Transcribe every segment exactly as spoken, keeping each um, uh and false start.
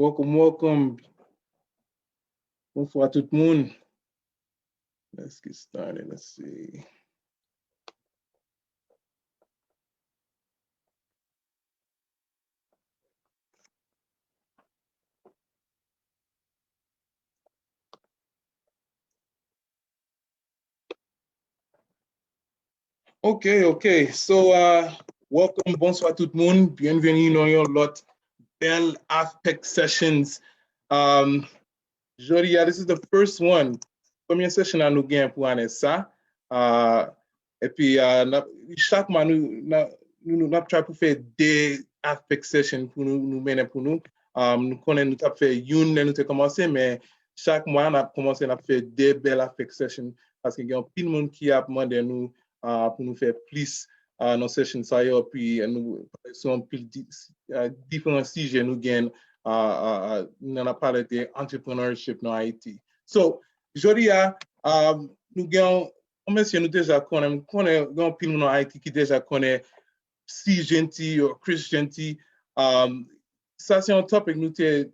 Welcome, welcome. Bonswa tout moun. Let's get started. Let's see. Ok, ok. So, uh, welcome, bonswa tout moun. Byenveni nan yon lòt bèl Aspect Sessions. Um, jodi a, this is the first one. Premye session la nou gen pou ane sa. Uh, epi, uh, n ap, chak mwa nou, n ap, nou, nou, n ap try pou fè de Aspect Session pou nou, nou mennen pou nou. Um, nou konnen nou t ap fè youn lè nou te kòmanse, men chak mwa n ap kòmanse, n ap fè de bèl Aspect Session, paske gen anpil moun ki ap mande nou, uh, pou nou fè plis, uh, nan session sa yo, epi nou pale sou anpil di-, uh, diferan sijè nou gen, uh, uh, uh, nou ap pale de entrepreneurship nan Ayiti. So, jodi a, um, nou gen yon, yon mesye nou deja konnen, m konnen gen anpil moun nan Ayiti ki deja konnen C Genty ou Chris Genty. Um, sa se yon topic nou te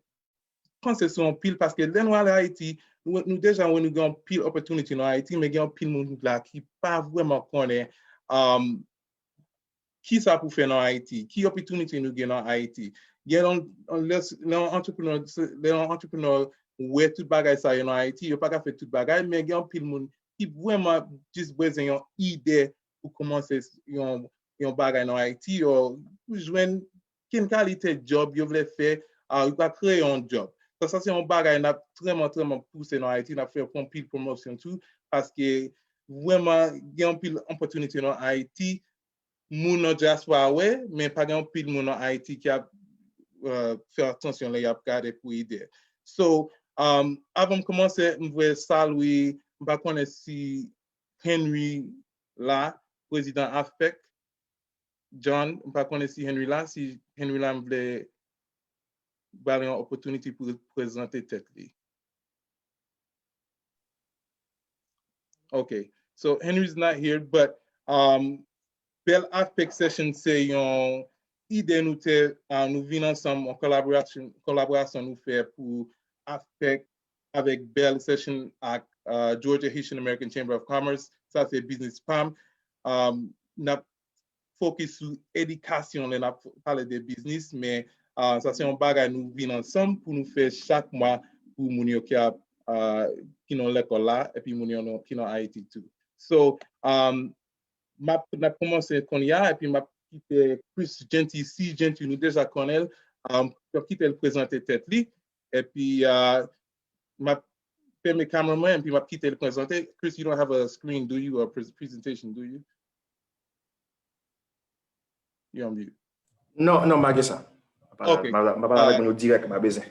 panse sou anpil, paske lè nou ale Ayiti, nou, nou deja wè nou gen anpil opportunity nan Ayiti, men gen anpil moun la ki pa vrèman konnen, um, ki sa pou fè nan Ayiti, ki opportunity nou gen nan Ayiti. Gen yon, yon, lè, lè yon entrepreneur, lè yon entrepreneur wè tout bagay sa yo nan Ayiti, yo pa ka fè tout bagay, men gen anpil moun ki vrèman jis bezwen yon ide pou kòmanse yon, yon bagay nan Ayiti, yo pou jwenn ken kalite job yo vle fè, ah, yo ka kreye yon job. Sa, sa se yon bagay n ap trèman, trèman pouse nan Ayiti, n ap fè anpil pwomosyon tou, paske vrèman gen anpil opportunity nan Ayiti, moun nan dyaspora wè, men pa gen anpil moun nan Ayiti ki ap, euh, fè atansyon lè y ap gade pou ide. So, um, avan m kòmanse, m vle salye, m pa konnen si Henry la, prezidan Aspect, John, m pa konnen si Henry la, si Henry la, m vle ba l yon opportunity pou l prezante tèt li. Ok, so Henry's not here, but, um, Bèl Aspect Session se yon ide nou te, uh, nou vin ansanm, yon kolaborasyon, kolaborasyon nou fè pou Aspect avèk Bèl Session ak, uh, Georgia Haitian American Chamber of Commerce. Sa se biznis pa m. Um, n ap fokis sou edikasyon lè n ap pale de biznis, men, ah, sa se yon bagay nou vin ansanm pou nou fè chak mwa pou moun yo ki ap, ah, ki nan lekòl la, epi moun yo nan, ki nan Ayiti tou. So, um, m ap, n ap kòmanse kounye a, epi m ap kite Chris Genty, si Genty nou deja konnen l, um, m ap kite l prezante tèt li, epi, ah, m ap fèmen kamera mwen, epi m ap kite l prezante. Chris, you don't have a screen, do you? A pres-, presentation, do you? You on mute. Non, non, m pa gen sa. M pa, Ok. m pa, m pa pale avèk Alright. Moun yo dirèk, m pa bezwen.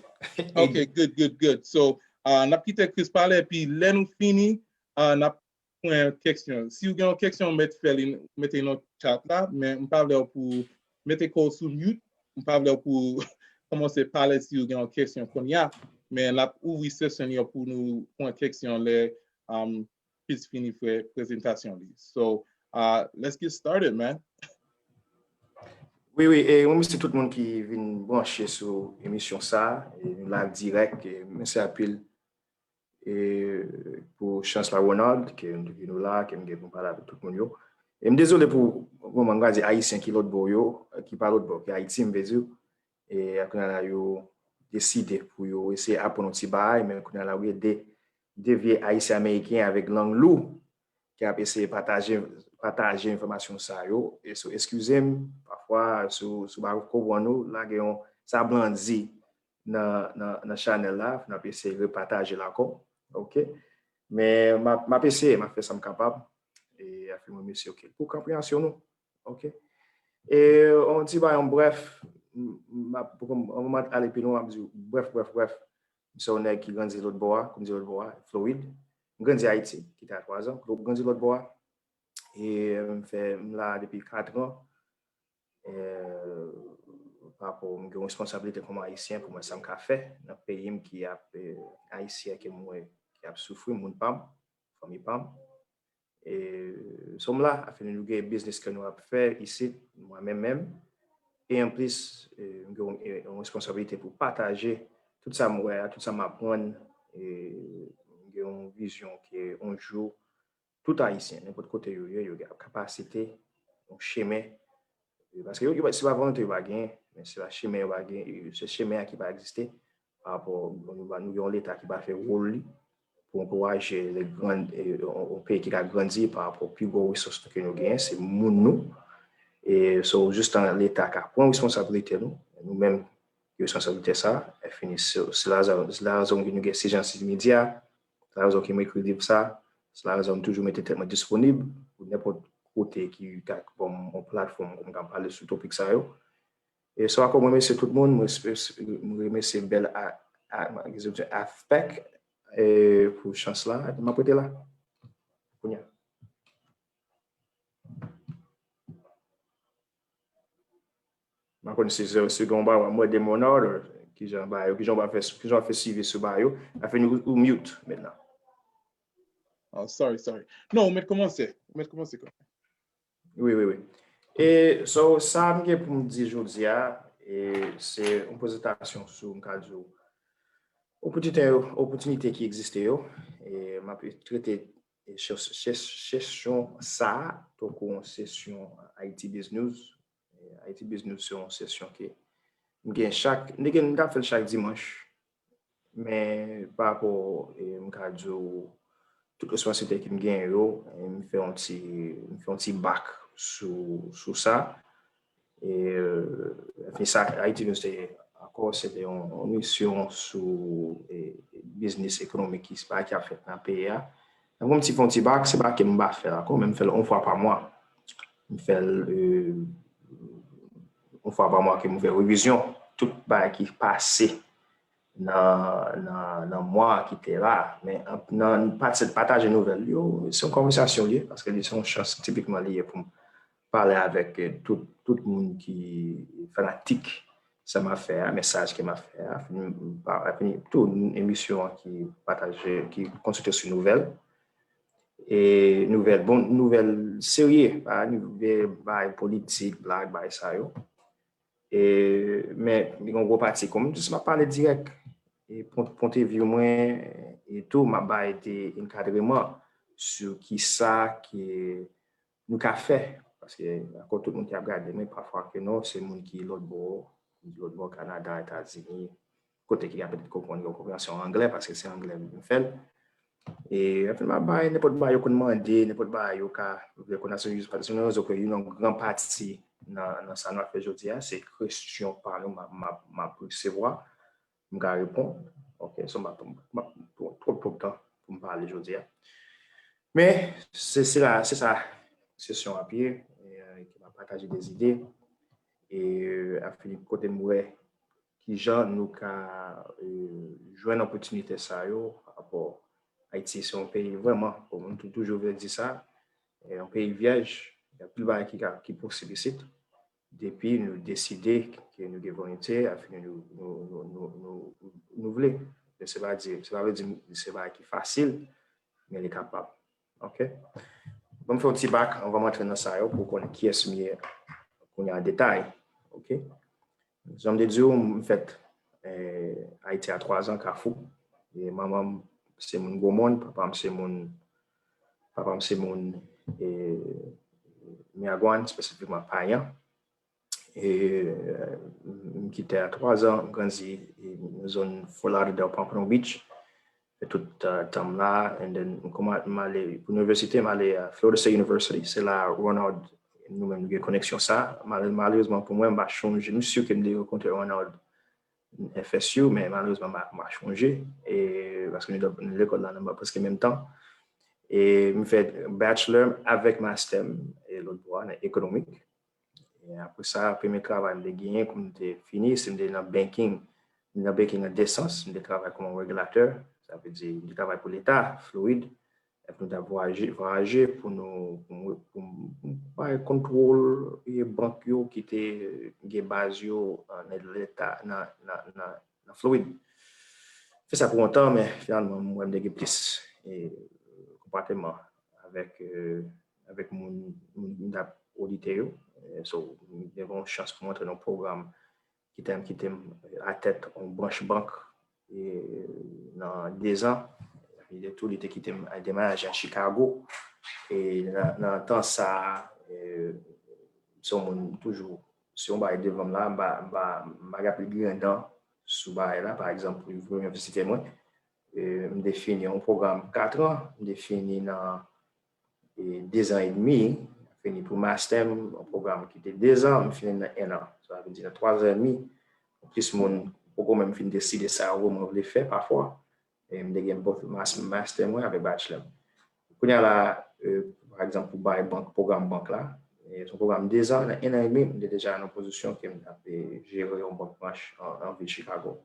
Ok, good, good, good. So, uh, n ap kite Chris pale, epi lè nou fini, uh, n ap pran keksyon. Si w gen yon keksyon, mèt fè li, mete nan chat la, men m pa vle w pou mete kò w sou mute, m pa vle w pou kòmanse pale si w gen yon keksyon kounye a, men n ap ouvri sesyon yo pou nou pran keksyon lè, um, Chris fini fè prezantasyon li. So, uh, let's get started, man. Wi, wi, e mwen mèsi tout moun ki vin branche sou emisyon sa, e nou live dirèk, e mèsi anpil e pou chans la, Ronald, ke, ke nou la, ke m gen pou m pale avèk tout moun yo. E m dezole pou, bon, mwen, m ka di Ayisyen ki lòt bò yo, ki pa lòt bò, ki Ayiti, m vle di, e kounye a la, yo deside pou yo eseye aprann yon ti bagay, men kounye a la, wi, de, de vye Ayisyen Ameriken avèk lang lou, ki ap eseye pataje, pataje enfòmasyon sa yo. E so, eskize m, pafwa, si w, si w pa konprann nou, lage yon, sa blan di nan, nan, nan chanèl la, n ap eseye repataje l ankò. Ok? Men, m ap, m ap eseye, m ap fè sa m kapab. E, afè mwen, mesye, ok. Pou konpreyansyon nou. Ok? E, on ti bagay, an brèf, m, m ap, pou m, anvan m ale pi lwen, m ap di w, brèf, brèf, brèf. M se yon nèg ki grandi lòt bò a, kou m di lòt bò a, Florid. M grandi Ayiti, kite a twa zan, grandi lòt bò a. E m fè, m la depi kat an. E, pa rapò, m gen yon responsablite kòm Ayisyen pou mwen, sa m ka fè nan peyi m ki ap, e, Ayisyen ke m wè ki ap soufri, moun pa m, fanmi pa m. E, so m la, afin nou gen biznis ke nou ap fè isit, mwen menm menm. E anplis, e, m gen yon, e, yon responsablite pou pataje tout sa m wè a, tout sa m aprann, e, m gen yon vizyon ke yon jou, tout Ayisyen, nenpòt kote yo ye, yo gen kapasite, yon chemen. E, paske yo, yo, se pa volonte yo pa genyen, men se pa chemen yo pa genyen, se chemen an ki pa egziste. Pa rapò, nou, nou gen yon Leta ki pa fè wòl li pou ankouraje le grand, e, yon, yon peyi ki ka grandi pa rapò pi gwo resous nou ke nou genyen, se moun nou. E, so, jistan Leta ka pran responsabilite nou, nou menm ki responsablite sa, e fini, se, se la, se la rezon ki nou gen Sijans Media, se la rezon ki mwen ekri liv sa, se la rezon m toujou mete tèt mwen disponib pou nenpòt kote ki ka ban m yon platfòm pou m ka pale sou topik sa yo. E so akò, mwen remèsye tout moun, mwen remèsye, mwen remèsye bèl a, a, a, a, afpèk, e, pou chans la, epi m ap rete la. Kounye a. M pa konn si se, si gen yon bagay, mwen de mon ordre, kijan ba yo, kijan w ap fè, kijan w ap fè swivi sou ba yo, a fini ou, ou mute mentnan. Oh, sorry, sorry. Non, ou mèt kòmanse, ou mèt kòmanse kanmenm. Wi, wi, wi. E, so, sa m gen pou m di jodi a, e, se yon prezentasyon sou, m ka di w, opòtinite yo, opòtinite ki egziste yo. E, m ap trete, e, sesyon sa a, tankou yon sesyon Haiti Biz News. E, Haiti Biz News se yon sesyon ke m gen chak, m te gen, m ta fè l chak dimanch. Men pa rapò, e, m ka di w, tout responsablite ke m genyen yo, e, m fè yon ti, m fè yon ti bak sou, sou sa. E, e, anfen, sa, Haiti News te ye ankò, se te yon, yon misyon sou, e, biznis ekonomik ki, ki ap fèt nan peyi a. Donk, mwen ti fè yon ti bak, se pa ke m pa fè l ankò, men m fè l yon fwa pa mwa. M fè l, e, yon fwa pa mwa ke m fè revizyon tout bagay ki pase nan, nan, nan mwa ki te la. Men nan pataje nouvèl yo, se yon konvèsasyon li ye, paske li se yon chans tipikman li ye pou m pale avèk, e, tout, tout moun ki fanatik sa m ap fè a, mesaj ke m ap fè a, fini, pa, fini tou emisyon an ki pataje, ki konsantre sou nouvèl. E nouvèl, bon, nouvèl serye, pa nouvèl bay politik, blag, bay sa yo. E, men, li gen yon gwo pati, kòm m di, m ap pale dirèk, e pon-, pwennvi mwen, e tou, m ap bay de ankadreman sou kisa ke nou ka fè, paske ankò tout moun ki ap gade mwen, pafwa ke non, se moun ki lòt bò, lòt bò Kanada, Etazini, kote ki ka petèt konprann yon konpreyansyon anglè, paske se anglè m fè l. E, anfen, m ap bay nenpòt bagay yo konn mande, nenpòt bagay yo ka vle konn asou, paske se yon rezon ke yon gran pati nan, nan sa nou ap fè jodi a, se kesyon pa nou m ap, m ap, m ap resevwa, m ka reponn. Ok, so m ap, m ap pran twòp, twòp tan pou m pale jodi a. Men, se, se la, se sa, sesyon ap ye, e, ke m ap pataje de zide, e, ap fini kote m wè kijan nou ka, e, jwenn opòtinite sa yo, pa rapò Ayiti se yon peyi vrèman, bon, m tou-, toujou vle di sa, e, yon peyi vyèj, gen anpil bagay ki ka, ki posib isit, depi nou deside ke nou gen volonte, ap fini nou, nou, nou, nou, nou, nou vle. Men se pa di, se pa vle di se bagay ki fasil, men li kapab. Ok? Ban m fè yon ti bak anvan m antre nan sa yo pou w konnen kiyès m ye kounye a an detay. Ok? Jan m te di w, m fèt, e, Ayiti a twa zan, Kafou. E manman m se moun Gwomòn, papa m se moun, papa m se moun, e, Miragwàn, espesifikman Payan. E, m kite a twa zan, m grandi, e, nan zòn Fort Lauderdale, Pompano Beach. Fè tout, e, tan m la, and then m kòman-, m ale pou inivèsite, m ale a Florida State University. Se la Ronald, nou menm nou gen koneksyon sa. Malè-, malerezman pou mwen, m pa chonje, m si ke m te rankontre Ronald F S U, men malerezman m pa, m pa chonje, e, paske nou t ap lekòl la nan prèske menm tan. E m fè bachelor m avèk master m, e lòt bò a, nan ekonomik. E apre sa, premye travay m te genyen, kou m te fini, se m te nan banking. M te nan banking nan de sans, m te travay kòm yon regilatè, sa vle di, m te travay pou Leta, Florid. Epi nou t ap vwayaje, vwayaje pou nou, pou, pou, pou bay kontwòl e bank yo ki te gen baz yo, e, nan Leta, nan, nan, nan, nan Florid. Fè sa pou yon tan, men finalman, m wè m te gen plis, e, konpòteman avèk, e, avèk moun, moun, moun k ap odite yo. E, so, m te gen yon chans pou m antre nan yon pwogram ki te, ki te atèt yon branch bank e, nan dezan. Li te tou, li te kite m al demaraje a Chicago. E nan, nan tan sa a, e, se yon moun toujou, se yon bagay devan m la, m pa, m pa, m pa gen anpil griyen dan sou bagay la. Pa egzanp, pou li vin vizite mwen, e, m te fini yon pwogram katran, m te fini nan e, dezan edmi, fini pou mastè m, yon pwogram ki te dezan, m fini nan ennan. Sa vle di nan twazan edmi, plis moun poko menm fin deside sa yo mwen vle fè pafwa. E m te gen both mas-, mastè mwen avèk bachelor m. Kounye a la, e, pa egzanp, pou bay bank, pwogram bank la, e, se yon pwogram dezan, nan ennan edmi, m te deja nan pozisyon ke m t ap, e, jere yon bank branch an, an vil Chicago.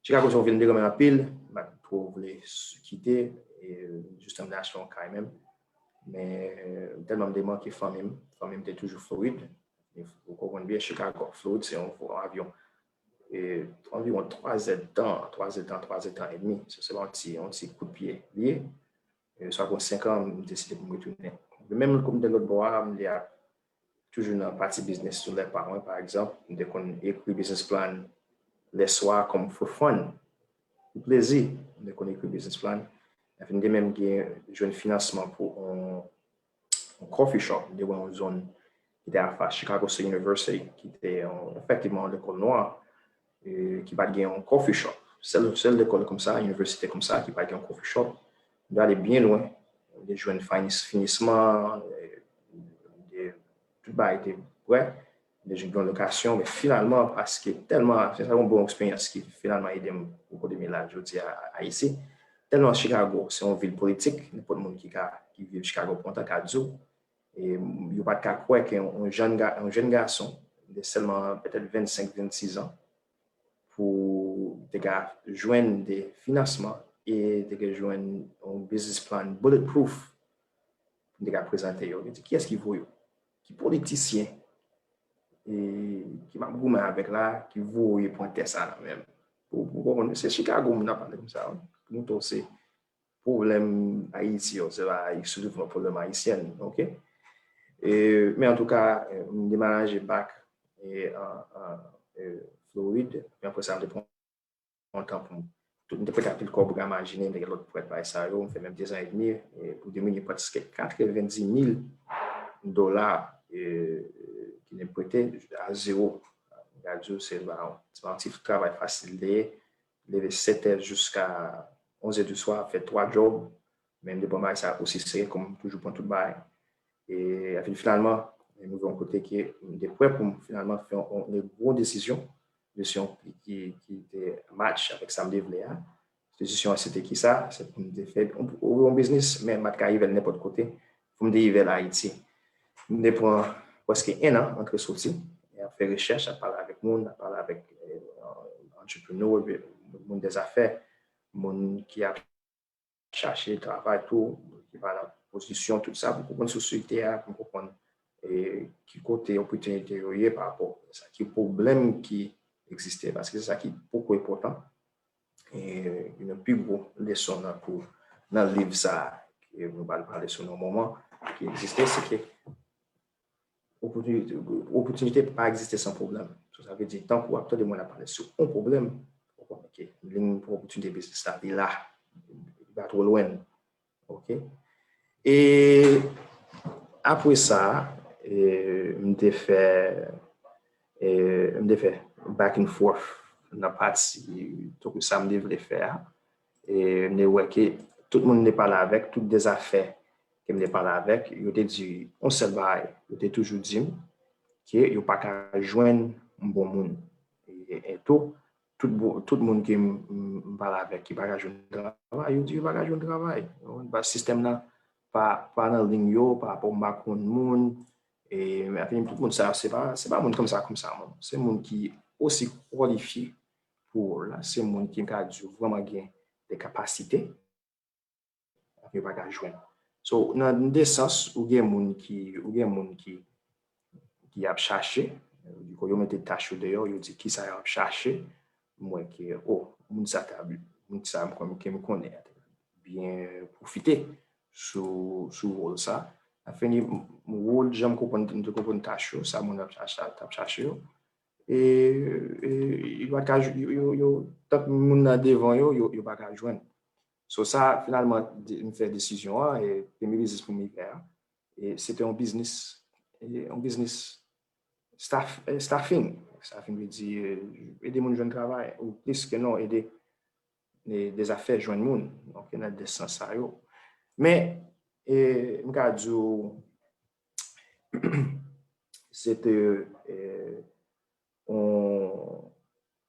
Chicago se yon vil m te renmen anpil, m pa t twò vle s-, kite, e, jistan m te achte yon kay menm. Men, tèlman m te manke fanmi m, fanmi m te toujou Florid. E ou konprann byen, Chicago, Florid, se yon, yon avyon. E, anviwon twa zè d tan, twa zè d tan, twa zè d tan edmi. Se, se pa yon ti, yon ti kout pye li ye. E, sa fè senk an, m deside pou m retounen. Menm kote m te lòt bò a, m te ap toujou nan pati biznis sou lè pa mwen, pa egzanp, m te konn ekri business plan lè swa kòm for fun, pou plezi. M te konn ekri business plan. Epi m te menm gen, jwenn finansman pou yon, yon coffee shop. M te wè yon zòn ki te anfas Chicago State University, ki te yon, efektivman, yon lekòl nwa, e, ki pa t gen yon coffee shop. Sèl, sèl lekòl konsa, inivèsite konsa, ki pa t gen yon coffee shop. M te ale byen lwen. M te jwenn finis-, finisman, e, m te, tout bagay te prè. M te jwenn yon lokasyon, men finalman, paske tèlman, se sa yon bon eksperyans ki finalman ede m pou kote m ye la jodi a, Ayiti. Tèlman Chicago, se yon vil politik, nenpòt moun ki ka, ki viv Chicago pou lontan ka di w, e yo pa t ka kwè ke yon, yon jèn ga-, yon jèn gason de sèlman petèt vennsenk, vennsis an, pou te ka jwenn de finansman e te ka jwenn yon business plan bulletproof pou te ka prezante yo. Yo di, "Kiyès ki voye w? Ki politisyen, e, ki m ap goumen avèk la, ki voye pran tè sa nan men m?" Pou, pou konprann, se Chicago moun ap pale konsa, wi. Pou moutre w se pwoblèm Ayiti yo, se pa eksklizivman pwoblèm ayisyen, oke? E, men antouka, e, m demaraje back, e, an, an, e, Florid, men apre sa, m te pran yon tan pou m, tout, m te prete anpil kòb, ou ka imajine, m te gen lòt prèt, bagay sa yo, m fè menm dezan edmi, e, pou diminye prèske katrevendis mil dola, e, ki te prete a zewo. M ka di w, se pa, se pa yon ti travay fasil li te ye. Leve sèt è jiska onz è di swa, fè twa djòb, men m te pran bagay sa osi serye kòm m toujou pran tout bagay. E, epi finalman, m rive yon kote ke m te prè pou m finalman fè yon, yon gwo desizyon, desizyon ki, ki, ki te match avèk sa m te vle a. Desizyon an, se te ki sa? Se pou m te fè yon, yon biznis, men m pa t ka rive l nenpòt kote. Pou m te rive l Ayiti. M te pran prèske en an antre soti, e ap fè rechèch, ap pale avèk moun, ap pale avèk, e, entrepreneur, moun dèzafè, moun ki ap chache travay tou, ki pa nan pozisyon, tout sa, pou konprann sosyete a, pou konprann, e, ki kote opòtinite yo ye pa rapò a sa, ki pwoblèm ki egziste, paske se sa ki poko enpòtan. E, youn nan pi gwo leson nan kou, nan liv sa a, ke nou pral pale sou nan moman, ki egziste, se ke opòtinite, opòtinite pa egziste san pwoblèm. So, sa vle di, tankou w ap tande mwen ap pale sou yon pwoblèm, ou konnen ke liy pou opòtinite biznis la, li la, li pa twò lwen. Oke? E apre sa, e, m te fè, e, m te fè back and forth nan pati, tankou sa m te vle fè a. E m te wè ke tout moun m te pale avèk, tout dèzafè ke m te pale avèk, yo te di yon sèl bagay, yo te toujou di m ke yo pa ka jwenn bon moun. E, e tou, tout, bo- tout moun ke m, m, m pale avèk ki pa ka jwenn travay, yo di yo pa ka jwenn travay. Ou konprann? Sistèm nan pa, pa nan liy yo, pa rapò m pa konn moun. E, men, tout moun sa, se pa, se pa moun konsa, konsa, non. Se moun ki osi kwalifye pou wòl la. Se moun ki m ka di w vrèman gen de kapasite. Yo pa ka jwenn. So, nan de sans, ou gen moun ki, ou gen moun ki, ki ap chache, yo mete tach yo deyò, yo di kisa yo ap chache, m wè ke, o, moun sa ta, moun sa m konnen, ke m konnen, byen pwofite sou, sou wòl sa. Afin, wòl, jan m konprann, m te konprann tach yo, sa moun ap chache, t ap chache yo. e, e, yo pa ka, yo, yo, yo, tank moun nan devan yo, yo, yo pa ka jwenn. So sa, finalman, de- m fè desizyon an, e premye biznis pou m li fè a, e se te yon biznis, e yon biznis staff, e staffing. Staffing vle di e, ede moun jwenn travay, ou plis ke non, ede e, de zafè jwenn moun. Donk, nan de sans sa yo. Men, e, m ka di w, se te e, on,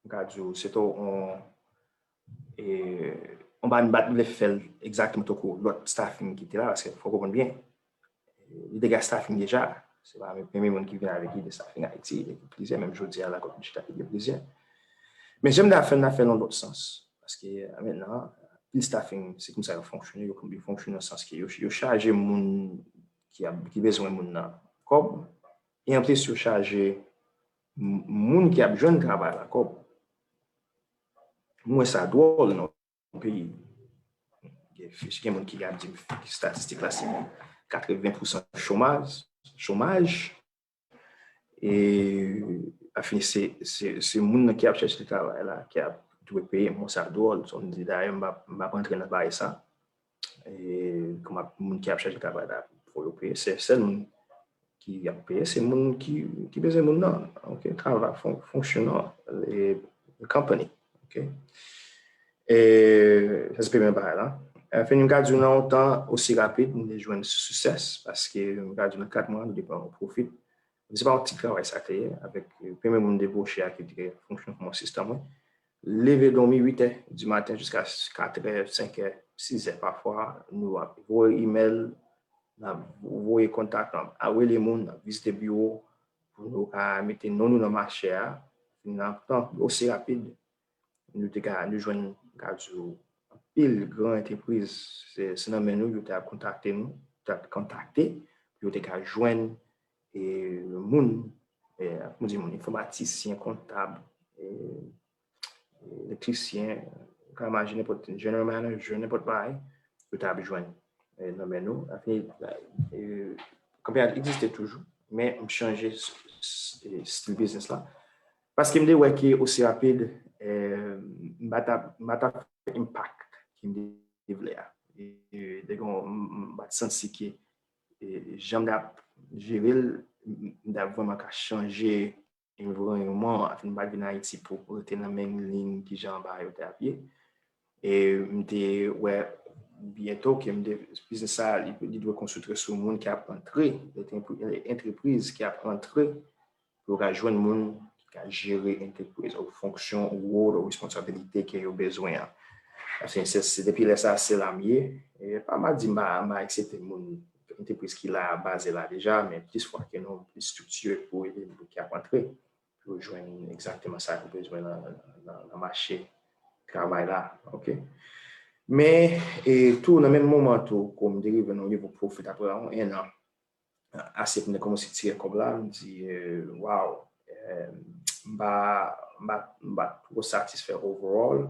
m ka di w, se te on, e, on bagay m pa t vle fè l egzakteman tankou lòt staffing ki te la, paske fò w konprann byen, li te gen staffing deja. Se pa premye moun ki vin avèk ide staffing Ayiti, li gen plizyè, menm jodi a la, kòm chita ki gen plizyè. Men jan m ta fè l, m ta fè l nan lòt sans. Paske, mentnan, pil staffing, se konsa yo fonksyone, yo, yo fonksyone nan sans ke yo, yo chaje moun ki, ap, ki bezwen moun nan kòb, e anplis, yo chaje m- moun ki ap jwenn travay la kòb. M wè sa dwòl nan yon peyi. Gen fich, gen moun ki ap di m statistik la, se katreven pousan chomaj, chomaj. E, afini, se, se, se moun nan ki ap chèche travay la, ki ap dwe peye. M wè sa dwòl. Sa m di, dayè, m p ap, m p ap antre nan bagay sa. E, kòman moun ki ap chèche travay la, fò yo peye. Se sèl moun ki ap peye, se moun ki, ki bezwen moun nan. Ok, travay fon- fonksyonè, e, company. Ok. E, sa se premye bagay la. Afini, m ka di w nan yon tan osi rapid, m te jwenn success, paske m ka di w nan kat mwa, nou te pran yon profit. Se pa yon ti travay sa te ye, avèk, e, premye moun deboche a ki te fonksyone kòm asistan mwen. Leve dòmi uit è di maten jiska kat è, senk è, sis è pafwa, nou ap voye email, n ap voye kontak, n ap rele moun, n ap vizite biwo, pou nou ka mete non nou nan mache a. Nan tan osi rapid, nou te ka, nou jwenn, m ka di w, anpil gran antrepriz, se, se nan men nou, yo te ap kontakte nou, te ap kontakte, pou yo te ka jwenn, e, moun, e, pou di moun, enfòmatisyen, kontab, e, elektrisyen, ou ka imajine nenpòt general manager, nenpòt bagay, yo te ap jwenn, e, nan men nou. Afini, e, konpani a egziste toujou, men m chanje s- s- e, stil biznis la. Paske m te wè ke osi rapid, e, m pa t ap, m pa t ap fè impact ke m te vle a. E, e, te gen yon- m m pa t santi ke, e, jan m t ap jere l, m m t ap vrèman ka chanje enviwònman an. Afini, m pa t vin Ayiti pou rete nan menm liy kijan bagay yo te ap ye. E m te wè byento ke m te, biznis sa, li, li dwe konsantre sou moun ki ap antre, antrepriz ki ap antre, pou yo ka jwenn moun ki ka jere antrepriz, ou fonksyon, ou wòl, ou responsabilite ke yo bezwen an. Paske se, se depi lè sa, se la m ye. E pa m ap di m pa, m pa aksepte moun, antrepriz ki la, baze la deja, men plis fwa ke non, plis estriktire pou ede moun ki ap antre, pou yo jwenn egzakteman sa yo bezwen nan, nan, nan mache travay la. Ok. Men, e tou, nan menm moman tou, kòm m te rive nan yon nivo profit apre yon, en an, ase pou m te kòmanse tire kòb la, m di, e, waw, e, m pa, m pa, m pa twò satisfè overall.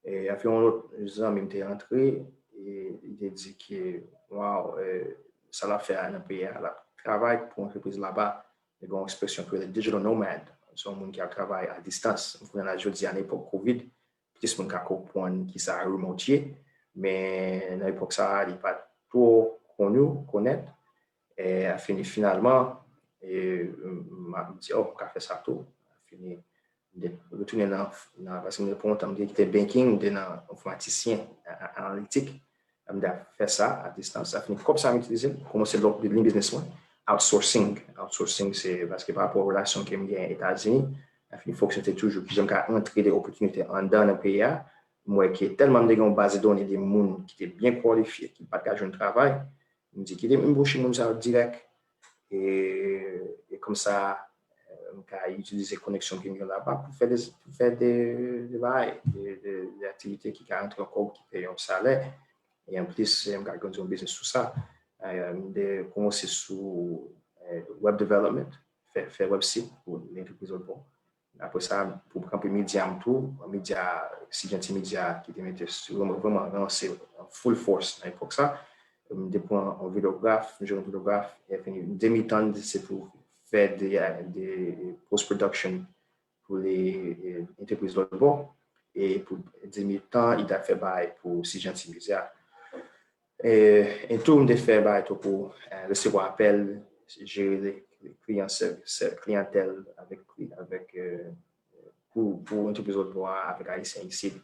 E, afini, yon lòt zanmi m te rantre, e, li te di ke, waw, e, sa l ap fè a nan peyi a, l ap travay pou antrepriz laba. Li gen yon ekspresyon ki rele digital nomad. Se yon moun ki ap travay a distans. M konnen la jodi a, nan epòk covid, plis moun ka konprann kisa remote ye. Men nan epòk sa a, li pa t twò koni, konèt. E, afini, finalman, e, m, m, m di, oh, m ka fè sa tou. Afini, m te retounen nan, nan, paske m te pran yon tan, m te kite banking, m te nan enfòmatisyen, a- a- analitik. M te ap fè sa a distans. Afini, kòb sa m itilize l, kòmanse lòt liy biznis mwen, outsourcing. Outsourcing, se paske pa rapò relasyon ke m gen Etazini, afini, foksyone toujou, kijan m ka antre de opòtinite anndan nan peyi a. M wè ke tèlman m te gen yon baz de done de moun ki te byen kwalifye, ki pa t ka jwenn travay, m di, kite m anboche moun sa yo dirèk. E, e kòmsa, e, m ka itilize koneksyon ke m gen laba pou fè de, pou fè de, de bagay, de, de, de aktivite ki ka rantre yon kòb, ki peye yon salè. E anplis, e, m ka grandi yon biznis sou sa. E, m te kòmanse sou, e, web development, fè, fè website pou antrepriz lòt bò. Apre sa, pou m kanpe medya m tou, medya, Sidyanti Medya ki te mete sou, vrèman, vrèman lanse full force nan epòk sa. M te pran yon videograf, m jwenn yon videograf, e fini, demi tan, se pou fè de, de post production, pou le, e, antrepriz lòt bò. E pou dis mil tan, li t ap fè bagay pou Sijanti Mizya. E, e tou, m te fè bagay tou pou, e, resevwa apèl, jere le, le kliyan, sè, sè, kliyantèl avèk, avèk, e, pou, pou antrepriz lòt bò a, avèk Ayisyen isit.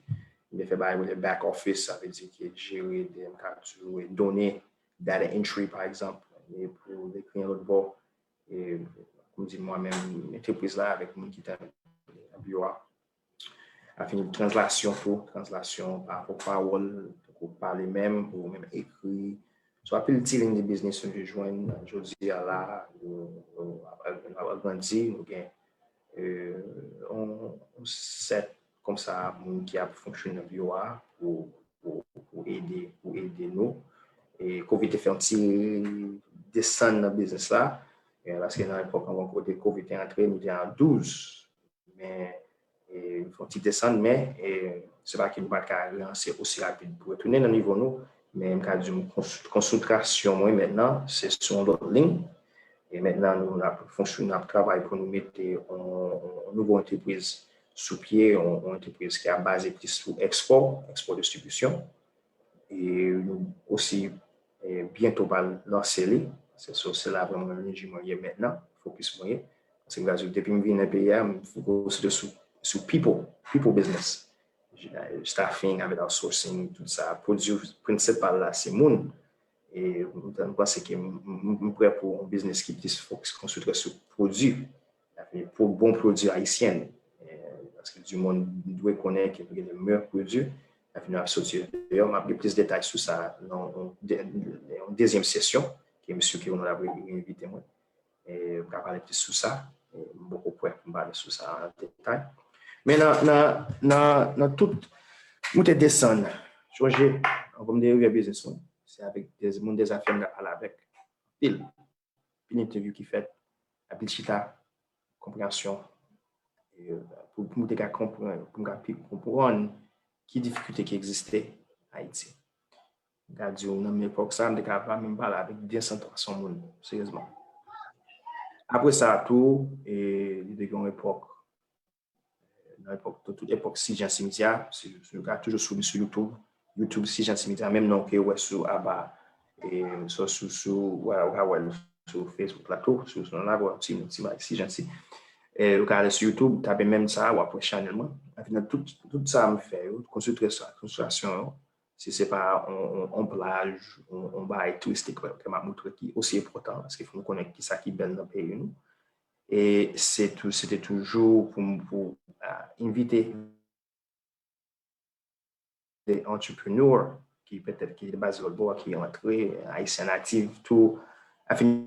M te fè bagay rele back office, sa vle di ke jere de, m ka di w, done, data entry, pa egzanp, e pou le kliyan lòt bò, e, kòm di mwen menm, antrepriz la avèk moun ki ta nan biwo a. Afini translasyon tou, translasyon pa rapò pawòl, tankou pale menm, ou menm ekri. So, anpil ti liy de biznis nou te jwenn jodi a la, nou, nou ap, nou ap agrandi, nou gen, e, on, on sèt kòmsa moun ki ap fonksyone nan biwo a pou, pou, pou ede, pou ede nou. E Covid te fè yon ti desann nan biznis la, e, paske nan epòk an, kote Covid te antre, nou te an douz, men, e, nou fè yon ti desann, men, e, se pa ke nou pa t ka relanse osi rapid pou retounen nan nivo nou, men m ka di w kons-, konsantrasyon mwen mentnan, se sou yon lòt liy. E mentnan, nou, n ap fonksyone, n ap travay pou nou mete yon, yon nouvo antrepriz sou pye, yon, yon antrepriz ki ap baze plis sou ekspò, ekspò distribisyon. E nou osi, e, byento pral lanse li. Se, se, se la vrèman enèji mwen ye mentnan, fokis mwen ye. Paske m ka di w, depi m vin nan peyi a, m konsantre sou, sou people, people business. Staffing avèk outsourcing, tout sa. Pwodui prensipal la, se moun. E m, m panse ke m, m, m prè pou yon biznis ki plis fokis, konsantre sou pwodui. Pou bon pwodui ayisyen. E, paske di moun dwe konnen ke nou gen de meyè pwodui. Epi nou ap soti deyò. M ap gen plis detay sou sa nan yon de-, yon dezyèm sesyon, ke mesye Kevin ap envite mwen. E, m ka pale plis sou sa. E, m poko prè pou m pale sou sa an detay. Men nan, nan, nan, nan tout moute desann, sonje, anvan m te rive biznis mwen, se avèk de moun dezafè m t ap pale avèk. Anpil. Anpil entèvyou ki fèt, anpil chita, konpreyansyon, e, pou, pou m te ka konprann, pou m ka pi konprann ki difikilte ki egziste Ayiti. M ka di w, nan menm epòk sa, m te ka pa menm pale avèk de san, twa san moun, seryezman. Apre sa tou, e, li te gen yon epòk, nan epòk, tout, tout epòk Sijanti Media, si, si nou ka toujou swiv sou YouTube, YouTube Sijanti Media, menm non ke w wè sou aba, e, sou, sou, sou, wè, w ka wè l sou Facebook la tou, sou, sou la, w ap ti, ti bay Sijanti. E, ou ka ale sou YouTube, tape menm sa, w ap wè chanèl mwen. Epi nan tout, tout sa m fè yo, konsantre sa, konsantrasyon yo, si se pa on, on, on plaj, on, on bagay touristik ke m ap montre ki osi enpòtan, paske fò nou konnen kisa ki bèl nan peyi nou. E se tou, se te toujou pou, pou, ah, envite de entrepreneur ki petèt ki te baze lòt bò, ki rantre, Ayisyen natif tou, afin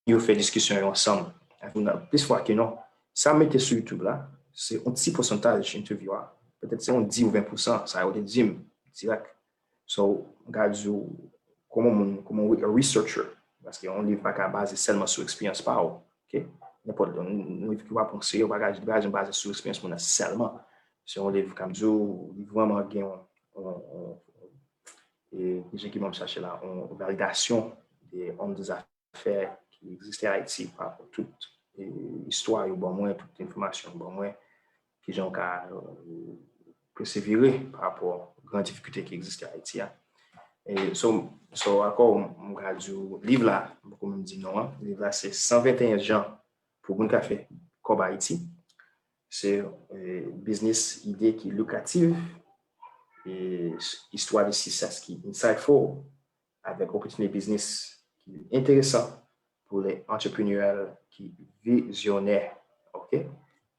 yo fè diskisyon yo ansanm. Afin nan plis fwa ke non, sa m mete sou YouTube la, se yon ti pousantaj entèvyou a. Petèt se yon dis ou ven pousan, sa yo te di m dirèk. So, m ka di w, kòman moun, kòman re-, researcher, paske yon liv pa ka baze sèlman sou eksperyans pa w. Ok? Nenpòt yon, yon liv ki w ap pran serye, w pa ka di li pa janm baze sou eksperyans moun nan sèlman. Se yon liv, k ap di w, li vrèman gen yon, yon, yon, e, ki jan ki m ap chache la, yon validasyon de yon dezafè ki egziste Ayiti pa rapò tout, e, istwa yo ban mwen, tout enfòmasyon yo ban mwen, kijan w ka, e, pèsevere pa rapò gran difikilte ki egziste Ayiti a. E, so, so, ankò, m ka di w, liv la, m poko menm di non an, liv la se san venteyen jan pou moun ka fè kòb Ayiti. Se, e, biznis ide ki likratif, e, istwa de success ki insightful, avèk opòtinite biznis ki enteresan pou lè antreprenè ki vizyonè. Ok?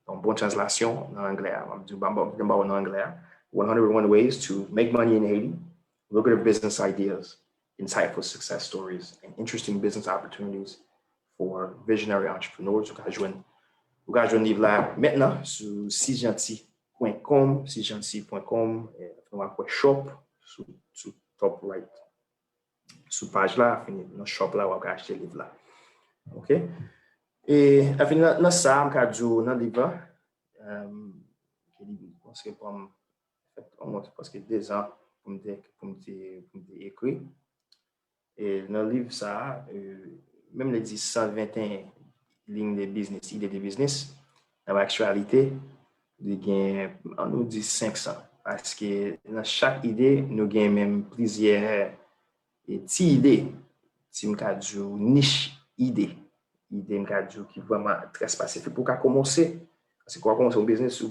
Donk, bon translasyon nan anglè a. M ap di w, m ap ba w nan anglè a. One hundred one ways to make money in Haiti, lucrative business ideas, insightful success stories, and interesting business opportunities for visionary entrepreneurs. Ou ka jwenn, ou ka jwenn liv la mentnan sou sijanti pwen kòm, sijanti pwen kòm, e, w ap wè shop sou, sou top right. Sou paj la, fini nan shop la, w ap ka achte liv la. Ok? E, afin nan, nan sa, m ka di w nan liv la, e, ke li, paske pran m, fèt, almost, paske de zan pou m te, pou m te, pou m te ekri. E nan liv sa a, e, menm lè di san venteyen liy de biznis, ide de biznis, Nan aktyalite, li gen, ann nou di senk san. Paske nan chak ide, nou gen menm plizyè e ti ide, si m ka di w nich ide. Ide m ka di w ki vrèman trè espesifik pou w ka kòmanse. Paske pou w kòmanse yon biznis, ou,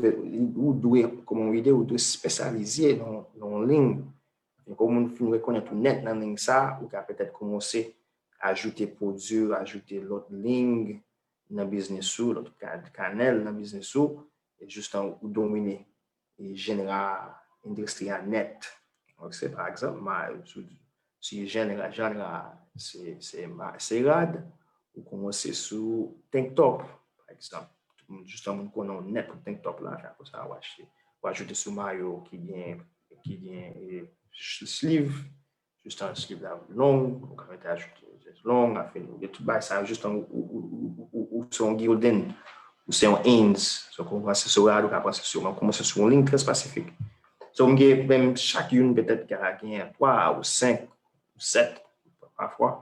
ou dwe, kòman yon ide, ou dwe espesyalize nan, nan yon liy. E kòm ou fin rekonèt ou nèt nan liy sa, ou ka petèt kòmanse ajoute pwodui, ajoute lòt liy nan biznis ou, lòt ka- kanèl nan biznis ou, e jistan ou domine e janr endistri a nèt. Donk, se pa egzanp, ma, si, si janr, janr se, se, ma- se rad, ou kòmanse sou tank top, pa egzanp. Tout moun, jistan moun konnen w nèt pou tank top la, apre sa, w achte, w ajoute sou mayo ki gen, ki gen e, sleeve, jistan sleeve la long, ou ka mete ajoute long, afin, ou gen tout bagay sa, jistan ou, ou, ou, ou, ou, ou se yon Gildan, ou se yon Hanes. So, kòmanse sou rad, ou ka panse sou, kòmanse sou yon liy trè espesifik. So, m gen, menm chak youn petèt ka gen twa ou senk ou sèt, pafwa,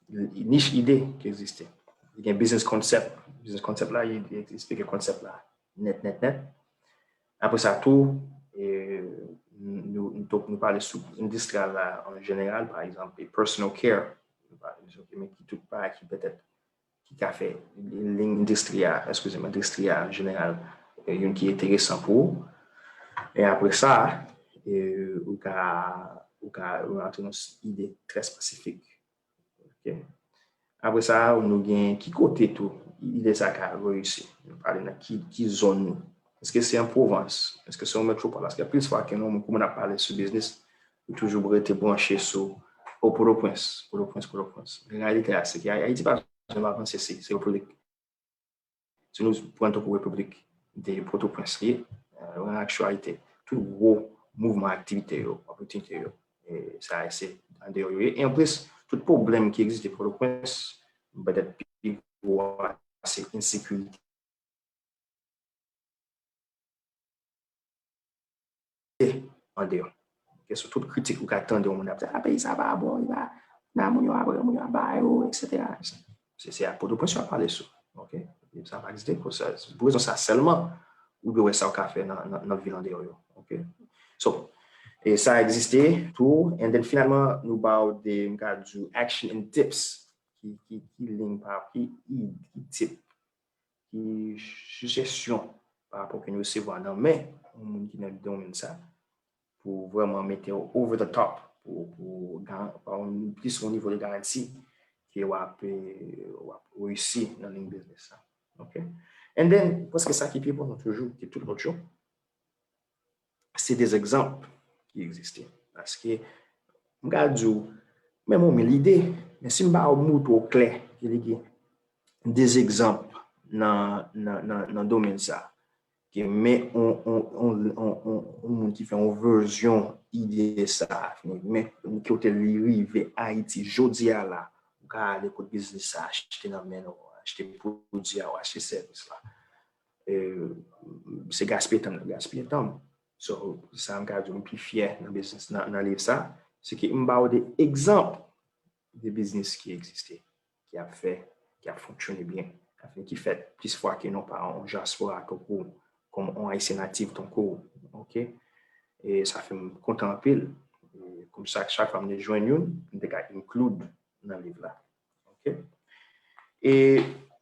nich ide ki egziste. Li gen business concept. Business concept la, li, li eksplike konsèp la nèt, nèt, nèt. Apre sa tou, e, nou, nou, nou pale sou endistri a la an jeneral, pa egzanp, e personal care. Nou pale sou men ki tout bagay ki petèt ki ka fè liy endistri a, eskize m, endistri a an jeneral, e, youn ki enteresan pou ou. E apre sa, e, ou ka, ou ka rantre nan ide trè espesifik. Ok. Apre sa, nou gen ki kote tou ide sa ka reyisi. Nou pale nan ki, ki zòn nou. Èske se an pwovens? Èske se yon metwopòl? Paske plis fwa ke nou, kòm n ap pale sou biznis, nou toujou rete branche sou o Pòtoprens, Pòtoprens, Pòtoprens. Men reyalite a, se ke Ayiti pa janm avanse, se, se repiblik. Si nou pran tankou repiblik de Pòtoprens li ye, e, an aktyalite, tout gwo mouvman aktivite yo, opòtinite yo, e, sa se andeyò yo ye. E anplis, tout pwoblèm ki egziste Pòtoprens, petèt pi gwo a, se ensekirite andeyò. Ok, sou tout kritik ou ka tande yon moun ap di, a, peyi sa pa bon, li pa, nan moun yo ap pran, moun yo ap ba yo, etsetera. Se, se a Pòtoprens yo ap pale sou. Ok? Sa pa egziste pou sa. Pou rezon sa sèlman, ou dwe wè sa w ka fè nan, nan, nan vil andeyò yo. Ok? So, e sa egziste tou, and then finalman, nou ba w de, m ka di w, action and tips. Ki, ki, ki liy pa, ki, ki tip, ki sijesyon pa rapò ke nou resevwa nan men yon moun ki nan domèn sa, pou vrèman mete w over the top, pou, pou gan- pa yon plis yon nivo de garanti ke w ap, e, w ap reyisi nan liy biznis sa. Ok? And then, prèske sa ki pi enpòtan toujou ke tout lòt yo, se de egzanp ki egziste. Paske, m ka di w, menm yon mil ide, men si m pa montre w klè ke li gen de egzanp nan, nan, nan, nan domèn sa, ke men yon, yon, yon, yon, yon, yon moun ki fè yon vèsyon ide sa, men kote li rive Ayiti jodi a la, ou ka ale kot biznis sa, achte nan men w, achte pwodui a, ou achte sèvis la. E, se gaspiye tan m nan gaspiye tan m. So, sa m ka di w m pi fyè nan biznis, nan, nan liv sa, se ke m ba w de egzanp de biznis ki egziste, ki ap fè, ki ap fonksyone byen, ki fèt plis fwa ke non pa yon dyaspora tankou, kòm yon Ayisyen natif tankou w, ok? E sa fè m kontan anpil. E kòm sa, chak fwa m te jwenn youn, m te ka include nan liv la. Ok? E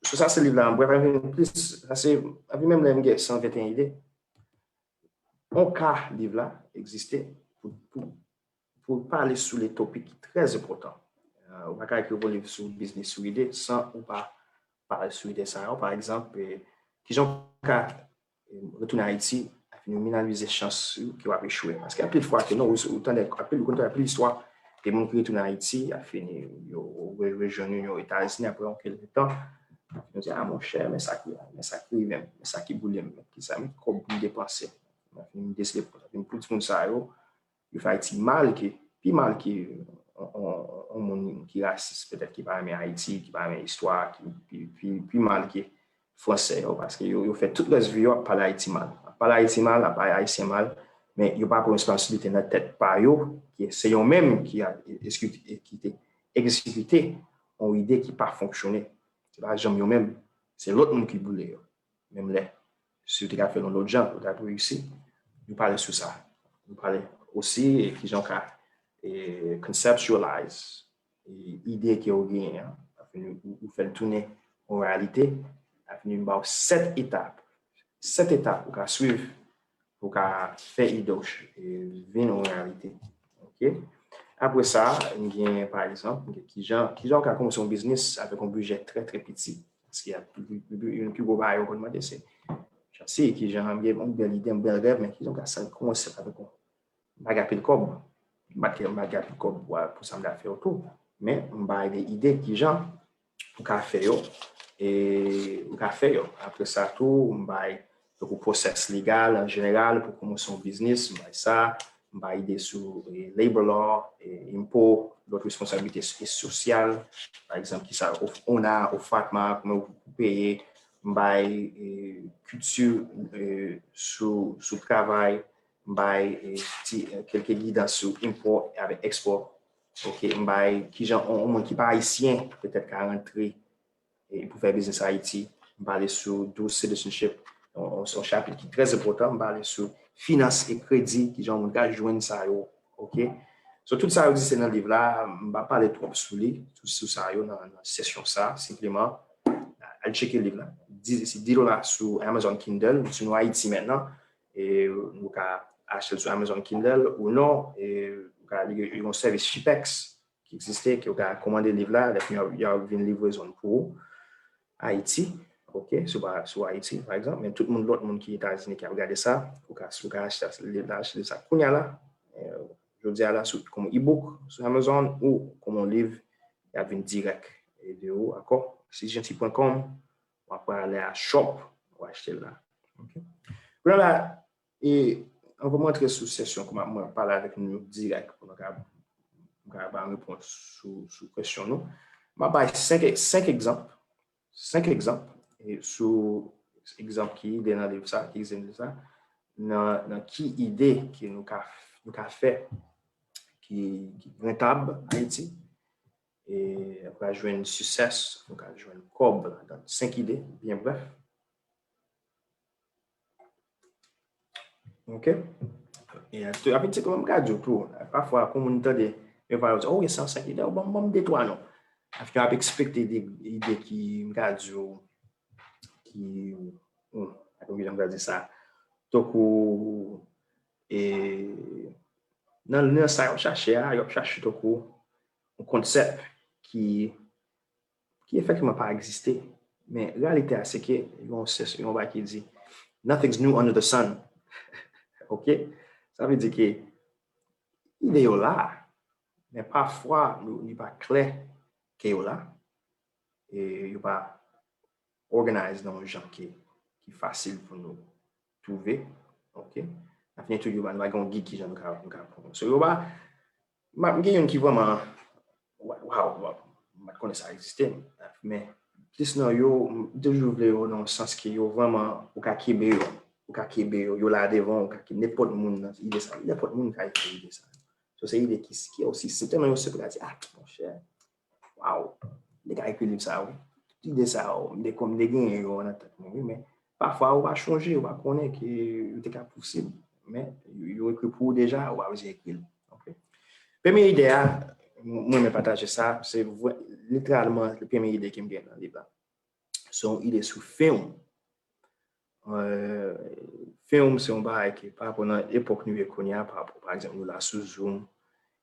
sou sa, se liv la, m prefere vin plis, sa se, anpi menm lè m gen san venteyen ide, yon ka liv la egziste pou, pou, pou pale sou de topik ki trè enpòtan. Euh, ou pa ka ekri yon liv sou biznis, sou ide, san ou pa pale sou ide sa yo. Pa egzanp, eh, kijan w ka, eh, retounen Ayiti, afin minimize chans ou ke w ap echwe. Paske anpil fwa ke non, ou, ou tande anpil, ou konn tande anpil istwa de moun ki retounen Ayiti, afin yo re- rejwenn yo Etazini apre yon kèk tan. Yo di, a, monchè, men sa ki, men sa ki rive m, men sa ki boule m, men ki sa, men ki kòb m depanse. Afin m deside pou sa. Pou ti moun sa yo, yo fè Ayiti mal ke, pi mal ke yon, yon, yon moun ki rasis, petèt ki pa renmen Ayiti, ki pa renmen istwa, ki pi, pi, pi mal ke Fransè yo, paske yo, yo fè tout rès vi yo ap pale Ayiti mal. Ap pale Ayiti mal, ap pale Ayisyen mal, men yo pa pran responsablite nan tèt pa yo, ke se yo menm ki a, ki te egzekite yon ide ki pa fonksyone. Se pa janm yo menm, se lòt moun ki boule yo. menm lè. Si w te ka fè l yon lòt jan, ou t ap reyisi. Nou pale sou sa. Nou pale osi, e, kijan w ka, e, conceptualize, e, ide ke w genyen an. Afin ou, ou fè l tounen yon reyalite. Afin m ba w sèt etap. Sèt etap ou ka swiv pou w ka fè ide w, e, vin yon reyalite. Ok? Apre sa, m gen, pa egzanp, m gen kijan, kijan w ka kòmanse yon biznis avèk yon bidjè trè, trè piti. Paske y a pi, pi, pi, youn pi gwo bagay yo konn mande se, se kijan, m gen yon bèl ide, yon bèl rèv, men kijan w ka sa kòmanse avèk yon, m pa gen anpil kòb. M pa t gen, m pa t gen anpil kòb pou, pou sa m ta fè yo tou. Men, m bay de ide kijan ou ka fè yo. E ou ka fè yo. Apre sa tou, m bay tankou pwosès legal an jeneral pou kòmanse yon biznis, m bay sa, m bay ide sou, e, labor law, e, enpo, lòt responsablite s-, e sosyal, pa egzanp, kisa, o-, ona, OFATMA, kòman ou peye, m bay, e, kilti, e, sou, sou travay, m bay, e, ti, e, kèlke gidans sou enpò avèk ekspò. Ok, m bay kijan yon, yon moun ki pa ayisyen petèt ka rantre, e, pou fè biznis Ayiti. M pale sou dual citizenship, yon, yon, se yon chapit ki trè enpòtan. M pale sou finans e kredi, kijan yon moun ka jwenn sa yo. Ok? So, tout sa yo egziste nan liv la, m pa pale twòp sou li, sou, sou sa yo nan, nan sesyon sa, senpleman, al tcheke liv la. Di, se dis dola sou Amazon Kindle, si nou Ayiti mentnan, e nou ka achte l sou Amazon Kindle ou non, e ou ka li yon sèvis Shipex ki egziste, ke ou ka kòmande liv la, lè fini y a, y a vin livrezon l pou ou. Ayiti, ok, si w pa, si w Ayiti, pa egzanp, men tout moun, lòt moun ki Etazini ki ap gade sa, ou ka, ou ka achte liv la, achte liv sa kounye a la, e, jodi a la, sou, kòm e-book sou Amazon ou kòm yon liv, y ap vin dirèk e de ou, akò? Citizenship point com, w ap prale a shop, w achte l la. Ok? Kounye a la, e, anvan m rantre sou sesyon, kòman mwen pale avèk nou dirèk, pou nou ka, nou ka ba repons sou, sou kesyon nou. M ap bay senk, senk egzanp, senk egzanp, e, sou egzanp ki ide nan liv sa, ki egzanp liv sa, nan, nan ki ide ke nou ka, nou ka fè, ki, ki rantab Ayiti, e, nou ka jwenn success, nou ka jwenn kòb ladan. Senk ide, byen brèf. Ok? E, apre ti, kòman m ka di w tou, pafwa, pou moun tande, yo pa di, oh, wi, sa, sa ki, oh, ban m, ban m de twa non. Afin yo ap ekspekte de ide ki, m ka di w, ki, hmm, atann, kijan m ka di sa? Tankou, e, nan, nan sa yo ap chache a, yo ap chache tankou yon konsèp ki ki efektivman pa egziste. Men reyalite a, se ke yon, se yon bagay ki di, nothing's new under the sun. Ok? Sa vle di ke ide yo la, men pafwa, nou, li pa klè ke yo la. E yo pa organize nan yon jan ki, ki fasil pou nou twouve. Ok? Nan fini tou, yo pa, nou pa gen yon gid kijan nou ka, nou ka pran. So, yo pa, m gen youn ki vrèman, wa-, waw, waw, m pa t konnen sa egziste. Men, plis nan yo, m toujou vle yo nan yon sans ke yo vrèman, ou ka kenbe yo, ou ka kenbe yo, yo la devan, ou ka kenbe nenpòt moun nan ide sa, nenpòt moun ka ekri ide sa. So, se ide ki, ki osi senp, tèlman yo senp, ou ka di, ah, monchè, waw, m te ka ekri liv sa, wi. Tout ide sa yo, m te konn, m te genyen yo nan tèt mwen, wi, men pafwa, ou pa chonje, ou pa konnen ke yo te ka posib. Men, yo, yo ekri pou ou deja, ou pa bezwen ekri l. Ok? Premye ide a, m-, mwen renmen pataje sa, se vre, literalman, premye ide ke m gen nan liv la. Se yon ide sou fim. Euh, fim, se yon bagay ki, pa rapò nan epòk nou ye kounye a, pa rapò, pa egzanp, nou la sou Zoom,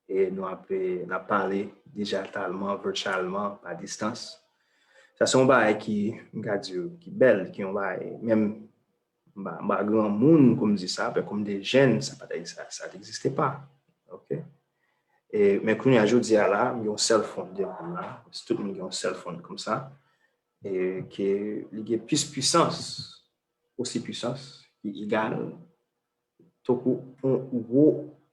e nou ap, e, n ap pale dijitalman, virtyèlman, pa distans. Sa se yon bagay ki, m ka di w, ki bèl, ki yon bagay, menm m pa, m pa granmoun pou m di sa, men kòm de jèn, sa pa t, sa, sa t egziste pa. Ok? E, men kounye a, jodi a la, m gen yon cell phone devan m la, tout moun gen yon cell phone konsa, e ke li gen plis pwisans, osi pwisans, ki egal, tankou yon gwo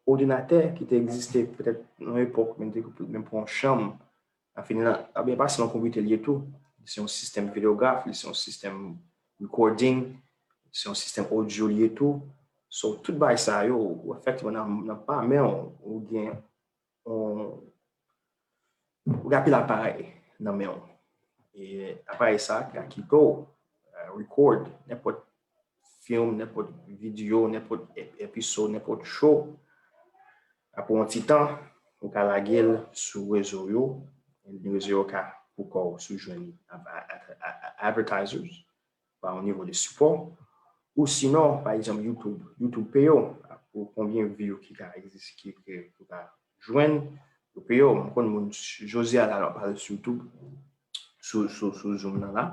òdinatè ki te egziste petèt nan yon epòk, menm te, menm pou yon chanm, afini la, ebyen, pa sèlman konpitè li ye tou. Li se yon sistèm videograf, li se yon sistèm recording, se yon sistèm audio li ye tou. So, tout bagay sa yo, ou efektivman nan, nan pa men w, ou gen yon, ou gen anpil aparèy nan men w. E aparèy sa ka kite w, e, record nenpòt film, nenpòt video, nenpòt episode, nenpòt show. Apre yon ti tan, ou ka lage l sou rezo yo, rezo yo ka pou kò w si w jwenn advertisers pa yon nivo de sipò. Ou sinon, pa egzanp, YouTube. YouTube peye w pou konbyen view ki ka egziste, ki, ki, ki ka jwenn, yo peye w. Mwen konn moun, jodi a la, lè w pale sou YouTube, sou, sou, sou Zoom nan la,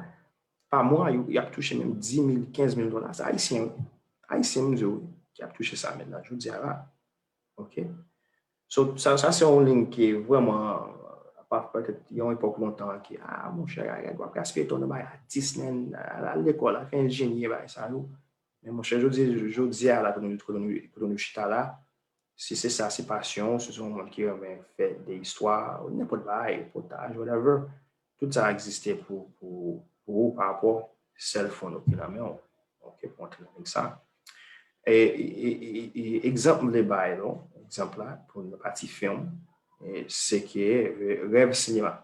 pa mwa, y ap touche menm dis mil, kenz mil dola. Se ayisyen, wi. Ayisyen, m di w, wi, ki ap touche sa menm nan jodi a la. Ok? So, sa, sa se yon liy ki vrèman, apa petèt yon epòk lontan ki, ah, monchè, w ap gaspiye tan nan bay atis, nen, al lekòl, al fè enjenyè, bay sa yo. Men monchè, jodi, jodi a la, kote nou, kote nou, kote nou chita la, si se sa, se pasyon, si se yon moun ki renmen fè de istwa, nenpòt bagay, reportaj, whatever, tout sa egziste pou, pou, pou ou pa rapò cell phone ou ki nan men w. Ok, pou antre nan sa. E, e, e, e, egzanp m vle bay, non? Egzanp la, pou nan pati film, e, se ke rè-, rèv sinema.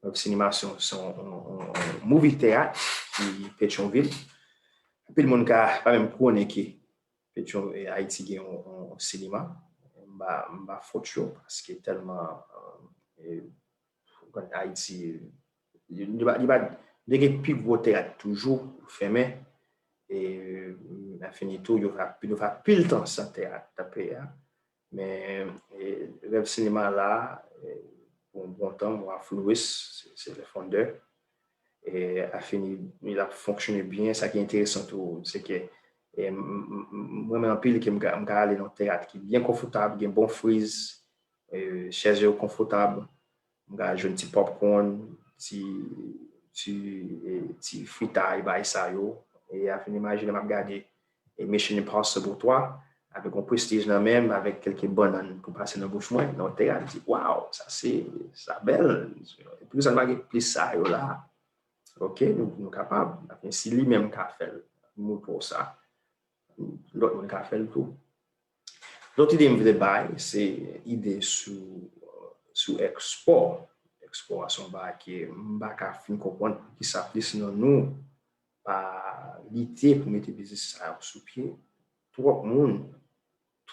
Rèv sinema se yon, se yon, yon, yon, yon movie teyat ki Petyonvil. Anpil moun ka pa menm konnen ke Petyon, e, Ayiti gen yon, yon, yon sinema. M pa, m pa fòt yo, paske tèlman, e, Ayiti, li, li pa, li pa, li gen pi gwo teyat toujou, fèmen. E, nan fini tou, yo fè, yo fè pil tan san teyat nan peyi a. Men, e, rèv sinema la, e, pou yon bon tan, mwen a Flouis, se, se le fondè. E, a fini, li ap fonksyone byen. Sa ki enteresan tou, se ke, e, m, m, m, mwen renmen anpil ke m ka, m ka ale nan teyat ki byen konfòtab, gen bon friz, e, chèz yo konfòtab, m ka jwenn ti popcorn, ti, ti, e, ti fritay, bay sa yo. E a fini imajine m ap gade e Mission Impossible twa, avèk yon Prestige nan men m, avèk kèlke bannann pou pase nan bouch mwen, nan yon teyat, m di, waw, sa se, sa bèl. Poukisa nou pa gen plis sa yo la? Ok, nou, nou kapab. Men si li menm ka fè l, m montre w sa, lòt moun ka fè l tou. Lòt ide m vle bay, se ide sou, sou ekspò. Ekspò a se yon bagay ke m pa ka fin konprann poukisa plis nan nou pa lite pou mete biznis sa yo sou pye. Twòp moun,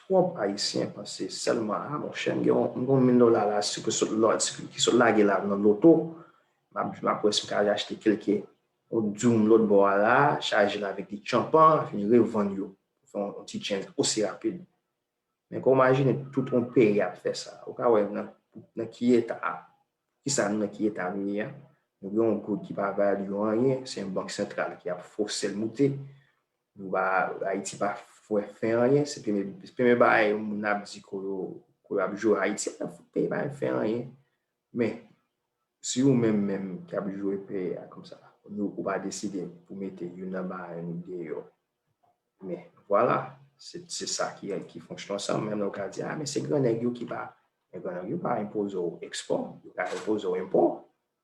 twòp Ayisyen panse sèlman, a, monchè, m gen yon, m gen yon mil dola la, si ki sot lòd, si ki sot lage la nan loto, m ap, m ap wè si m ka al achte kèlke yon djoum lòt bò a la, chaje l avèk de tchanpan, fini revann yo, fè yon, yon ti change osi rapid. Men kan w imajine tout yon peyi ap fè sa, ou ka wè nan, nan ki eta, kisa nou, nan ki eta nou ye a. Nou gen yon goud ki pa valye anyen, se yon bank santral ki ap fòse l moute. Nou pa, Ayiti pa fè, fè anyen, se premye, se premye bagay moun ap di ke yo, ke yo ap joure Ayiti, peyi pa fè anyen. Men, si ou menm menm ki ap joure peyi a konsa, nou, ou pa deside pou mete youn nan bagay nou deyò. Men, vwala, se, se sa ki, ki fonksyone ansanm. Menm lè ou ka di, a, men se gran nèg yo ki pa, men gran nèg yo pa enpoze w ekspò, yo ka enpoze w enpò,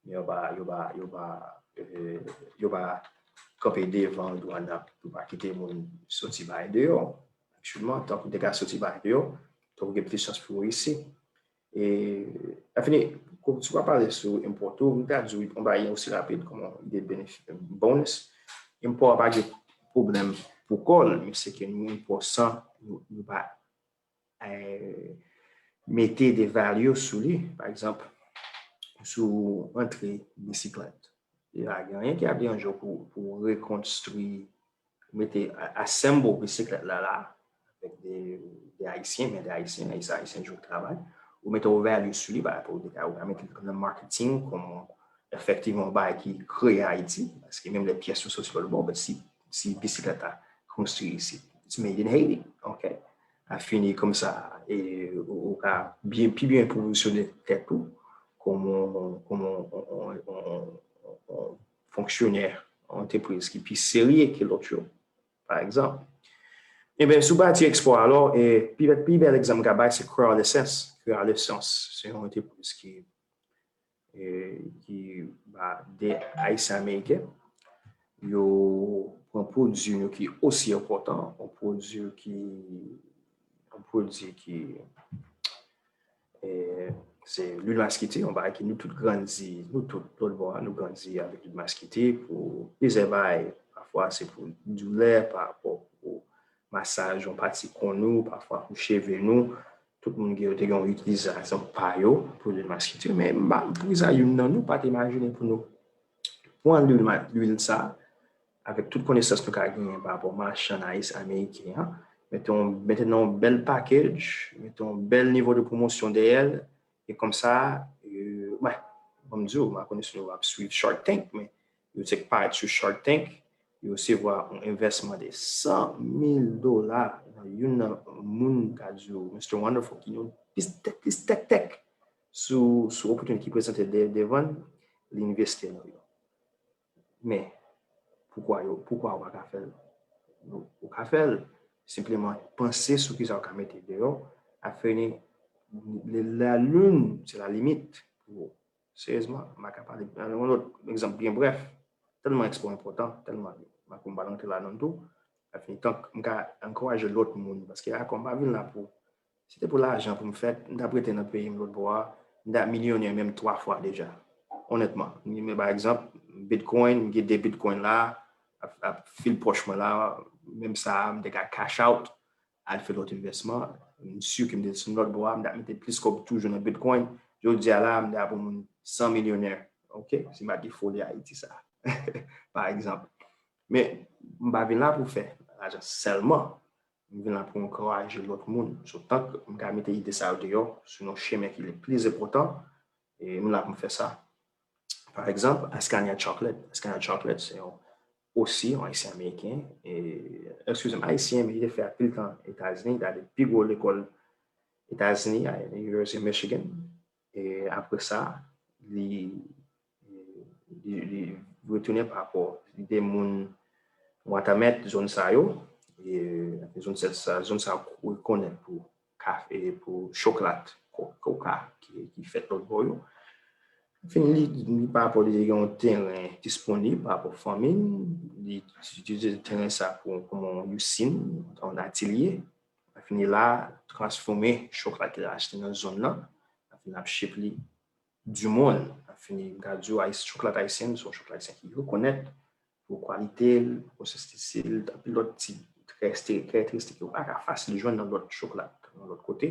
men yo pa, yo pa, yo pa, e, yo pa kanpe devan dwàn nan pou pa kite moun soti bay deyò. Aktyèlman, tankou te ka soti bay deyò, tankou gen plis chans pou yo isi. E, afini, si w ap pale sou enpò tou, m ta di w yon bagay osi rapid kòman ide benefi-, bonus. Enpò a pa gen pwoblèm pou kò l, men se ke nou enpò san, nou, nou pa, e, mete de value sou li. Pa egzanp, si w antre bisiklèt, pa gen anyen ki ap deranje w pou, pou rekonstwi, mete, a-, assemble bisiklèt la la, avèk de, de Ayisyen, men de Ayisyen, Ayisyen, Ayisyen jou travay, ou mete yon value sou li, pa rapò ou te ka, ou ka mete l nan marketing, kòm efektivman yon bagay ki kreye Ayiti, paske menm lè pyès yo soti lòt bò, men si, si bisiklèt la konstwi isit, it's made in Haiti, ok? A fini konsa, e, ou, ou ka byen, pi byen pozisyone tèt ou kòm yon, kòm yon, yon, yon, yon, yon fonksyonè, yon antrepriz ki pi serye ke lòt yo, pa egzanp. Ebyen, sou pati ekspò, alò, e, pi, pi bèl egzanp m ka bay, se Creole Essence. Creole Essence, se yon antrepriz ki, e, ki ba de Ayisyen Ameriken. Yo pran pwodui nou ki osi enpòtan, yon pwodui ki, yon pwodui ki, e, se lwil maskite, yon bagay ke nou tout grandi, nou tout lòt bò a, nou grandi avèk lwil maskite pou plizyè bagay, pafwa se pou doulè, pa rapò pou masaj yon pati kò nou, pafwa pou cheve nou. Tout moun gen, yo te gen yon itilizasyon pa yo pou lwil maskilti, men m pa, pou sa, youn nan nou pa te imajine pou nou pran lwil, lwil sa, avèk tout konesans nou ka genyen pa rapò machann ayisyen ameriken an, mete yon, mete nan yon bèl package, mete yon bèl nivo de pwomosyon dèyè l, e kòmsa, euh, wè, ban m di w, m pa konnen si w ap swiv Shark Tank, men yo te parèt sou Shark Tank, yo resevwa yon envèsman de san mil dola nan youn nan moun ka di w, Mister Wonderful, ki yon plis tèk, plis tèk tèk sou, sou opportunity ki prezante de, devan l, li envesti nan yo. Men, poukwa yo, poukwa ou pa ka fè l? Ou ka fè l, senpleman panse sou kisa ou ka mete deyò, afin la lune, c'est la limite pou ou. Seryezman, m pa ka pale, yon lòt egzanp byen brèf, tèlman ekspo enpòtan, tèlman, m pa konn pa rantre ladan l tou, afin tank m ka ankouraje lòt moun, paske akò m pa vin la pou, si te pou lajan pou m fèt, m t ap rete nan peyi m lòt bò a, m t ap milyonè menm twa fwa deja. Onètman, men pa egzanp, Bitcoin, m gen de Bitcoin la, ap, ap fil pòch mwen la, menm sa a, m te ka cash out, al fè lòt envèsman. M si ke m te desann lòt bò a, m t ap mete plis kòb toujou nan Bitcoin. Jodi a la, m ta pou moun san milyonè. Oke? Si m pa te foli Ayiti sa. Pa egzanp. Men, m pa vin la pou fè lajan sèlman. M vin la pou ankouraje lòt moun. So, tank m ka mete ide sa yo deyò, sou yon chemen ki le pli enpòtan, e m la pou m fè sa. Pa egzanp, Askania Chocolate. Askania Chocolate, se yon, osi yon Ayisyen Ameriken. E, eskize m, Ayisyen, men li te fè anpil tan Etazini, li te ale pi gwo lekòl Etazini, a University of Michigan. E apre sa, li, li, li retounen pa rapò, li te moun Wanament, zòn sa yo, e zòn sa, zòn sa yo rekonèt pou kafe, pou chokola, ko-, koka ki, ki fèt lòt bò yo. Fini li, li pa rapò li te gen yon teren disponib pa rapò fanmi l, li itilize teren sa pou, kòman yon isin, yon atilye. Fini la, transfòme chokola ke l achte nan zòn nan, fini ap ship li du monde. Fini, m ka di w, Ayis-, chokola ayisyen, se yon chokola ayisyen ki rekonèt pou kwalite l, konsistansi l, anpil lòt ti karakteristik, karakteristik yo pa ka fasil jwenn nan lòt chokola, nan lòt kote.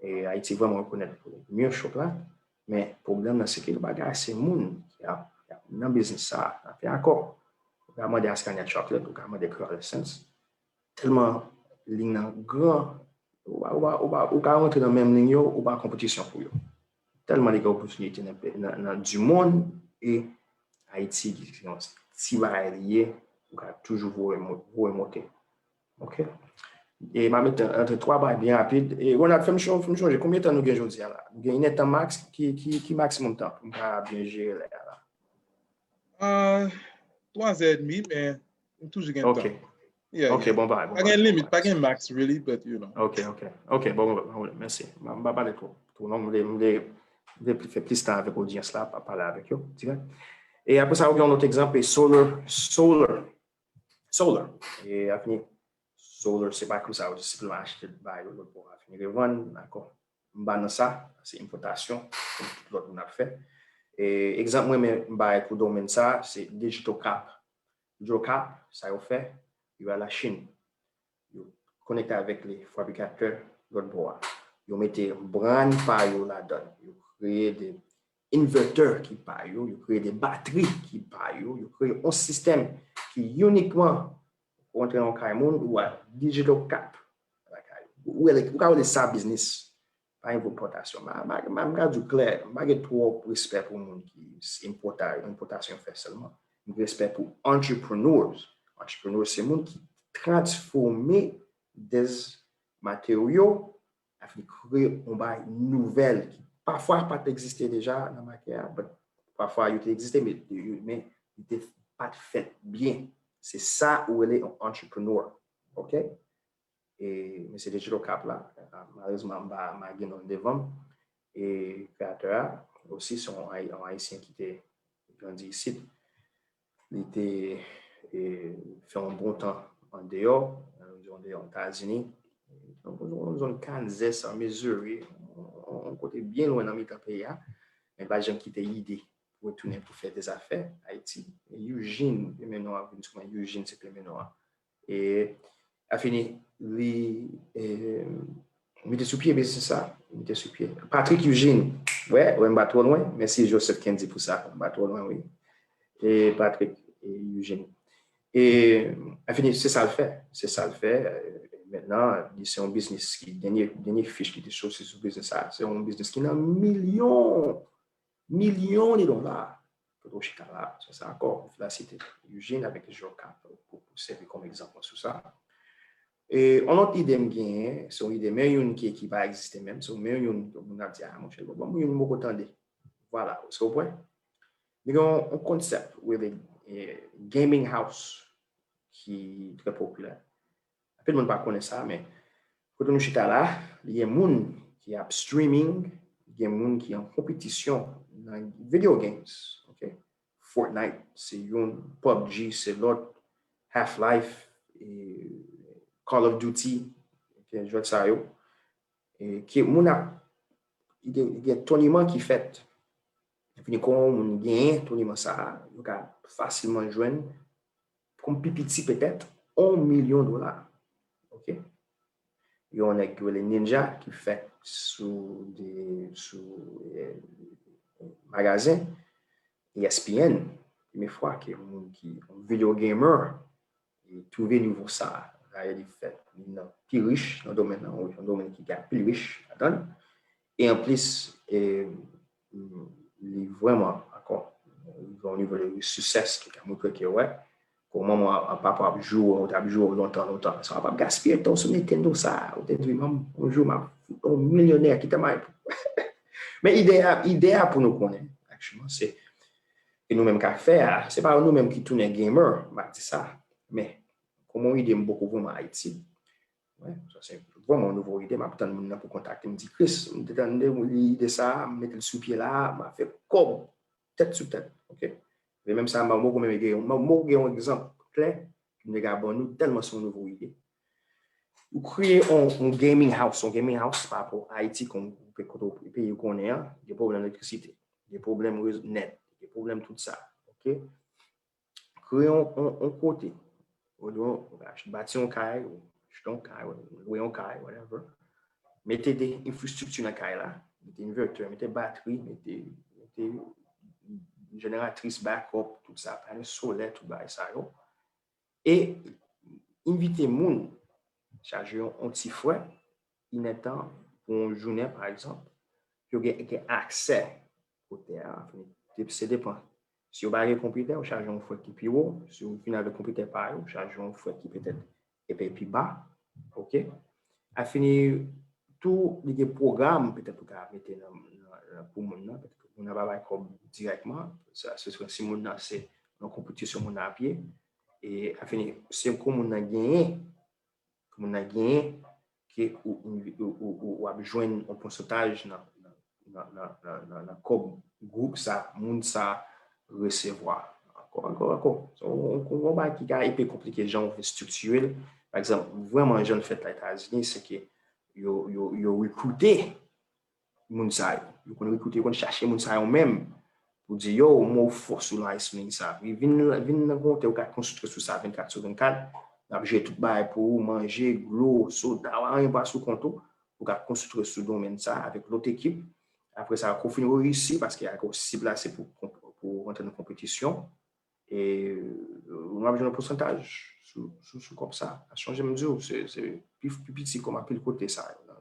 E Ayiti vrèman rekonèt pou milk chokola, men pwoblèm nan se ke yo pa gen ase moun ki ap, ki ap nan biznis sa a, ap fè akò. Ou ka mande Askania Chocolate, ou ka mande Creole Essence. Tèlman liy nan gran, ou pa, ou pa, ou pa, ou ka rantre nan menm liy yo, ou pa konpetisyon pou yo. Tèlman li gen opòtinite nan, nan, nan du monde, e Ayiti ki se yon ti bagay li ye, ou ka toujou voye mo-, voye monte. Oke? E m a mete antre twa bagay byen rapid. E Ronald, fè m cho-, fè m chonje, konbyen tan nou gen jodi a la? Nou gen inèdtan max, ki, ki, ki maksimòm tan pou m ka byen jere lè a la? Ah, twa zè edmi, men m toujou gen tan. Ok. Yeah, ok, yeah. Bon bagay. Pa gen limit, pa gen max, really, but you know. Ok, ok. Ok, bon, bon, bon, mèsi. M pa pale twò, twò long, m vle, m vle, m vle fè plis tan avèk odyans la, pa pale avèk yo, dirèk. E apre sa, ou gen yon lòt egzanp, e solar, solar, solar. E afini, solar, se pa konsa, ou te senpleman achte l ba yo, lòt bò, afini revann, dakò. M pa nan sa, se enpòtasyon, kòm tout lòt moun ap fè. E egzanp mwen, men, m bay pou domèn sa, se Digital Cap. Digital Cap, sa yo fè, yo al Lachin. Yo konekte avèk le fabrikatè lòt bò a. Yo mete brand pa yo ladan. Yo kreye de inverter ki pa yo, yo kreye de batri ki pa yo, yo kreye yon sistèm ki inikman ou rantre nan yon kay moun, ou wè Digital Cap lakay ou. Ou wè, ou ka rele sa biznis. Pa enpòtasyon. M ka di w klè, m pa gen twòp respè pou moun ki se enpòta-, enpòtasyon fè sèlman. M gen respè pou entrepreneurs. Entrepreneurs, se moun ki transfòme des matériaux, afin kreye yon bagay nouvèl ki pafwa pa t egziste deja nan makè a, but pafwa yo te egziste, men, men li te pa t fèt byen. Se sa ou rele yon entrepreneur. Ok? E, men se Digital Cap la, malerezman, m pa, m pa gen non l devan m. E kreyatè a osi se yon, yon Ayisyen ki te grandi isit. Li te, e, fè yon bon tan andeyò, andeyò Etazini, yon zòn Kansas, an Missouri, yon kote byen lwen nan mitan peyi a, men li pa t janm kite ide retounen pou fè de zafè Ayiti. Eugene, premye non an vin sou mwen, Eugene se premye non an. E a fini, li e, mete sou pye biznis sa, mete sou pye. Patrick Eugene, wè, wè, m pa twò lwen. Mèsi Joseph Kendy pou sa, m pa twò lwen, wi. E Patrick e Eugene. E a fini, se sa l fè, se sa l fè. Mentnan, li se yon biznis ki, dènye, dènye fich ki te soti sou biznis sa, se yon biznis ki nan milyon, milyon de dola. Kote w chita la, se sa ankò, m felisite Eugene avèk Joka pou, pou sèvi kòm egzanp sou sa. E yon lòt ide m genyen, se yon ide, men youn ki, ki pa egziste menm, se men youn, moun ap di, a, monchè, bon, bon, youn m poko tande. Vwala, se w pwen. Li gen yon, yon konsèp, rele e, gaming house, ki trè popilè. Anpil moun pa konnen sa, men kote nou chita la, li gen moun ki ap streaming, gen moun ki an konpetisyon nan video games, ok? Fortnite, se youn, PUBG, se lòt, Half-Life, e Call of Duty, ok, jwèt sa yo. E ki moun ap, gen, gen tournament ki fèt. Epi, kon moun genyen tournament sa, yo ka fasilman jwenn, kòm pi piti petèt, yon milyon dola. Ok? Yon nèg ki rele Ninja, ki fèt sou de, sou e, magazen E S P N. Premye fwa ke yon moun ki yon video gamer, li twouve nivo sa. Dayè, li fèt, li nan pi rich nan domèn nan, yon domèn ki gen pi rich ladan l. E anplis, e, li vrèman, ankò, li gen yon nivo de success ki ka montre ke, wè, kòman manman ak papa ap jwe, ou t ap jwe lontan, lontan. Sa w p ap gaspiye tan w sou Nintendo sa, ou te di, manman, yon jou, m ap fout yon milyonè, kite m al. Men ide a, ide a pou nou konnen, actually, se ke nou menm ka fè a, se pa nou menm ki tounen gamer, m ap di sa. Men, kòman yon ide m poko vrèman Ayiti, wè, sa se vrèman yon nouvo ide, m ap tann moun nan pou kontakte m, di, Chris, m te tande ide sa, m mete l sou pye la, m ap fè kòb, tèt sou tèt, ok? Men menm sa, m poko menm gen, m poko gen yon egzanp klè, ke m te ka ban nou, tèlman se yon nouvo ide. Ou kreye yon, yon gaming house, yon gaming house pa rapò Ayiti, kon, kote w, peyi w konnen an, gen pwoblèm elektrisite, gen pwoblèm nèt, gen pwoblèm tout sa, ok? Kreye yon, yon, yon kote, ou dwe bati yon kay, ou achte yon kay, ou lwe yon kay, whatever. Mete de enfrastrikti nan kay la, mete envètè, mete batri, mete, mete jeneratris backup, tout sa, panèl solè, tout bagay sa yo. E envite moun, chaje yon, yon ti frè, inètan pou yon jounen, pa egzanp, pou yo gen, gen aksè kote a, se depan. Si yo pa gen konpitè, yo chaje yon frè ki pi wo. Si yo vin avèk konpitè pa yo, yo chaje yon frè ki petèt epe pi ba. Ok? A fini, tou, li gen pwogram, petèt ou ka mete nan, nan, nan, pou moun nan, petèt moun nan pa bay kòb dirèkman. Sa, se si moun nan se yon konpetisyon moun nan ap ye. E a fini, se kon moun nan genyen, ke moun nan genyen, ke ou, ou, ou, ou, ou ap jwenn yon pousantaj nan, nan, nan, nan, nan, nan, nan kòb gwoup sa, moun sa resevwa. Ankò, ankò, ankò. Se yon, yon, yon bagay ki ka enpe konplike jan w estriktire l. Pa egzanp, vrèman jan l fèt la Etazini, se ke yo, yo, yo rekrite moun sa yo. Yo konn rekrite, yo konn chache moun sa yo menm pou di, yo, mwen fò sou live streaming sa. Vin, vin nan kote ou ka konsantre sou sa vennkat sou vennkat. N ap jere tout bagay pou ou, manje, dlo, soda, anyen pa sou kont ou. Ou ka konsantre sou domèn sa avèk lòt ekip. Apre sa, kou fin reyisi, paske ak sib la se pou, pou rantre nan konpetisyon. E nou ap jwenn yon pousantaj sou, sou, sou kòb sa. Chonje m di w, se, se pi, pi piti kòm anpil kote sa yo.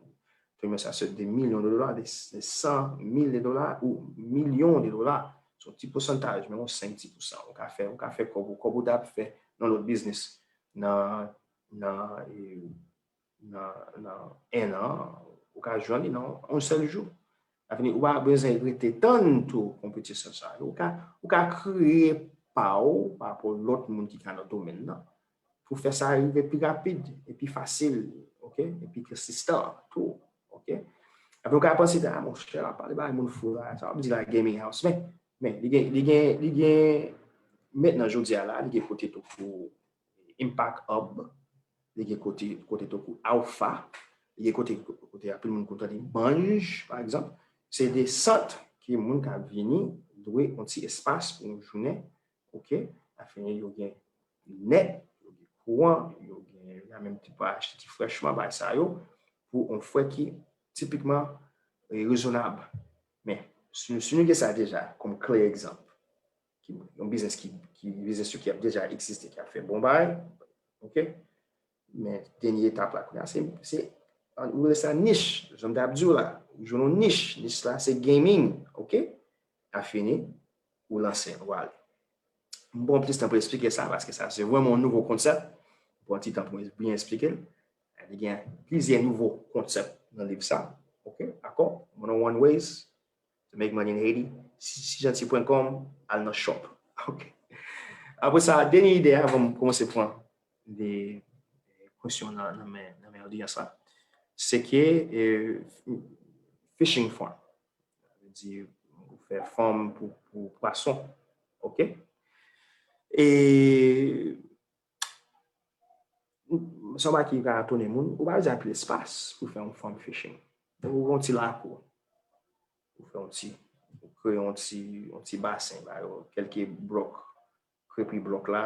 Premye sa, se de milyon de dola, de, de san mil de dola ou milyon de dola. Se yon ti pousantaj, men yon senk, dis pousan. Ou ka fè, ou ka fè kòb ou, kòb ou t ap fè nan lòt biznis, nan, nan, e, nan, nan en an, ou ka jwenn li nan yon sèl jou. Sa vle di, ou pa bezwen rete tann tou konpetisyon sa yo. Ou ka, ou ka kreye pa w pa rapò lòt moun ki ka nan domèn nan. Pou fè sa rive pi rapid e pi fasil, ok? E pi konsistan tou, ok? Epi ou ka panse, a, monchè, l ap pale bagay moun fou la, sa w ap di la gaming house. Men, men, li gen, li gen, li gen, mentnan, jodi a la, li gen kote tou pou Impact Hub, li gen kote, kote tankou Alpha, li gen kote, kote anpil moun konn tande Banj, pa egzanp. Se de sant ke moun ka vini, lwe yon ti espas pou yon jounen, oke? Afin yo gen nèt, yo gen kouran, yo gen, y a menm ti pa achte ti frèchman, bagay sa yo, pou yon frè ki tipikman e, rezonab. Men, si, si nou gen sa deja kòm klè egzanp, ki, yon biznis ki, ki, biznis yo ki ap deja egziste, ki ap fè bon bagay, oke? Men, dènye etap la, kounye a, se, se, ou rele sa nich, jan m t ap di w la, ou jwenn yon nich, nich la, se gaming, oke? A fini, ou lanse l, ou ale. M pran plis tan pou eksplike sa, paske sa se vrèman yon nouvo konsèp. M pran ti tan pou m byen eksplike l. Li gen plizyè nouvo konsèp nan liv sa. Oke, dakò? One oh one ways to make money in Haiti. Si, si janti pwen kòm, al nan shop. Oke. Apre sa, dènye ide a, avan m kòmanse pran de kwestyon nan, nan men, nan men odyans la, se ke eh, fishing farm. Sa vle di, ou fè fanm pou, pou pwason. Oke? E se yon bagay ki ka etone moun, ou pa bezwen anpil espas pou fè yon farm fishing. Donk, ou gen yon ti lakou. Ou fè yon ti, ou kreye yon ti, yon ti basen, ba yo kèlke blòk, krepi blòk la,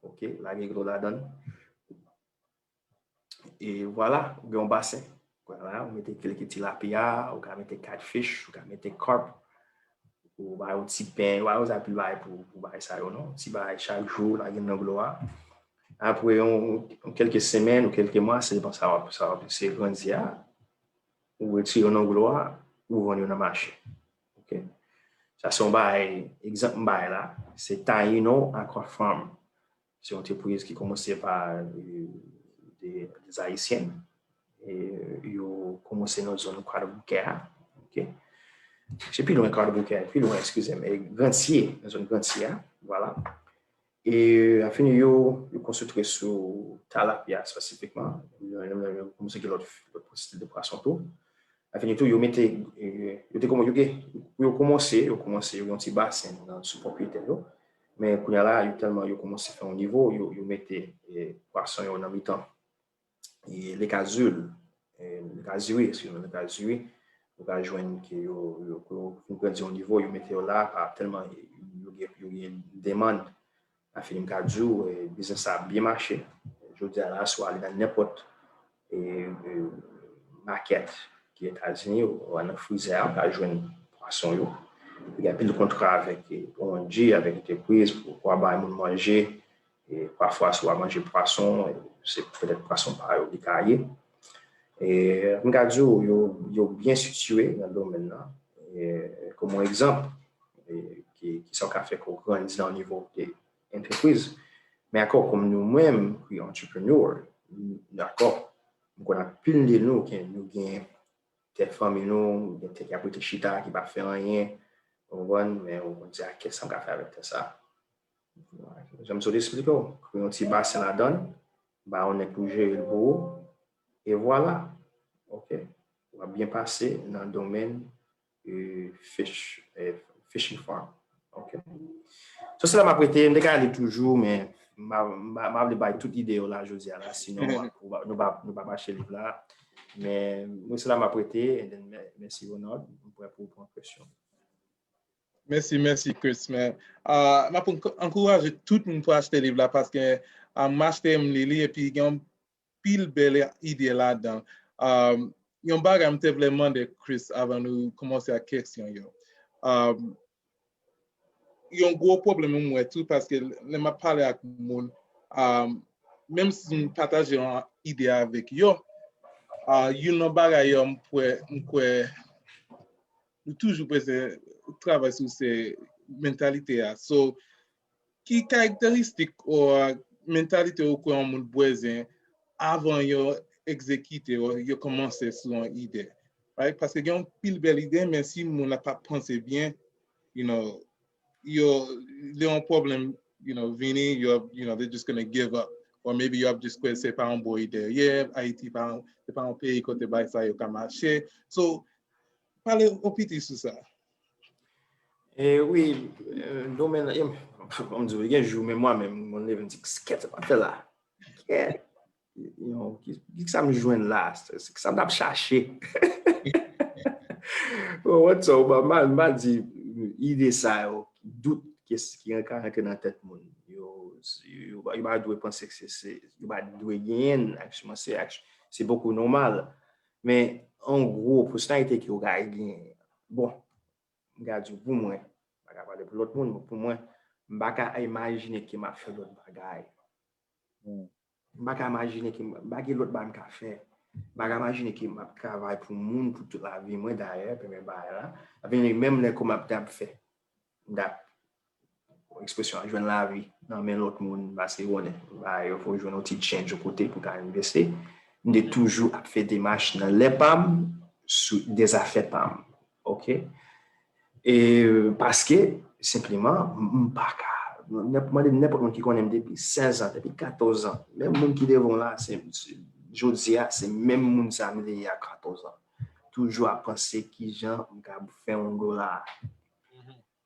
oke, lage dlo ladan l. E vwala, ou gen yon basen. Vwala, ou mete kèlke tilapiya, ou ka mete catfish, ou ka mete carp, ou ba yo ti pen, ou pa bezwen anpil bagay pou, pou bagay sa yo, non. Ti bagay chak jou, lage nan dlo a. Apre yon, yon kèlke semèn ou kèlke mwa, se depan sa w ap, sa w ap, se grandi a, ou retire yo nan dlo a, ou vann yo nan mache. Oke? Sa se yon bagay, egzanp m bay la, se Taino Aqua Farm. Se yon antrepriz ki kòmanse pa eh, de, de Ayisyen. E yo kòmanse nan zòn Kwadboukè a. Oke? Se pi lwen Kwadboukè, pi lwen, eskize m, e Grantye, nan zòn Grantye a. Vwala. E afini yo, yo konsantre sou talapya espesifikman. Yo, yo, yo kòmanse gen lòt, lòt stil de pwason tou. Afini tou, yo mete, eh, yo te kòman, yo gen, pou yo kòmanse, yo kòmanse, yo gen yon ti basen nan sou pwopyetè yo. Men kounye a la, yo tèlman yo kòmanse fè yon nivo, yo, yo mete eh, pwason yo nan mitan eh, Lake Azul, eh, Lake Aziri, eskize m, Lake Aziri, ou ka jwenn ke yo, yo, yo fin grandi yon nivo, yo mete yo la, pa tèlman yo gen, yo gen demann. Afini m ka di w, eh, biznis sa ap byen mache. Jodi a la, si w ale nan nenpòt eh, eh, makèt ki Etazini, ou al nan frizè a, ou ka jwenn pwason yo. Yo gen anpil kontra avèk eh, O N G, avèk antrepriz pou, pou bay moun manje. E pafwa, si w ap manje pwason, se petèt pwason pa yo li ka ye. E m ka di w, yo, yo byen sitiye nan domèn nan. E, kòm yon egzanp, e, ki, ki sa w ka fè pou w grandi nan nivo de antrepriz. Men ankò, kòm nou menm, ki entrepreneur, dakò, m konn anpil de nou, ke nou gen tè fanmi nou, gen tè ki ap rete chita, ki pa fè anyen, ou konprann, men ou konn di, a, kisa m ka fè avèk tè sa? Jan m sot esplike w, kreye yon ti basen ladan l, ba yon nèg pou jere l pou ou, e vwala. Oke. W ap byen pase nan domèn eh, fish, eh, fishing farm. Ok. So, se la m ap rete, m te ka ale toujou, men m a, m a, m a vle bay tout ide yo la jodi a la, sinon nou pa, nou pa, nou pa mache liv la. Men mwen se la m ap rete, and then mè- mèsi Ronald, m prè pou pran kesyon. Mèsi, mèsi Chris. Men, uh, m ap ank- ankouraje tout moun pou achte liv la paske uh, m achte, m li li, epi gen yon pil bèl ide ladan. Um, yon bagay m te vle mande Chris avan nou kòmanse ak kesyon yo. Um, yon gwo pwoblèm m wè tou, paske lè m ap pale ak moun, um, menm si m pataje yon ide avèk yo, uh, youn nan bagay yo m kwè, m kwè nou toujou bezwen travay sou se mantalite a. So, ki karakteristik ou mantalite ou kwè yon moun bezwen avan yo egzekite ou yo kòmanse sou yon ide? Right? Paske gen yon pil bèl ide, men si moun la pa panse byen, you know, yo, lè yon pwoblèm, you know, vini, yo, you know, they're just gonna give up. Or maybe yo ap just kwè se pa yon bon ide. Yeah, Ayiti pa, se pa yon peyi kote bagay sa yo ka mache. So, pale yon piti sou sa. E wi, eh, domèn nan, kòm di w, gen jou, menm mwen menm, mwen leve, m di, kèt sa m ap fè la? Kèt, you know, ki, ki sa m jwenn la? Se, se ki sa m t ap chache? Bon, wè sa, ou pa mal, m pa di, ide sa yo, dout ki, ki ka rantre nan tèt moun. Yo, yo, yo pa dwe panse ke se, se, yo pa dwe genyen l, actually, se, actually, se poko nòmal. Men, an gwo, pèsonalite ke w ka genyen. Bon, m ka di w pou mwen, m pa ka pale pou lòt moun, men pou mwen, m pa ka imajine ke m ap fè lòt bagay. M pa ka imajine ke m pa gen lòt bagay m ka fè. M pa ka imajine ke m ap travay pou moun pou tout lavi mwen, dayè, premye bagay la. Epi menm lè ke m ap, t ap fè, m t ap, ekspresyon an, jwenn lavi nan men lòt moun, paske w konnen, bagay yo, fò w jwenn yon ti change yon kote pou w ka envesti. M te toujou ap fè demach nan lè pa m, sou de zafè pa m. Oke? E paske, senpleman, m, m pa ka, nenp-, mande nenpòt moun ki konnen m depi sèz an, depi katòz an, menm moun ki devan w la, se, se, jodi a, se menm moun sa m te ye a katòz an. Toujou ap panse kijan m ka fè yon dola.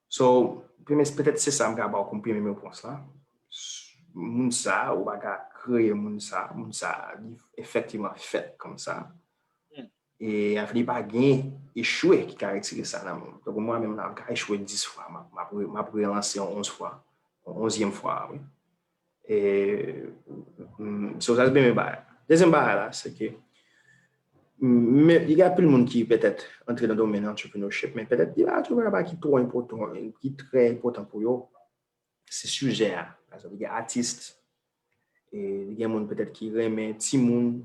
So, premye, petèt se sa m ka ba w kòm premye repons la. Moun sa, ou pa ka kreye moun sa, moun sa, li efektivman fèt kòm sa. E afin li pa gen echwe ki ka retire sa nan moun. Donk, mwen menm la, m ka echwe dis fwa, m ap, m ap re-, m ap relanse yon onz fwa, yon onzyèm fwa, wi. E, mm, so, sa se premye bagay. Dezyèm bagay la, se ke, mm, men, gen anpil moun ki petèt antre nan domèn entrepreneurship, men petèt li pa entrepreneur pa ki twò enpòtan, ki trè enpòtan pou yo. Se sijè a. Pa egzanp, gen atis, e gen moun petèt ki renmen timoun,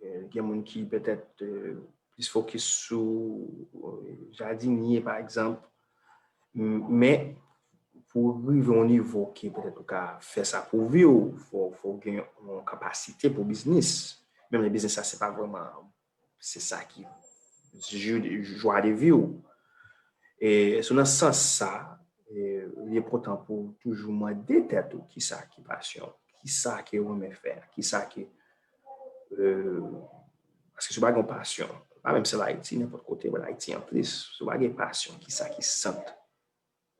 e gen moun ki petèt, e, plis fokis sou, e, jadinye, pa egzanp. M-, men, pou w rive yon nivo ke petèt ou ka fè sa pou vi w, fò, fò w gen yon kapasite pou biznis. Menm lè biznis la, se pa vrèman, se sa ki jwa de vi w. E se nan sans sa, e, li enpòtan pou w toujou mande tèt ou kisa ki pasyon, kisa ke w renmen fè, kisa ke, e, paske si w pa gen yon pasyon, pa menm sèl Ayiti, nenpòt kote, men Ayiti anplis, si w pa gen pasyon, kisa ki sant,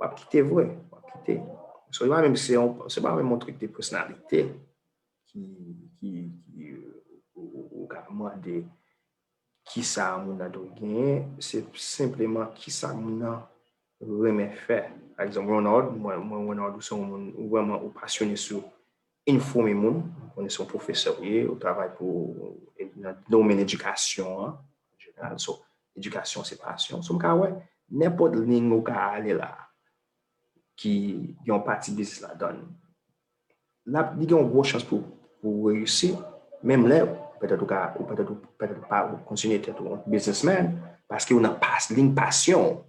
w ap kite vre, w ap kite. So, se pa menm, se yon, se pa menm yon trik de pèsonalite ki, ki, ki, ou, ou, ou ka mande kisa moun nan dwe genyen, se senpleman kisa moun nan renmen fè. Pa egzanp, Ronald, mwen, mwen, Ronald, ou se yon moun, ou vrèman, ou pasyone sou enfòme moun, ou konnen se yon pwofesè ou ye, ou travay pou, nan domèn edikasyon an, an jeneral. So, edikasyon se pasyon. So, m ka wè, nenpòt liy ou ka ale la, ki gen yon pati biznis ladan l, l ap, li gen yon gwo chans pou, pou reyisi, menm lè, petèt ou ka, ou petèt ou, petèt ou pa, ou konsidere tèt ou yon biznismenn, paske ou nan pas, liy pasyon w.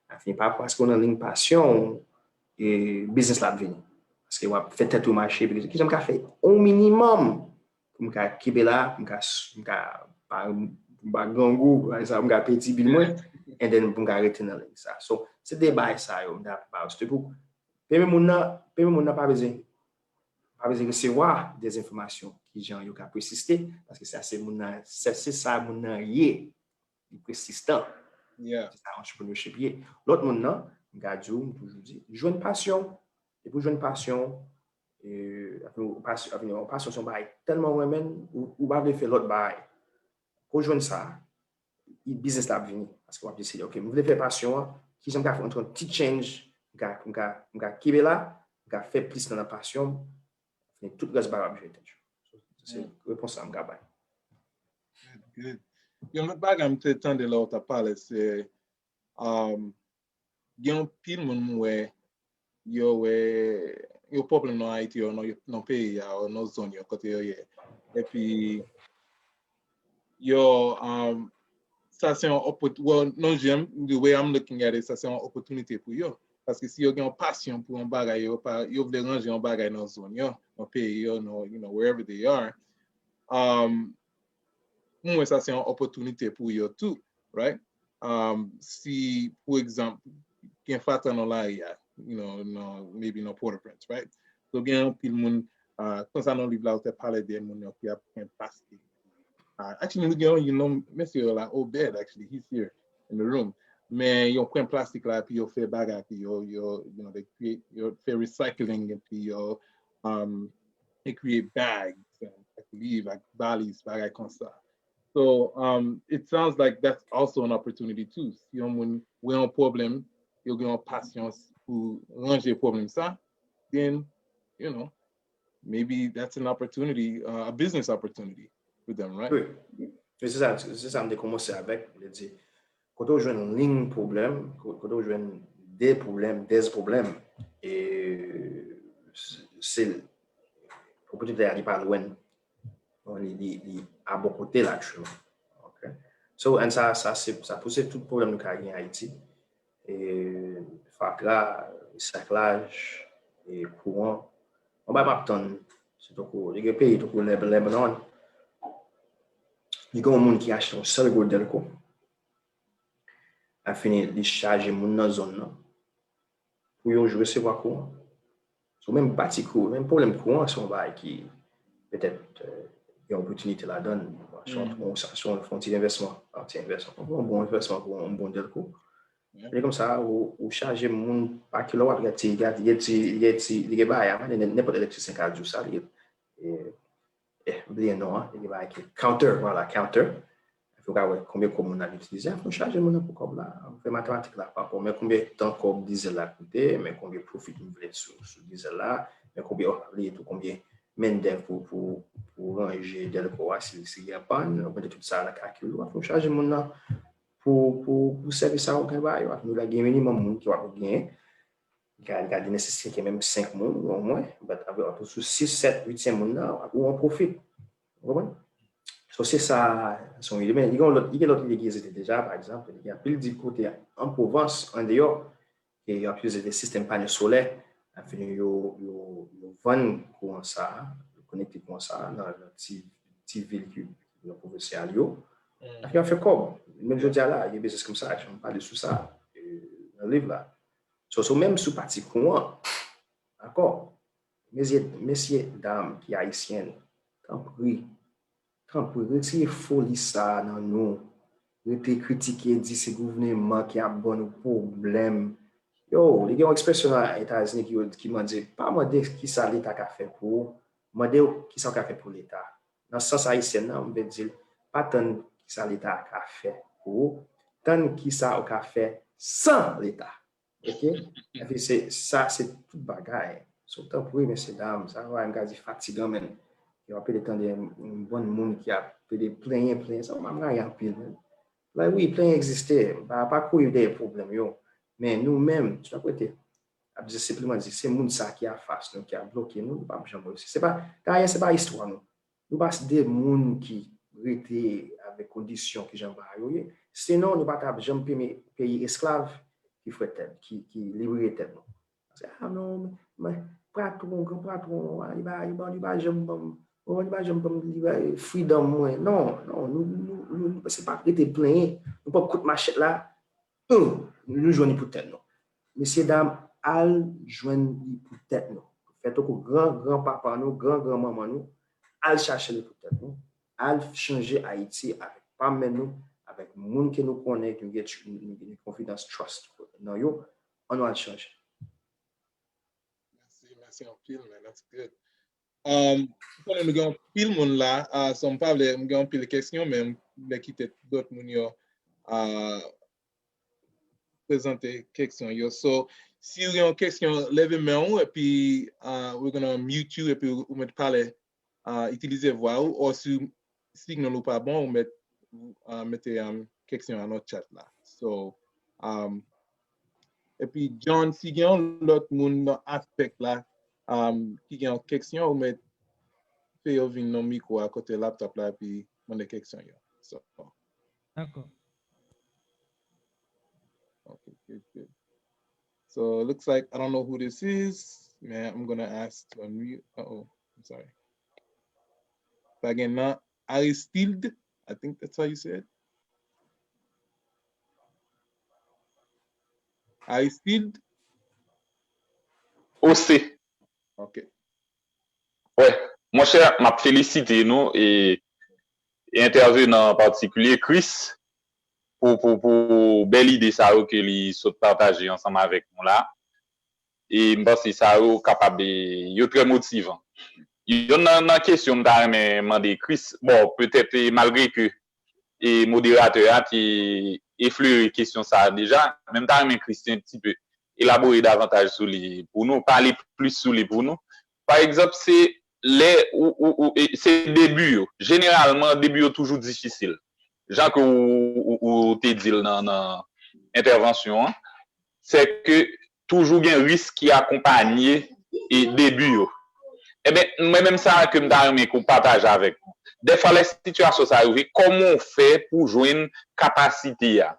Afini pa paske ou nan liy pasyon w, e, biznis la ap vini. Paske w ap fè tèt ou mache, epi kijan m ka fè yon minimòm pou m ka kenbe la, pou m ka, m ka pa, m pa grangou, bagay sa, m ka peye ti bil mwen, and then pou m ka rete nan liy sa. So, se de bagay sa yo, m ta ba yo. Se pou, premye moun nan, premye moun nan pa bezwen, pa bezwen resevwa de enfòmasyon ki jan yo ka pèsiste, paske sa se moun nan, se, se sa moun nan ye, li pèsistan. Se sa entrepreneurship ye. Lòt moun nan, m ka di w, m toujou di, jwenn pasyon w. Depi w jwenn pasyon w, e, api w pas-, api w pasyon se yon bagay tèlman w renmen l, ou, ou pa vle fè lòt bagay. Kou w jwenn sa, i-, biznis la ap vini. Paske w ap deside, ok, m vle fè pasyon an, kijan m ka fè yon ti change, m ka, m ka, m ka kenbe la, m ka fè plis nan, nan pasyon m, men tout rès bagay ap jwe tèt yo. Se repons sa m ka bay. Good, good. Yon lòt bagay m te tande lè w t ap pale, se, um, gen yon pil moun m wè, yo wè, yo pwoblèm nan Ayiti, yo nan, nan peyi a, yo nan zòn yo, kote yo ye. Epi, yo, um, sa se yon opot-, well, nan je m, the way I'm looking at it, sa se yon opòtinite pou yo. Paske si yo gen yon pasyon pou yon bagay, yo pa, yo vle ranje yon bagay nan zòn yo, nan peyi yo, nan, you know, wherever they are. Um, mwen, sa se yon opòtinite pou yo tou, right? Um, si, pou egzanp, gen fatra nan lari a, you know, nan, maybe nan Port-au-Prince, right? So, gen anpil moun, uh, konsa nan liv la, ou te pale de moun yo ki ap gen plastik. Uh, actually, nou gen yon, you know, mesye yo la, Obed, actually, he's here in the room. Men yo pran plastik la, epi yo fè bagay, epi yo, yo, you know, they create, yo fè recycling, epi yo, um, they create bags, and, like, liv, like, valiz, bagay konsa. So, um, it sounds like that's also an opportunity too. Si yon moun wè yon pwoblèm, yo gen yon pasyans pou ranje pwoblèm sa, then, you know, maybe that's an opportunity, uh, a business opportunity for them, right? Wi. Men se sa, se sa m te kòmanse avèk, m te di, kote w jwenn liy pwoblèm, kote w jwenn de pwoblèm, des problèmes, e se opòtinite a li pa lwen. Bon, li, li, li a bò kote l, actually. Ok. So, and sa, sa, se, sa pouse tout pwoblèm nou ka gen Ayiti. E, fatra, resaklaj, e kouran. Yon bagay m ap tann, se tankou, li gen peyi, tankou Leb-, Lebanon. Li gen yon moun ki achte yon sèl gwo dèlko. A fini, li chaje moun nan zòn nan. Pou yo resevwa kouran. So, menm pati kouran, menm pwoblèm kouran, se yon bagay ki, petèt, euh, gen opòtinite ladan l. Se yon, se yon, se yon ti envèsman, yon ti envèsman. Yon bon envèsman pou yon bon dèlko. Se konsa, ou, ou chaje moun pa kilo, w ap gade ti, gade, gade ti, gade ti, li gen bagay, a, nenpòt elektrisyen ka di w sa, li, e, eh, m bliye non an, li gen bagay ki counter, vwala, counter. Epi w ka wè konbyen kòb moun nan itilize, epi w chaje moun nan pou kòb la. Ou fè matematik la pa rapò, men konbyen tan kòb dizèl la koute, men konbyen profit nou vle sou, sou dizèl la, men konbyen, w ap bliye tou konbyen mendèv pou, pou, pou ranje dèlko a, si, si gen pàn, ou mete tout sa nan kalkil ou, epi w chaje moun nan pou, pou, pou sèvis sa ou gen ba yo. Epi nou la gen minimòm moun ki w ap genyen, li ka, li ka de nesesite ke menm senk moun, omwen, but apre, sou sis, sèt, uityèm moun nan, ou an pwofit. Ou konprann? So, se sa, se yon ide. Men, li gen lòt, li gen lòt ide ki egziste deja, pa egzanp, li gen anpil di kote an pwovans, andeyò, ke yo ap itilize de sistèm pano solè, afin yo, yo, yo vann kouran sa, yo konekte kouran sa nan, nan ti, ti vil ki, ki nan pwovinsal yo. Afin yo fè kòb. Menm jodi a la, gen biznis konsa, jan m pale sou sa, euh, nan liv la. So, so menm sou pati kouran, dakò? Mesye, mesye dam ki ayisyen, tanpri, tanpri, retire foli sa nan nou. Rete kritike, di se gouvènman ki ap ban nou pwoblèm. Yo, li gen yon ekspresyon nan Etazini ki, ki mande, pa mande kisa Leta ka fè pou ou, mande kisa w ka fè pou Leta. Nan sans ayisyen nan, m vle di, pa tann kisa Leta ka fè pou ou, tann kisa w ka fè san Leta. Ok? Epi se, sa se tout bagay. So, tanpri, mesye dam, sa va m ka di fatigan, men. Yo ap pede tande yon bann moun ki ap pede plenyen, plenyen. Sa, m ap rayi anpil, men. Like, wi, plenyen egziste. Pa, pa kouri dèyè pwoblèm yo. Men nou menm, sa k rete, ap di senpleman di, se moun sa ki anfas nou, ki ap bloke nou, nou p ap janm reyisi. Se pa, dayè, se pa istwa nou. Nou pa se de moun ki rete avèk kondisyon ki jan ba yo ye. Sinon, nou pa t ap janm peye, peye esklav ki fè tèt, ki, ki libere tèt nou. Paske, ah non, men, patwon, gran patwon, ah, li pa, li pa, li pa janm ban m, oh, li pa janm ban m, li pa, freedom mwen. Non, non, nou, nou, nou, nou, se pa rete plenyen. Nou pran kout machèt la, hum, nou jwenn li pou tèt nou. Mesye dam, al jwenn li pou tèt nou. Fè tankou gran, gran papa nou, gran, gran manman nou, al chache li pou tèt nou. Al chanje Ayiti avèk pa men nou, avèk moun ke nou konnen, ke nou gen, nou gen konfidans, trust nan yo, ann al chanje. Mèsi, mèsi anpil, man. That's good. Um, konnen nou gen anpil moun la, uh, so m pa vle, m gen anpil kesyon, men m vle kite dòt moun yo, uh, prezante kesyon yo. So, si w gen yon kesyon, leve men w, epi, uh, we're gonna mute you, epi ou mèt pale, uh, itilize vwa ou, o si signal ou pa bon, ou mèt, uh, mete, um, kesyon an nan chat la. So, um, epi, John, si gen yon lòt moun nan aspèk la, um, ki gen yon kesyon, ou mèt fè yo vin nan mikwo a kote laptop la, epi mande kesyon yo. So. Dakò. Okay, good, good. So it looks like I don't know who this is, man. I'm gonna ask to unmute. Uh oh, I'm sorry. Again, now Aristide, I think that's how you say it. Aristide. Ose. Ok. Wè, monchè, m ap felisite nou e, e entèvenan an patikilye, Chris, pou, pou, pou bèl ide sa yo ke li sot pataje ansanm avèk nou la. E m panse sa yo kapab, e, yo trè motivan. Yonn nan, nan kesyon m ta renmen mande Chris, bon, petèt, e, malgre ke e moderatè a te, eflere kesyon sa a deja, men m ta renmen Christian ti pe elabore davantaj sou li pou nou, pale plis sou li pou nou. Pa egzanp, se lè ou, ou, ou, e, se debi yo. Jeneralman, debi yo toujou difisil. Jan ke ou, ou, ou te di l nan, nan entèvansyon an, se ke toujou gen risk ki akonpanye e debi yo. Ebyen, mwen menm sa ke m ta renmen ke w pataje avèk nou. Dèfwa lè sitiyasyon sa rive, kòman w fè pou jwenn kapasite a?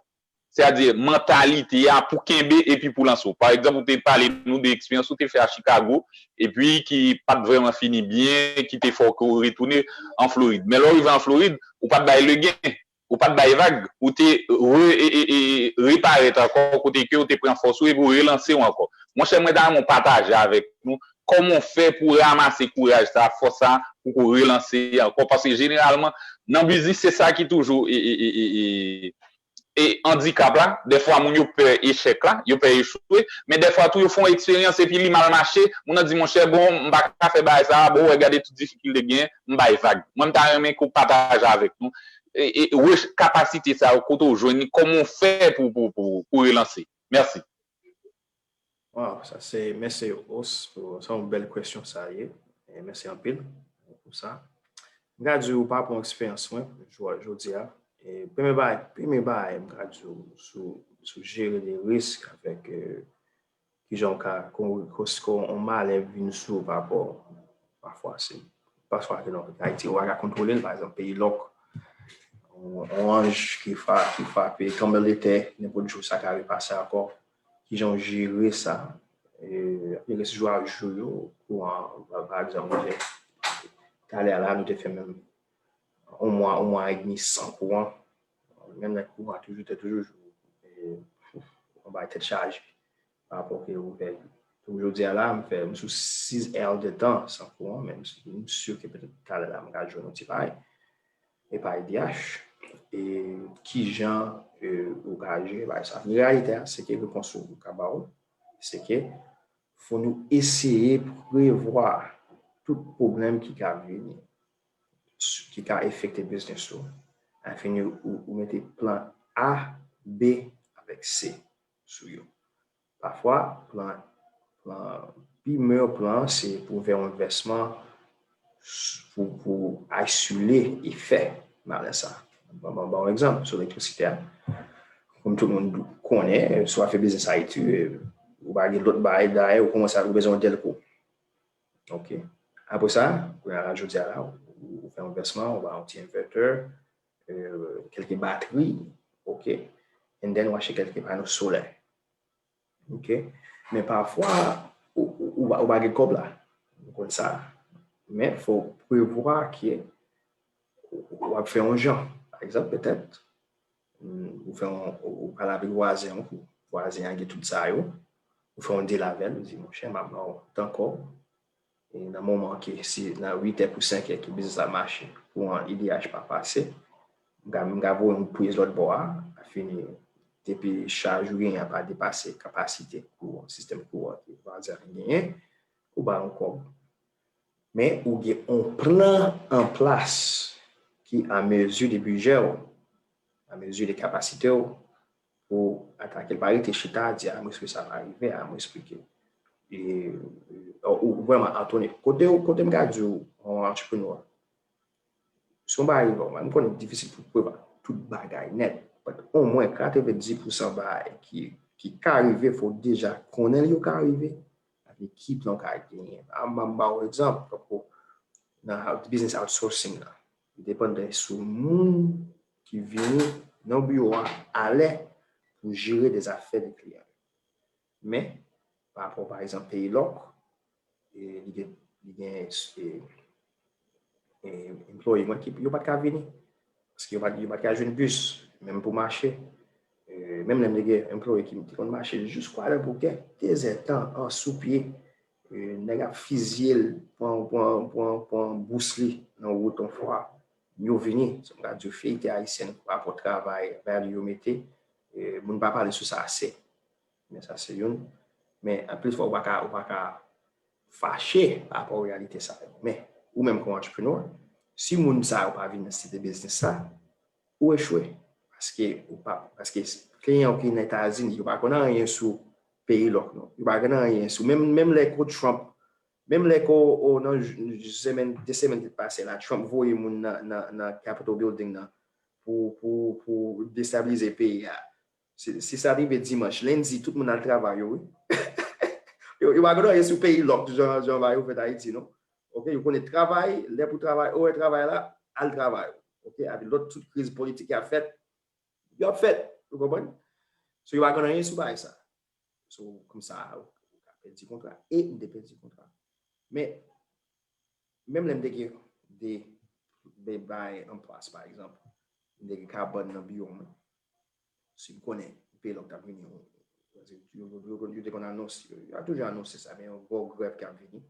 Sètadi mantalite a pou kenbe epi pou lanse w. Pa egzanp, ou te pale nou de eksperyans ou te fè a Chicago, epi ki pa t vrèman fini byen, ki te fè w ke w retounen an Florid. Men lè w rive an Florid, ou pa t bay legen, ou pa t bay vag, ou te re, e, e, e, reparèt ankò kote ke w te pran fòs ou epi w relanse w ankò. Monchè, mwen ta renmen w pataje avèk nou kòman w fè pou w ranmase kouraj sa, fòs sa, pou w relanse ankò. Paske jeneralman, nan biznis, se sa ki toujou e, e, e, e, e, e andikap la. Dèfwa, moun yo pè echèk la, yo pè echwe, men dèfwa tou, yo fè yon eksperyans epi li mal mache, moun nan di, monchè, bon, m pa ka fè bagay sa, bon, wè, gade tout difikilte gen, m bay vag. Mwen, m ta renmen ke w pataje avèk nou e, e, wè kapasite sa yo, kote w jwenn li, kòman w fè pou, pou, pou, pou relanse. Mèsi. Waw, sa se, mèsi Os, pou sa yon bèl kwèsyon sa ye. E mèsi anpil pou sa. M ka di w pa pran eksperyans mwen jodi a. E premye bagay, premye bagay m ka di w sou, sou jere de risk avèk kijan w ka, kon, kon, kon yon malè vin sou w pa rapò, pafwa se, pafwa ke nan Ayiti, ou pa ka kontwole l, pa egzanp, peyi lòk, yon anj ki, fra, ki frape, tranblemanntè, nenpòt jou sa ka repase ankò. Kijan w jere sa? Jere jou a jou yo, kouran, pa egzanp, nou te, talè a la, nou te fè menm yon mwa, yon mwa edmi san kouran. Menm lè kouran toujou te toujou, yon bagay tèt chaje. Pa rapò ke ou fè. Donk, jodi a la, m fè, m sou sis èdtan san kouran, men m si ke petèt talè la, m ka jwenn yon ti bagay. E pa EDH. E kijan ou ka jere bagay sa? Reyalite a, se ke repons ou ka ba w, se ke fò nou eseye prevwa tout pwoblèm ki ka vini, ki ka afekte biznis ou. Afin ou, ou mete plan A, B avèk C sou yo. Pafwa, plan, plan, pi meyè plan an se pou fè yon envèsman pou, pou asire efè malè sa. Ban, ban, ban yon egzanp sou elektrisite a. Kòm tout moun konnen, si w ap fè biznis Ayiti, ou pa gen lòt bagay, dayè ou kòmanse ak ou bezwen yon dèlko. Ok. Apre sa, kounye a la, jodi a la, ou fè yon envèsman, ou ba yon ti envètè, kèlke batri, ok. And then ou achte kèlke pano solè. Ok. Men pafwa, ou, ou, ou pa gen kòb la. Nou konn sa. Men fò w prevwa ke w ap fè yon jan. Pa egzanp, petèt, ou fè yon, ou pale avèk vwazen an, vwazen an gen tout sa yo. Ou fè yon deal avè l, ou di, monchè, m ap ba w tan kòb. E nan moman ke se nan uit è pou senk è ke biznis la mache, pou yon EDH pa pase, m ka, m ka voye yon priz lòt bò a, fini, depi chaj ou genyen an pa depase kapasite kouran, sistèm kouran ke vwazen an genyen, ou ba yon kòb. Men ou gen yon plan an plas ki a mezi de bidjè w, a mezi de kapasite w, pou atake l. Pa rete chita, di, a mwens ke sa pa rive, a mwens ke. E, ou vrèman atone. Kote, kote m ka di w, yon antreprenè, si yon bagay rive w, m konnen difisil pou prevwa tout bagay nèt, but omwen katrevenndis pousan bagay ki, ki ka rive, fò w deja konnen yo ka rive, avèk ki plan w ka genyen. A, m ba w egzanp, tankou nan biznis outsourcing la. Li depann de sou moun ki vini nan biwo a alè pou jere de zafè de kliyan yo. Men, pa rapò, pa egzanp, peyi lòk, li gen, li gen employee mwen ki yo pa t ka vini. Paske yo pa t, yo pa t ka jwenn bis, menm pou mache. Menm lè m te gen employee ki te konn mache jis Kwadèboukè, dezèdtan an sou pye, nèg ap fizye l, pran, pran, pran, pran bous li nan wout yon fwa. Yo vini, sa m ka di w, fiyite ayisyèn pa rapò travay, value yo mete, moun pa pale sou sa ase. Men sa se youn. Men anpil fwa, ou pa ka, ou pa ka fache pa rapò reyalite sa yo. Men, ou menm kòm antreprenè, si moun sa yo pa vin nan site biznis sa, ou echwe. Paske ou pa, paske kliyan w ki nan Etazini, yo pa konn anyen sou peyi lòk, non. Yo pa konn anyen sou, menm, menm lè ko Trump, menm lè ko, o, nan j-, semèn, de semèn ki pase la, Trump voye moun nan, nan, nan Capitol Building nan pou, pou, pou destabilize peyi a. Si, si sa rive dimanch, lendi, tout moun al travay yo, wi. Yo, yo pa konn anyen sou peyi lòk, jan, jan bagay yo fèt Ayiti, non. Ok, yo konnen travay, lè pou travay, orè travay la, al travay. Ok, epi lòt tout kriz politik y ap fèt, y ap fèt, ou konprann? So, yo pa konn anyen sou bagay sa. So, konsa, ou ka pèdi kontra. E m te pèdi kontra. Men, menm lè m te gen de, de bagay an plas, pa egzanp, m te gen kabann nan biwo mwen. Si m konnen peyi lòk t ap vini, yo, yo, yo, yo te konn anonse, yo, yo toujou anonse sa, men yon gwo grèv k ap vini.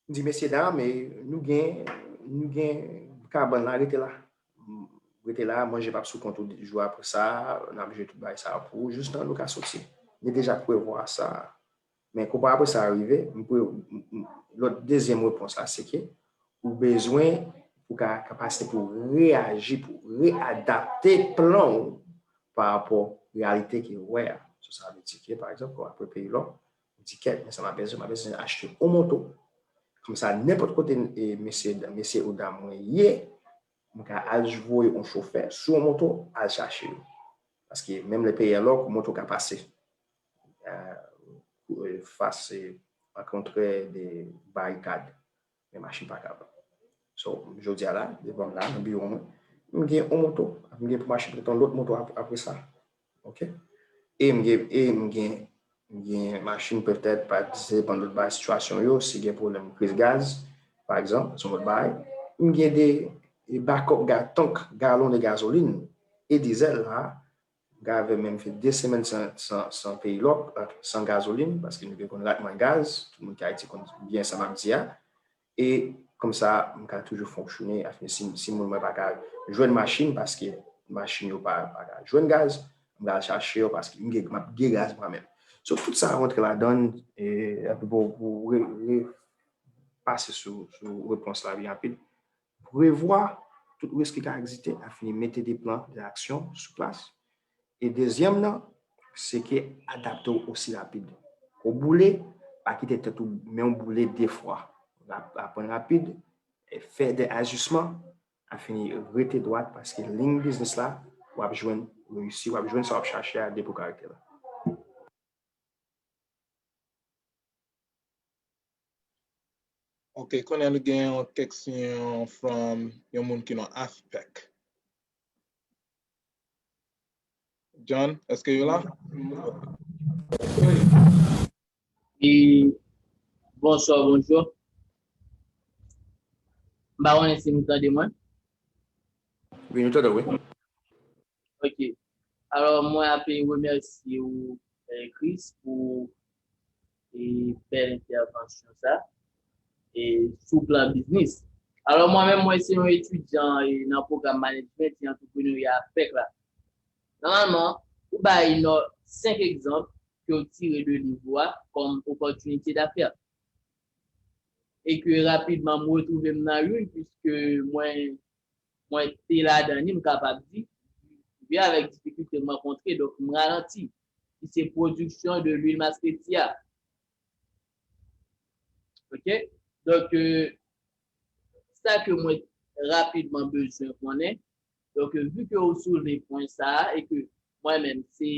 M di, mesye dam, e, nou gen, nou gen kabann la, rete la. Rete la, manje p ap sou kont ou jou apre sa, n ap jwe tout bagay sa pou ou, jistan nou ka soti. Nou deja prevwa sa. Men kou pa apre sa rive, m pre-, m, m, lòt dezyèm repons la, se ke ou bezwen pou ka kapasite pou reyaji, pou readapte plan ou pa rapò reyalite ke ou wè a. So, sa vle di ke, pa egzanp, ou apre peyi lòk, ou di, kèt, men sa m ap bezwen, m ap bezwen achte yon moto. Konsa, nenpòt kote, e, mesye, mesye ou dam mwen ye, m ka al voye yon chofè sou yon moto, al chache yo. Paske menm lè peyi a lòk, moto ka pase, e, fas, e, rankontre de barikad. Men machin pa kapab. So, jodi a la, devan m la, nan biwo mwen, m gen yon moto, m gen pou m achte yon lòt moto ap-, apre sa. Ok? E m gen, e m gen, m gen machin petèt, pa depann lòt bagay sitiyasyon yo, si gen pwoblèm kriz gaz, pa egzanp, se yon lòt bagay. M gen de, de backup ga-, tank galon de gazolin e dizèl la, Gave menm fè de semèn san, san, san peyi lòk, san gazolin, paske nou te konn rat mwen gaz, tout moun ki Ayiti konn byen sa m ap di a. E konsa, m ka toujou fonksyone, afin si, si moun mwen pa ka jwenn machin, paske machin yo pa, pa ka jwenn gaz, m ka al chache yo, paske m gen, m ap gen gaz mwen menm. So, tout sa rantre ladan, e, pou, pou re, re, pase sou, sou repons la byen rapid. Prevwa tout risk ki ka egziste, afin mete de plan de aksyon sou plas. E dezyèm nan, se ke adapte w osi rapid. Ou boule, pa kite tèt ou, men w boule de fwa. Rap-, aprann rapid, e fè de ajisman, afin rete dwat, paske liy biznis la, w ap jwenn reyisi, w ap jwenn sa w ap chache a depi w ka rete la. Ok, kounye a nou gen yon kesyon from yon moun ki nan Afpèk. John, èske yo la? E, bonswa, bonjou. M pa konnen si nou tande mwen. Wi, nou tande w, wi. Ok. Alò, mwen ape remèsye ou, eh, Chris, pou, eh, bèl entèvansyon sa, eh, sou plan biznis. Alò, mwen menm, mwen se yon etidyan, eh, nan pwogram management e antrepreneurya Afpèk la. Nòmalman, ou bay nò senk egzanp ke w tire de liv ou a kòm opòtinite dafè. E ke rapidman, m retwouve m nan youn, piske mwen, mwen te ladan li, m kapab di, wi, avèk difikilte m rankontre, donk m ralanti, ki se pwodiksyon de lwil maskreti a. Ok? Donk, euh, sa ke mwen rapidman bezwen konnen, donk, euh, vi ke ou soulve pwen sa a, e ke mwen menm, se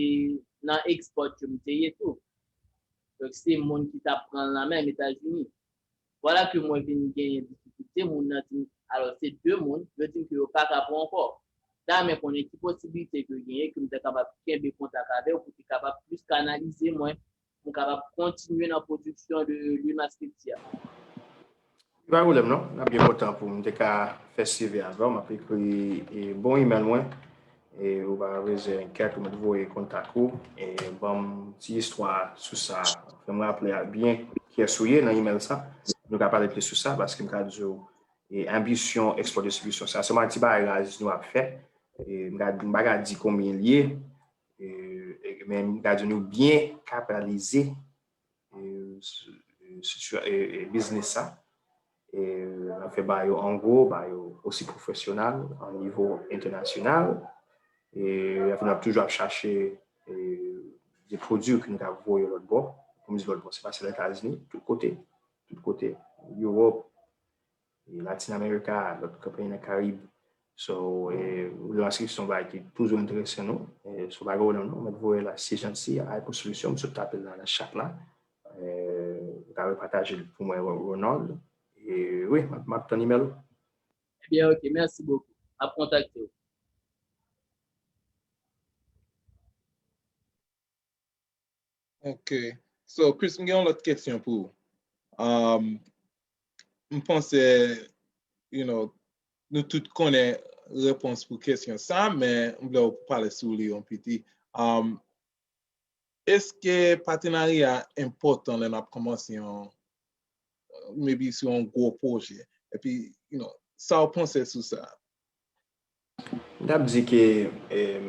nan ekspòt ke m te ye tou. Donk, se moun ki t ap pran l nan men m Etazini. Vwala ke mwen vin genyen difikilte, moun nan di m, alò, se de moun, yo di m ke yo pa ka pran ankò. M ta renmen konnen ki posiblite ke genyen, ke m ta kapab kenbe kontak avè w pou te kapab plis kanalize mwen, pou m kapab kontinye nan pwodiksyon de lwil maskreti a. Pa gen pwoblèm non, n ap byen kontan pou m te ka fè swivi avè w, m ap ekri, e, bon imèl mwen, e ou pa bezwen enkyèt, ou mèt voye kontak ou, e ban m ti istwa sou sa. Fè m raple byen kiyès ou ye nan imèl sa. Nou ka pale plis sou sa, paske m ka di w, e, anbisyon Export Distribution sa, se yon ti bagay raz nou ap fè. E m ka, m pa ka di konbyen l ye, e, e, men m ka di nou byen kapitalize, e, s-, e, situa-, e, e, biznis sa. E, n ap fè bagay yo an gwo, bagay yo osi pwofesyonal, an nivo entènasyonal. E, epi n ap toujou ap chache, e, de pwodui ke nou ka voye lòt bò. Kòm di lòt bò, se pa sèl Etazini, tout kote, tout kote, Ewòp, e, Latin America, lòt peyi nan Karib. So, e, relansri se yon bagay ki toujou enterese nou. E, so, pa gen pwoblèm non, mèt voye la, se janti, a Eco Solution, m sot tape l nan, nan chat la. E, ou ka repataje l pou mwen, Ro-, Ronald. E, wi, m ap, m ap tann imèl ou. Ebyen, ok, mèsi bokou. M ap kontakte w. Ok. So, Chris, m gen yon lòt kesyon pou ou. Um, m panse, you know, nou tout konnen repons pou kesyon sa, men m vle w pale sou li yon piti. Um, èske patenarya enpòtan lè n ap kòmanse yon, maybe sou yon gwo pwojè? Epi, you know, sa w panse sou sa? M t ap di ke, eh,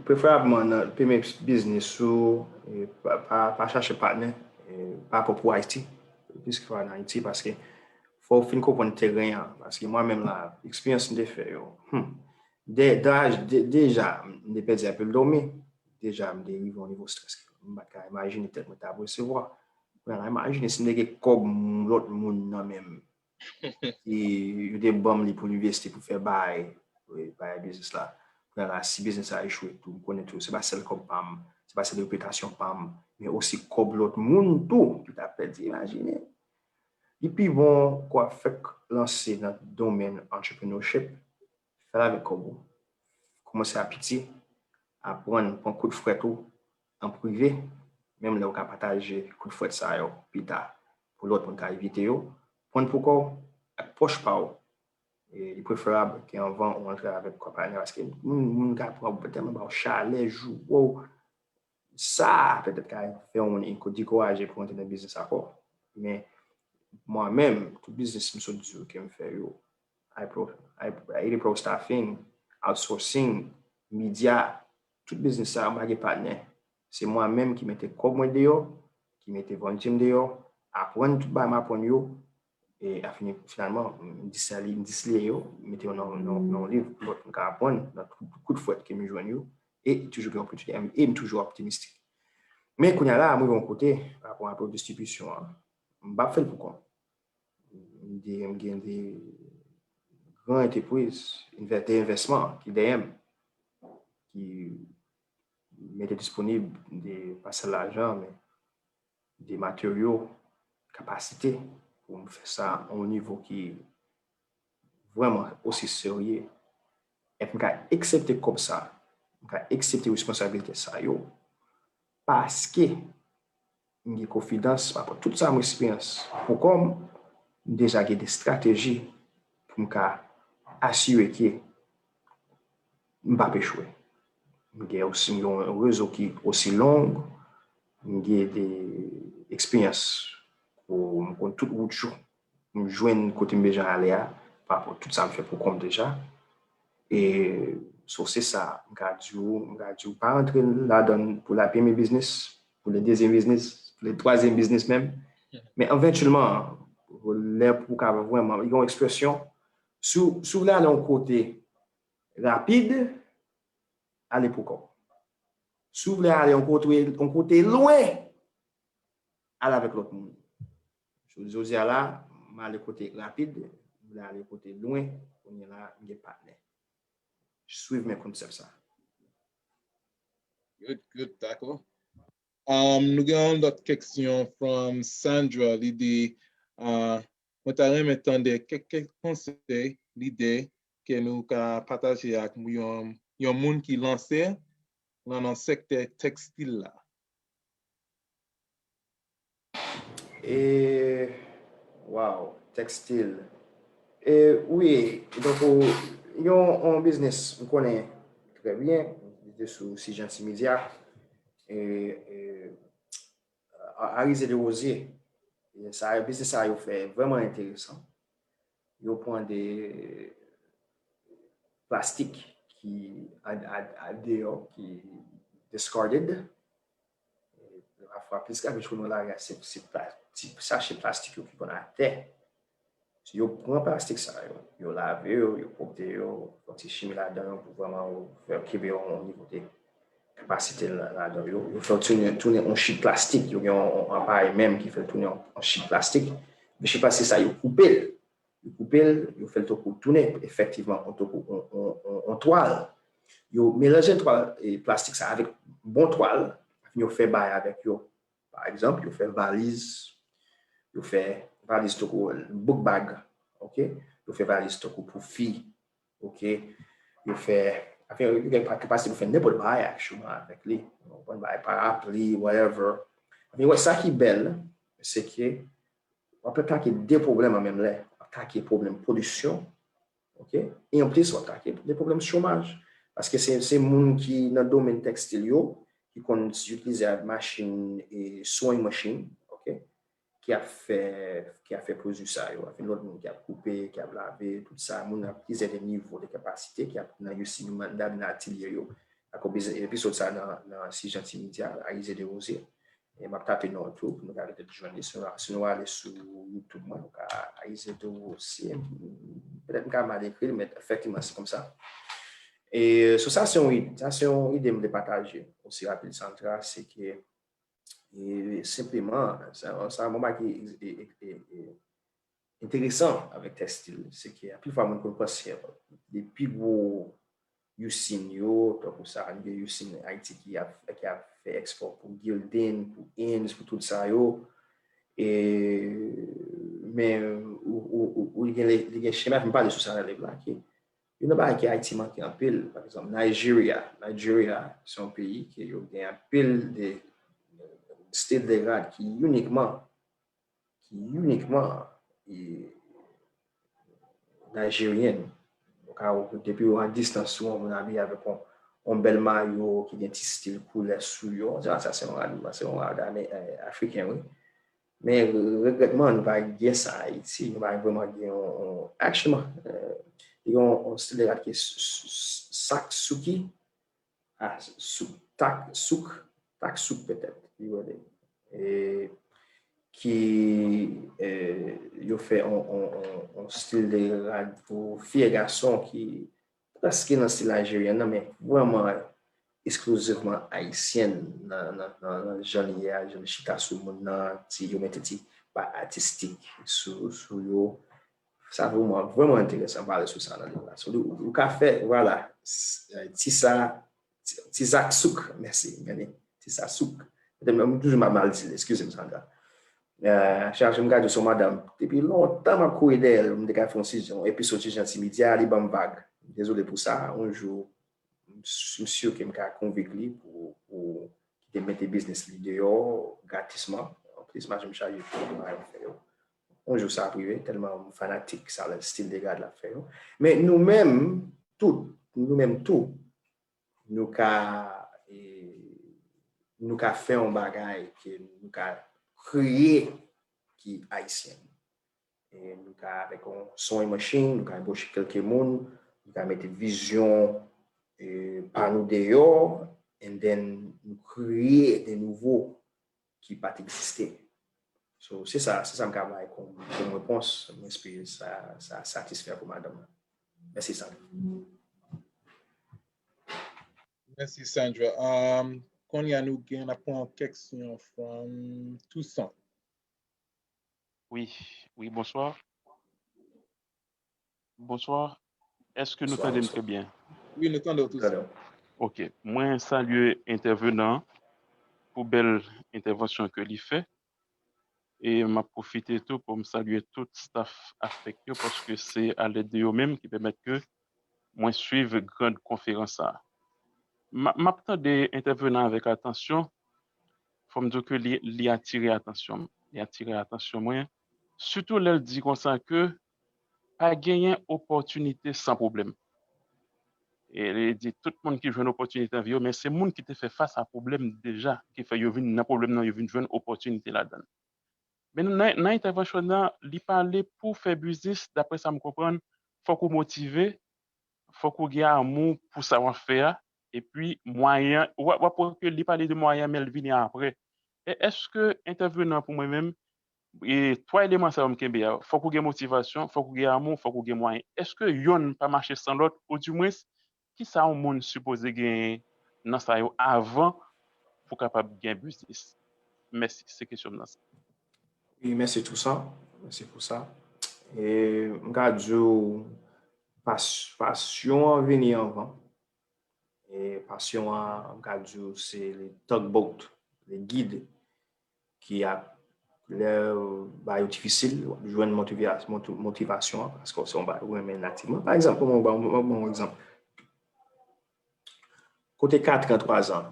preferabman nan premye biznis ou, eh, pa, pa, pa chache patnè, eh, pa rapò pou Ayiti, plis ke an Ayiti, paske fò w fin konprann teren an, paske mwen menm la, eksperyans m te fè yo, hmm, de, de, de, deja, m te pèdi anpil dòmi, deja m te rive yon nivo strès ke m pa t ka imajine tèt mwen t ap resevwa. Kounye a la, imajine si m te gen kòb lòt moun nan men m, e yo te ban m li pou m envesti, pou fè bay, e, bay biznis la. Kounye a la, si biznis la echwe tou, m konnen tou, se pa sèl kòb pa m, se pa sèl repitasyon pa m, men osi kòb lòt moun tou ki t ap pèdi, imajine. Li pi bon ke w ap fèk lanse nan domèn entrepreneurship, fè l avèk kòb ou. Kòmanse a piti, aprann, pran kout frèt ou an prive, menm lè ou ka pataje kout frèt sa yo pita pou lòt moun ka evite yo. Pran pou kò w ak pwòch pa w. E li preferab ke anvan ou antre avèk kò patnè, paske moun, moun ka pran tèlman ba w chalè, joure w, sa petèt ka fè yon moun dekouraje pou antre nan biznis ankò. Men mwen menm, tout biznis m sot di w ke m fè yo, I pro, I, I pro staffing, outsourcing, media, tout biznis sa yo, m pa gen patnè. Se mwen menm ki mete kòb mwen deyò, ki mete volonte m deyò, aprann tout bagay m aprann yo, e a fini, finalman, m disli-, m dislye yo, m mete yo nan, nan, nan yon liv pou lòt moun ka aprann nan tout kout frèt ke m jwenn yo, e toujou gen opòtinite, e m toujou optimistik. Men kounye a la, m rive yon kote, pa rapò a distribisyon an, m p ap fè l pou kò m. M gen, m gen de gran antrepriz, de envèsman ki dèyè m, ki mete disponib de, pa sèl lajan, men de materyo, kapasite pou m fè sa a yon nivo ki vrèman osi serye. Epi m ka aksepte kòb sa, m ka aksepte responsablite sa yo, paske m gen konfidans pa rapò tout sa m eksperyans pou kò m, m deja gen de estrateji pou m ka asire ke m p ap echwe. M gen osi yon rezo ki osi long, m gen de eksperyans pou m konn tout wout yo, m jwenn kote m bezwen ale a, pa rapò tout sa m fè pou kò m deja. E so se sa, m ka di w, m ka di w, pa rantre ladan l pou la premye biznis, pou le dezyèm biznis, pou le twazyèm biznis menm. Men evantyèlman, lè pou w ka vrèman, gen yon ekspresyon, si w, si w vle ale yon kote rapid, ale pou kò w. Si w vle ale yon kote, yon kote lwen, ale avèk lòt moun. Jodi a la, m ale kote rapid, m vle ale kote lwen, kounye a la, m gen patnè. Swiv men konsèp sa. Good, good, dakò. Um, nou gen yon lòt kesyon from Sandra. Li di, uh, mwen ta renmen tande kèk, kèk konsèy, lide ke nou ka pataje ak yon, yon moun ki lanse nan, nan sektè tekstil la. E, wow, tekstil. E, wi, donk, yon, yon biznis m konnen trè byen, li te sou Sijanti Media. E, e, Arizé Desrosiers. E sa, biznis sa yo fè vrèman enteresan. Yo pran de plastik ki an, an, andeyò, ki discarded. E pafwa, plis ka vin jwenn nan lari a, se, se pla-, ti sachè plastik yo ki konn atè. Yo pran plastik sa yo, yo lave yo, yo pwòpte yo, fè yon ti chimi ladan yo pou vrèman yo fè kenbe yo yon nivo de kapasite la- ladan yo. Yo fè tounen, tounen yon chit plastik, yo gen yon, yon aparèy menm ki fè l tounen yon, yon chit plastik. Men chit plastik sa, yo koupe l. Yo koupe l, yo fè l tankou tounen, efektivman, yon tankou yon, yon, yon, yon twal. Yo melanje twal e plastik sa avèk bon twal, yo fè bagay avèk yo. Pa egzanp, yo fè valiz, yo fè valiz tankou book bag, oke? Yo fè valiz tankou pou fi, oke? Yo fè, anfen, yo gen pa- kapasite pou fè nenpòt bagay aktyèlman avèk li. Ou konprann, bagay parapli, whatever. Anfen, wè, sa ki bèl, se ke w ap atake de pwoblèm an menm lè. W ap atake pwoblèm polisyon, oke? E anplis, w ap atake de pwoblèm chomaj. Paske se, se moun ki nan domèn tèkstil yo, ki konn itilize machin, e sewing machine, oke? Ki ap fè, ki ap fè pwodui sa yo. Anfen, lòt moun ki ap koupe, ki ap lave, tout sa, moun ap plizyè de nivo de kapasite, ki ap nan U C, nan, nan atilye yo. Akoz epizòd sa nan, nan Si Jan Ti Medya, Alizé Desrosiers. E m ap tape non tou, pou nou ka petèt jwenn li. Si nou, si nou ale sou YouTube mwen, nou ka Alizé Desrosiers. Petèt m ka mal ekri l, men efektivman, se konsa. E so sa se yon ide, sa se yon ide m te pataje osi rapid Sandra, se ke e, senpleman, sa, sa yon bagay ki e, e, e, e, enteresan avèk tèkstil, se ke anpil fwa moun konn panse de pi gwo usine yo, tankou sa, gen usine Ayiti ki ap, ki ap fè ekspò pou Gildan, pou Inns, pou tout sa yo. E, men, ou, ou, ou, ou gen, li gen chema, m pale sou sa nan liv la, ki youn nan bagay ke Ayiti manke anpil, pa egzanp, Nigeria. Nigeria, se yon peyi ke yo gen anpil de stil de rad ki inikman, ki inikman e, Nijeryen. Ou ka, depi w an distans, ou wè yon moun abiye avèk yon, yon bèl mayo ki gen ti stil koulè sou yo. Sa, sa se yon rad, se yon rad ame- eh, afriken, wi. Men regrètman, nou pa gen sa Ayiti. Nou pa vrèman gen yon, yon, actually, eh, yon, yon stil de rad ki s- s- s- sak souki. Ah, souk, tak souk, tak souk petèt, li rele. E ki, eh, yo fè yon, yon, yon, yon stil de rad pou fi e gason ki prèske nan stil Nijeryen nan, men vrèman eksklizivman ayisyèn nan, nan, nan, nan jan li ye a, jan li chita sou moun nan, ti, yo mete ti ba atistik sou, sou yo. Sa vrèman, vrèman enteresan pale sou sa nan liv la. So, ou, ou ka fè, vwala, s- eh, ti sa, ti, ti sak souk, mèsi, gade, ti sa souk. Petèt mwen toujou m ap mal di l, eskize m, Sandra. Eh, chache m gade sou madanm, depi lontan m ap kouri dèyè l, m te ka fè yon si- yon episode Si Jan Ti Medya, li ban m vag. Dezole pou sa, yon jou, m, m si ke m ka konvenk li pou, pou kite mete biznis li deyò, gratisman. Anplis, mache m chaje pou mwen fè yo. Yon jou sa ap rive, tèlman m fanatik sa, stil de rad l ap fè yo. Men nou menm, tout, nou menm tou, nou ka, e, nou ka fè yon bagay ke nou ka kriye ki ayisyen. E nou ka avèk yon sewing machine, nou ka anboche kèlke moun, nou ka mete vizyon, e, pa nou deyò, and then nou kreye de nouvo ki pa t egziste. So, se sa, se sa m ka bay kòm, kòm repons. M espere sa, sa satisfè pou madanm nan. Mèsi, Sandra. Mèsi, Sandra. Um, kounye a nou gen, n ap pran yon kèksyon from Toussaint. Wi, wi, bonswa. Bonswa. Èske nou tande m trè byen? Wi, nou tande w, Toussaint. Ok. Mwen salye entèvenan pou bèl entèvansyon ke li fè. E m ap pwofite tou pou m salye tout staff AFPEC yo, paske se alèd de yo menm ki pèmèt ke mwen swiv grand konferans sa a. M ap tande entèvenan avèk atansyon, fò m di w ke li, li atire atansyon m. Li atire atansyon mwen, sitou lè l di konsa ke pa genyen opòtinite san pwoblèm. E li di tout moun ki jwenn opòtinite nan vi yo, men se moun ki te fè fas a pwoblèm deja ki fè yo vin nan pwoblèm nan, yo vin jwenn opòtinite ladan l. Men nan, nan entèvansyon nan, li pale pou fè biznis, daprè sa m konprann, fòk ou motive, fòk ou gen amou pou sa w ap fè a, epi mwayen, w ap, w ap wè ke li pale de mwayen, men l vini apre. E èske entèvenan pou mwen menm, E twa eleman sa yo m kenbe a, fòk ou gen motivasyon, fòk ou gen amou, fòk ou gen mwayen. Èske yonn pa mache san lòt, oudimwens, kisa yon moun sipoze genyen nan sa yo avan pou kapab gen biznis? Mèsi, se kesyon m nan sa. Wi, mèsi tou sa. Mèsi pou sa. E m ka di w, pas, pasyon an vini anvan. E pasyon an, m ka di w, se le tugboat, le gid ki ap, lè bagay yo difisil, w ap jwenn motivasyon an, paske se yon bagay ou renmen nativman. Pa egzanp, mwen ba w yon egzanp. Kote katran, twazan,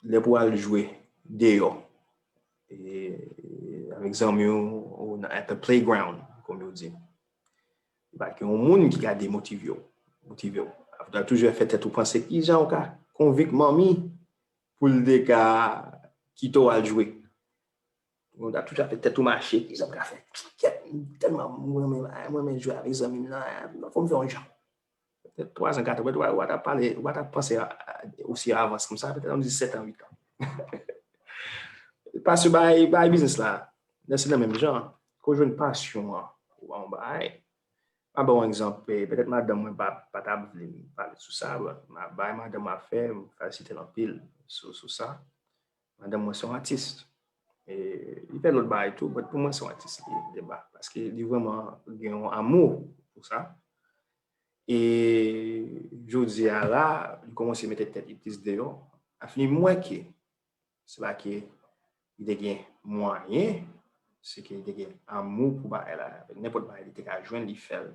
lè pou al jwe deyò, e, avèk zanmi w, ou nan, at the playground, kòm yo di. Ba gen yon moun ki ka demotive w, motive w. Ou ta toujou fè tèt ou panse kijan ou ka konvink manmi pou l te ka kite w al jwe. Ou ta toujou fè tèt ou mache, kijan m ka fè? Kèt, tèlman mwen renmen, mwen renmen jwe avèk zanmi m nan, fò m fè yon jan. Petèt twazan, katran, petèt w a, w a ta pale, w a ta panse osi avans konsa, petèt nan disèt an, uit an. Paske bay, bay biznis la, nan se nan menm jan, ke w jwenn pasyon an, ou pa yon bagay. Mwen ba w yon egzanp, petèt madanm mwen pa, pa t ap vle m pale sou sa, mwen bay madanm mwen afè, m felisite l anpil sou, sou sa. Madanm mwen se yon atis. E, li fè lòt bagay tou, but pou mwen se yon atis li, de baz. Paske li vrèman gen yon amou pou sa. E jodi a la, li kòmanse mete tèt li plis deyò. Afini m wè ke se pa ke li te gen mwayen, se ke li te gen amou pou bagay la. Nenpòt bagay li te ka jwenn, li fè l.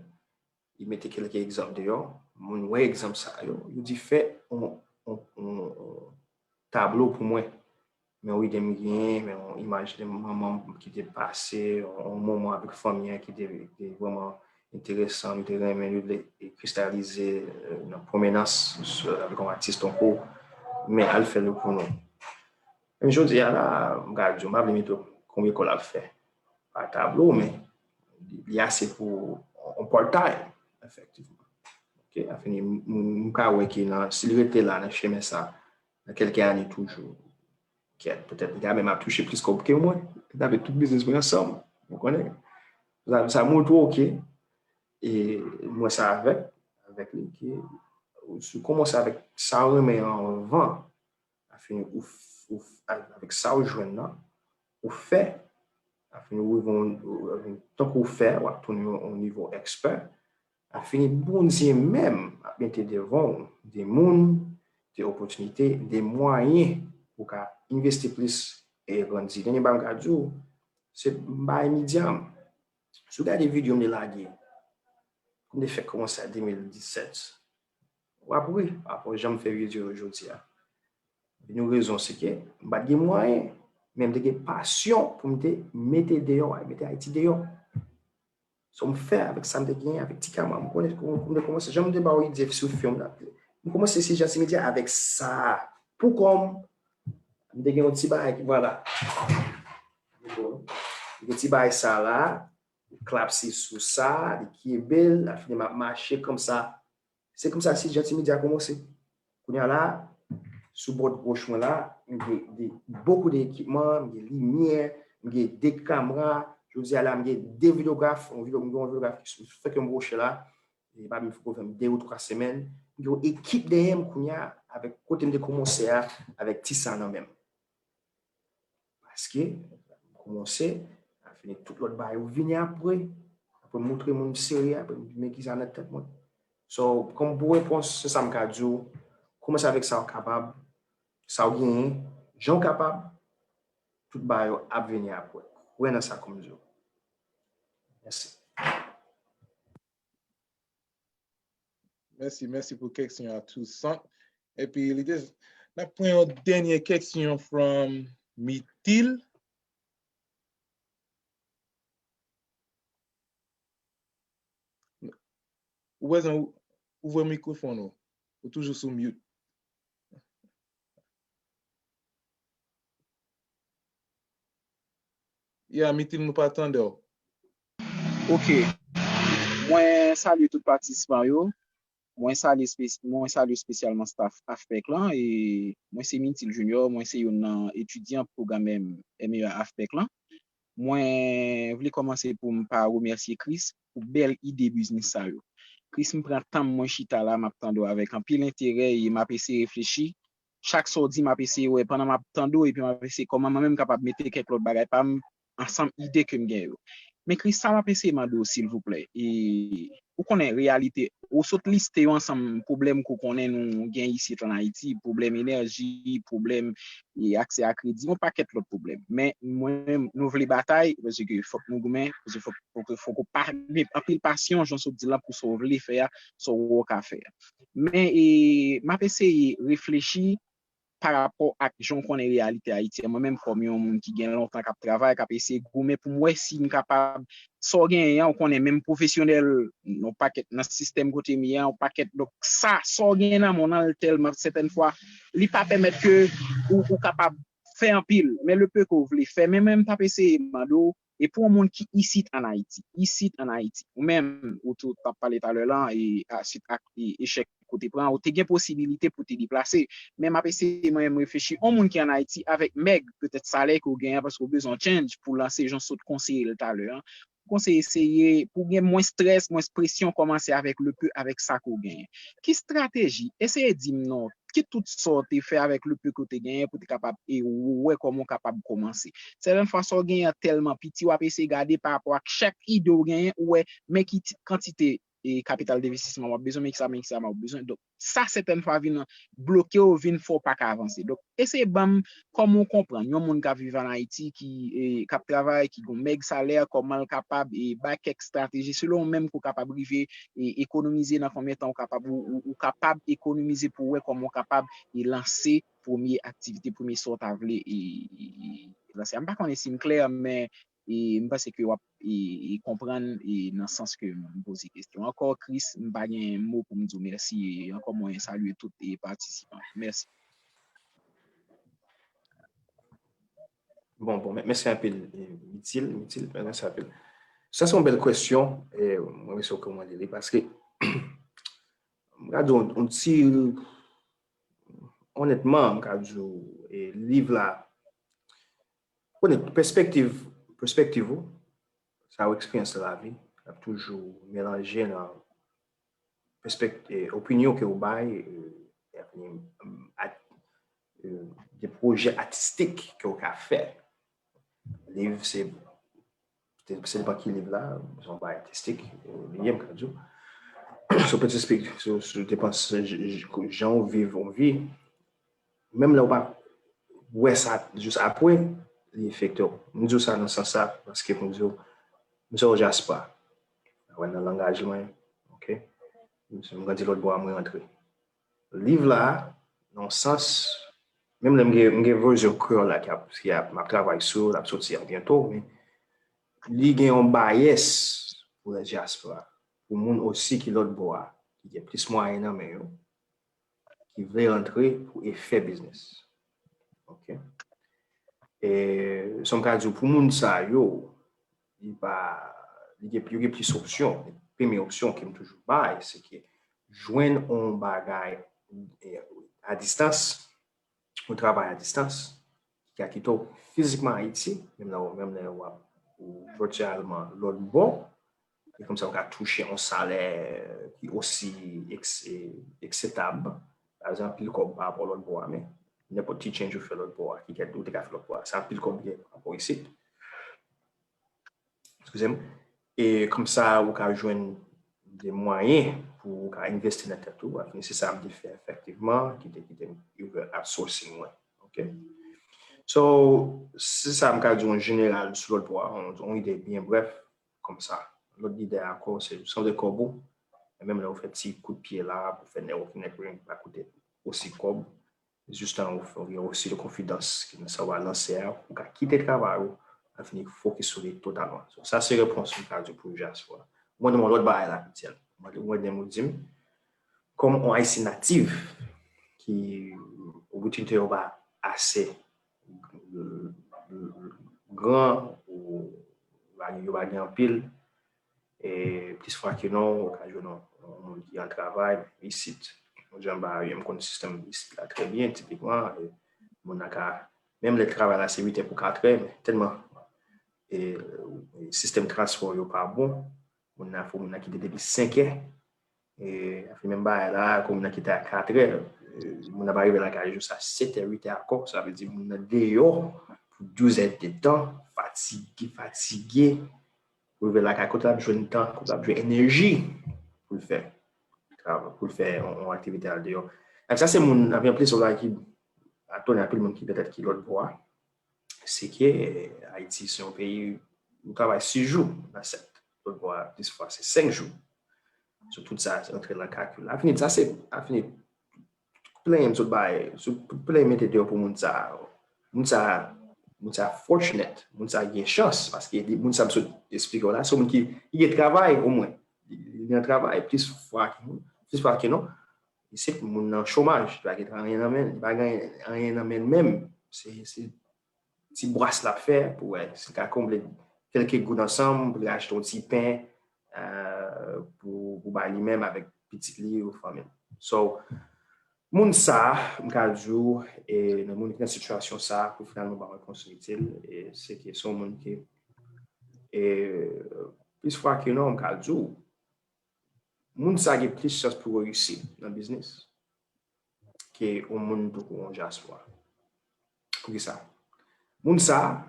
Li mete kèlke egzanp deyò. Moun wè egzanp sa yo, yo di fè yon, yon, yon tablo pou mwen. Men yon ide m genyen, men yon imaj de manman m ki te pase yon moman avèk fanmi an ki te, te vrèman enteresan, nou te renmen, nou te kristalize nan pwomenans avèk yon atis tankou. Men al fè l pou nou. Men jodi a la, m ka di w, m pa vle mete w konbyen kòb l ap fè pa tablo, men li ase pou yon part time, efektivman. Ok, afini, m ka wè ke nan, si l rete la, nan chemen sa, nan kèlke ane toujou, kèt, petèt, li ka menm ap touche plis kòb ke mwen. Li ta fè tout biznis mwen ansanm, ou konnen. Sa, sa montre w ke, e, mwen sa avèk, avèk li, ke si w kòmanse avèk sa w renmen anvan, afini ou, ou, avèk sa w jwenn nan, ou fè, afini ou rive, tankou w fè, w ap tounen yon nivo ekspè, afini Bondye menm ap mete devan w de moun, de opòtinite, de mwayen pou w ka envesti plis e grandi. Dènye bagay m ka di w, se m bay medya m. Si w gade videyo m te lage, m te fèk kòmanse a de mil disèt, w ap ri pa rapò jan m fè videyo yo jodi a. Yon rezon se ke m pa t gen mwayen, men m te gen pasyon pou m te mete deyò, mete Ayiti deyò. So m fè avèk sa m te genyen, avèk ti kama m konnen, m te kòmanse, jan m te ba w ide sou fim nan, m kòmanse se Gentil Media avèk sa. Pou kòm, m te gen yon ti bagay ki, vwala. Gen ti bagay sa la, klapse sou sa, li kenbe l, afini m ap mache konsa. Se konsa si Gentil Media kòmanse. Kounye a la, sou bòd goch mwen la, m gen de, bokou de ekipman, m gen limyè, m gen de kamera, jodi a la, m gen de videograf, yon videyo, m gen yon videograf ki fèk yon broche la, e pa menm fòk fè m de ou twa semèn, m gen yon ekip dèyè m kounye a, avèk kote m te kòmanse a, avèk ti sa nan men m. Paske, m kòmanse, afini tout lòt bagay yo vini apre. Apre m montre moun m serye, apre m di men kisa nan tèt mwen. So, kòm pou repons, se sa m ka di w, kòmanse avèk sa w kapab, sa w genyen, jan w kapab, tout bagay yo ap vini apre. Kwè nan sa kòm di w. Mèsi. Mèsi, mèsi pou keksyon an Toussaint. Epi li te, n ap pran yon dènye keksyon from Mitil. Ou bezwen ouvri mikwofòn ou. Ou toujou sou mute. Ya, Mitil, nou pa tande w. Ok. Mwen salye tout patisipan yo. Mwen salye, mwen salye espesyalman staff AFPEC lan. E mwen se Mintil Junior, mwen se youn nan etidyan pwogram M E A AFPEC lan. Mwen vle kòmanse pou m pa remèsye Chris pou bèl ide biznis sa yo. Chris, m pran tan m, mwen chita la, m ap tande w avèk anpil enterè e m ap eseye reflechi. Chak sa w di, m ap eseye wè pandan m ap tande w, epi m ap eseye kòman mwen menm kapab mete kèk lòt bagay pa m ansanm ide ke m gen yo. Men Chris, sa m ap eseye mande w, silvouplè, e ou konnen reyalite, ou sot liste yon ansanm pwoblèm ke w konnen nou gen isit an Ayiti, pwoblèm enèji, pwoblèm e aksè a kredi, yon pakèt lòt pwoblèm. Men mwen menm, nou vle batay, paske fòk nou goumen, paske fòk, fòk, fòk ou pa gen anpil pasyon, jan w sot di la, pou sa w vle fè a, sa w wè w ka fè a. Men e, m ap eseye reflechi pa rapò ak jan w konnen reyalite Ayiti an. Mwen menm kòm yon moun ki gen lontan k ap travay, k ap eseye goumen pou m wè si m kapab, sa w genyen an, ou konnen menm pwofesyonèl, yon pakèt nan sistèm kote m ye an, yon pakèt, donk sa, sa w genyen nan men w nan l tèlman, sètèn fwa, li pa pèmèt ke ou, ou kapab fè anpil, men le peu ke w vle fè, men mwen m t ap eseye mande w, e pou yon moun ki isit an Ayiti, isit an Ayiti, ou menm, ou tou t ap pale talè lan, e a, suit ak e, echèk kote pran, ou te gen posibilite pou te deplase. Men m ap eseye mwen menm reflechi, yon moun ki an Ayiti avèk mèg petèt salè ke w genyen paske w bezwen change pou lanse jan w sot konseye l talè an. Konseye eseye pou gen mwens strès, mwens presyon, kòmanse avèk le peu, avèk sa ke w genyen. Ki estrateji? Eseye di m non. Ki tout sa w te fè avèk le peu ke w te genyen pou te kapab e wè kòman w kapab kòmanse. Sètèn fwa, sa w genyen an tèlman piti, w ap eseye gade pa rapò ak chak ide w genyen, ou wè, men ki ti, kantite e kapital denvestisman w ap bezwen, men ki sa, men ki sa m ap bezwen. Donk, sa sètèn fwa vin bloke w, vin fè w pa ka avanse. Donk, eseye ban m kòman w konprann yon moun k ap viv an Ayiti, ki, e, k ap travay, ki gon mèg salè, kòman l kapab e bay kèk estrateji selon w menm ke w kapab rive e ekonomize, nan konbyen tan w kapab, ou, ou, ou kapab ekonomize pou w wè kòman w kapab e lanse premye aktivite, premye sa w ta vle e, e, e lanse. M pa konnen si m klè, men e m panse ke w ap e, e konprann e nan sans ke m poze kesyon. Ankò, Chris, m pa gen mo pou m di w mèsi e ankò mwen salye tout e patisipan. Mèsi. Bon, bon, mè- mèsi anpil, e, Mitil, Mitil, mèsi anpil. Sa se yon bèl kesyon, e mwen mèsi w kòmande li, paske m ka di w yon ti, onètman, m ka di w, e, liv la, konnen pèspektiv, pèspektiv ou, sa ou eksperyans nan lavi, l ap toujou melanje nan pèspek- e, opinyon ke ou bay, e, e, at- e, de pwojè atistik ke ou ka fè. Liv, se, se, se depan ki liv la, se yon bagay atistik, e, li ye, m ka di w. Sou pèspektiv, sou, sou depan, j- j- jan ou viv yon vi, menm lè ou pa wè sa jis apre, li afekte w. M di w sa nan sans sa, paske m di w, m se yon dyaspora. Wè nan langaj mwen, oke? M grandi lòt bò a, mwen rantre. Liv la, nan yon sans, menm lè m gen, m gen vèsyon kreyòl la ki ap, ki ap, m ap travay sou, l ap soti a byento, men li gen yon bayès pou lè dyaspora, pou moun osi ki lòt bò a, ki gen plis mwayen nan men yo, ki vle rantre pou e fè biznis. Oke? E, sa m ka di w, pou moun sa yo, li pa, li gen, yo gen plis opsyon. Premye opsyon ke m toujou bay, se ke jwenn yon bagay, e, a distans, yon travay a distans, ki ka kite w fizikman Ayiti, menm lè, menm lè w ap, ou vityèlman lòt bò, e kòmsa ou ka touche yon salè ki osi eks- e, akseptab. Pa egzanp, anpil kòb pa rapò lòt bò a, men nenpòt ti change ou fè lòt bò a, ki kèt ou te ka fè lòt bò a, se anpil kòb li ye pa rapò isit. Eskize m. E kòmsa ou ka jwenn de mwayen pou ou ka envesti nan tèt ou. Apre, se sa m te fè efektivman, ki te, ki te ouvè outsourcing mwen. Oke? So, se sa m ka di w an jeneral sou lòt bò a, yon, yon ide byen brèf, kòmsa. Lòt ide ankò, se sanble kòb ou. E menm lè ou fè ti kout pye la, pou fè networking, networking pa koute osi kòb. Jistan ou fè, ou gen osi de konfidans ki nan sa w a lanse a, ou ka kite travay ou, a vini fokis sou li totalman. So, sa se repons m ka di pou dyaspora. Mwen, nan yon lòt bagay la, Michel. Mwen, mwen, mwen di m, kòm yon Ayisyen natif, ki opòtinite yo pa ase gran, ou pa gen, yo pa gen anpil, e plis fwa ke non, ou ka jwenn yon, yon moun ki an travay isit. Jan m pa, m konn sistèm isit la trè byen, tipikman, e moun nan ka, menm lè travay la se uit è pou kat è, men tèlman e, sistèm transpò yo pa bon. Moun nan, fò moun nan kite depi senkè. E, afè menm bagay la, kòm moun nan kite a katrè, e, moun nan pa rive lakay jis a setè, uitè ankò. Sa vle di moun nan deyò pou douz èdtan, fatige, fatige. Pou rive lakay, kote l ap jwenn tan, kote l ap jwenn enèji pou l fè travay, pou l fè yon, yon aktivite al deyò. Donk sa se moun, anpil moun ki atone, anpil moun ki petèt ki lòt bò a. Se ke Ayiti se yon peyi ou travay sis jou nan sèt. Lòt bò a, plis fwa, se senk jou. So tout sa, se rantre nan kalkil la. Afini, sa se, afini, plenyen m sot bay, sot plenyen mete deyò pou moun sa. Moun sa, moun sa fortunate, moun sa gen chans, paske moun sa m sot esplike w la, se moun ki, ki gen travay omwen. Li, li nan travay, plis fwa ke, plis fwa ke non. Se moun nan chomaj, li pa gen anyen nan men, li pa gen anyen nan men menm. Se, se ti bras l ap fè pou wè si l ka konble kèlke goud ansanm, pou l achte yon ti pen, euh, pou, pou bay li menm avèk pitit li ou fanmi l. So, moun sa, m ka di w, e, nan moun ki nan sitiyasyon sa, pou finalman ba mwen kontinite l, e, se ke se yon moun ki, e, plis fwa ke non, m ka di w, moun sa gen plis chans pou reyisi nan biznis ke yon moun tankou yon dyaspora. Poukisa? Moun sa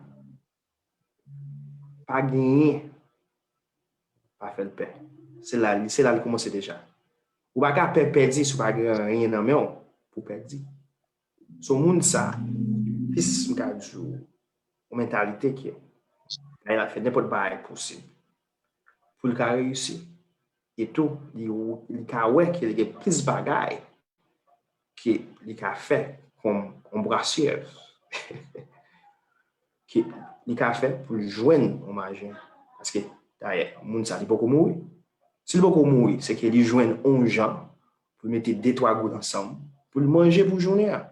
pa genyen, pa fè l pè. Se la, se la li kòmanse deja. Ou pa ka pè pèdi si w pa gen anyen nan men w pou pèdi. So moun sa, plis m ka di w, yon mantalite ke l ap fè nenpòt bagay posib pou l ka reyisi. E tou, li, li ka wè ke li gen plis bagay ke li ka fè kòm yon brasyè ke li ka fè pou l jwenn yon maje. Paske, dayè, moun sa, li poko mouri. Si l poko mouri, se ke li jwenn yon jan pou l mete de twa goud ansanm pou l manje pou jounen an.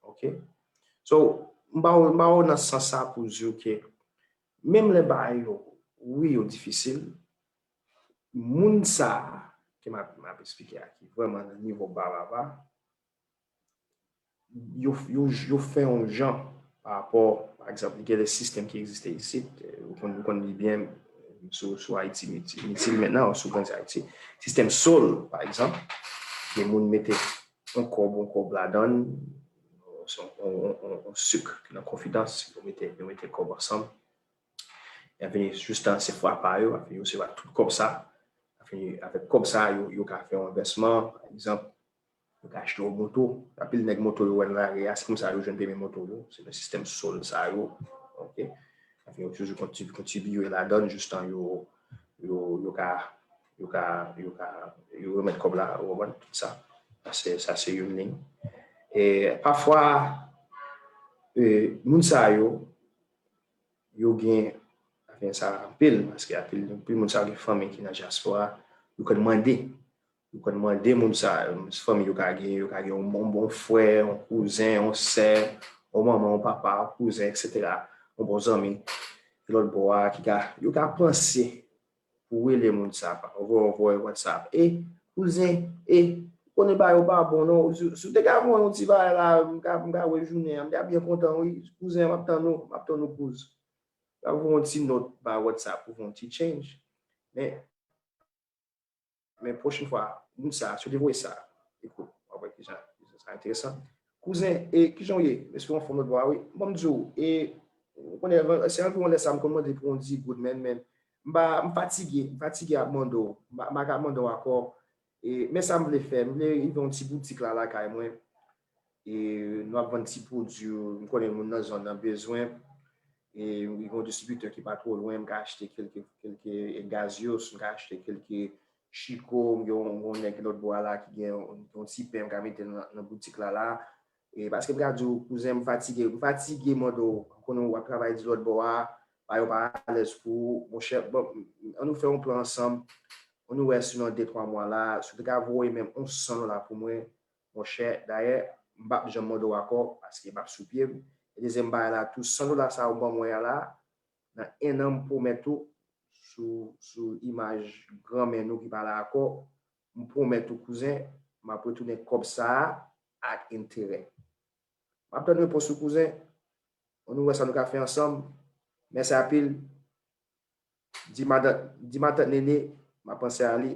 Ok? So, m ba w, m ba w nan sans sa pou di w ke menm lè bagay yo, wi, yo difisil, moun sa a ke m ap, m ap esplike a, ki vrèman nan nivo ba, ba, ba, yo, yo, yo fè yon jan pa rapò, pa egzanp, gen de sistèm ki egziste isit, ou konn, ou konn li byen, sou, sou Ayiti, Mitil, Mitil mentnan, sou Grandi Ayiti. Sistèm Soul, pa egzanp, gen moun mete yon kòb, yon kòb ladan l, yon, yon, yon, yon, yon sik nan konfidans, yo mete, yo mete kòb ansanm. Epi, jistan, se fwa pa yo, epi yo resevwa tout kòb sa. Epi, avèk kòb sa, yo, yo ka fè yon envèsman, pa egzanp, yo ka achte yon moto. Anpil nèg moto yo wè nan lari a, se konsa yo jwenn premye moto yo. Se nan sistèm Soul sa yo. Ok? Epi, yo toujou konti-, kontribye ladan l, jistan yo, yo, yo ka, yo ka, yo ka, yo remèt kòb la, ou konprann? Tout sa. Sa se, sa se youn liy. E pafwa, e, moun sa yo, yo gen, anfen, sa anpil, paske anpil, anpil moun sa yo gen fanmi ki nan dyaspora, yo konn mande, yo konn mande moun sa, fanmi yo ka gen, yo ka gen yon, yon bon frè, yon kouzen, yon sè, yon manman, yon papa, yon kouzen, etsetera, yon bon zanmi, ki lòt bò a, ki ka, yo ka panse, pou rele moun sa, pa, voye, voye WhatsApp. E, kouzen, e, ou konnen bagay yo pa bon non. Si, si w te ka voye yon ti bagay la, m ka, m ka wè jounen an, m ta byen kontan, wi. Kouzen, m ap tann ou, m ap tann ou, kouz. Ou ka voye yon ti nòt pa WhatsApp pou fè yon ti change. Men, men pwochèn fwa, moun sa, si w te voye sa, ekout, w ap wè kijan, kijan sa enteresan. Kouzen, e kijan w ye? Espere w anfòm lòt bò a, wi. Ban m di w, e, ou konnen, se anviwon lè sa m konn mande pou yon dis goud, men, men, m pa, m fatige, m fatige ap mande w. M pa, m pa ka mande w ankò. E, men sa m vle fè, m vle rive yon ti boutik la lakay mwen. E, nou ap vann ti pwodui, m konnen moun nan zòn nan bezwen. E, rive yon distribitè ki pa twò lwen, m ka achte kèlke, kèlke, e, gazyos, m ka achte kèlke chiko, m gen yon, yon nèg lòt bò a la ki gen yon, yon ti pen m ka mete nan, nan boutik la la. E paske m ka di w, kouzen, m fatige, m fatige mande w, konnen w ap travay di lòt bò a, bagay yo pa alèz pou ou, monchè, bon, ann nou fè yon plan ansanm, ann nou wè si nan de twa mwa la, si w te ka voye menm yon san dola pou mwen, monchè, dayè, m p ap janm mande w ankò, paske m ap sou pye m. E dezyèm bagay la tou, san dola sa yo ban mwen an la, nan en an, m pwomèt ou, sou, sou imaj granmè nou ki pa la ankò, m pwomèt ou, kouzen, m ap retounen kòb sa a ak enterè. M ap tann repons ou, kouzen. Ann nou wè sa nou ka fè ansanm. Mèsi anpil. Di matant, di matant Nene, m ap panse a li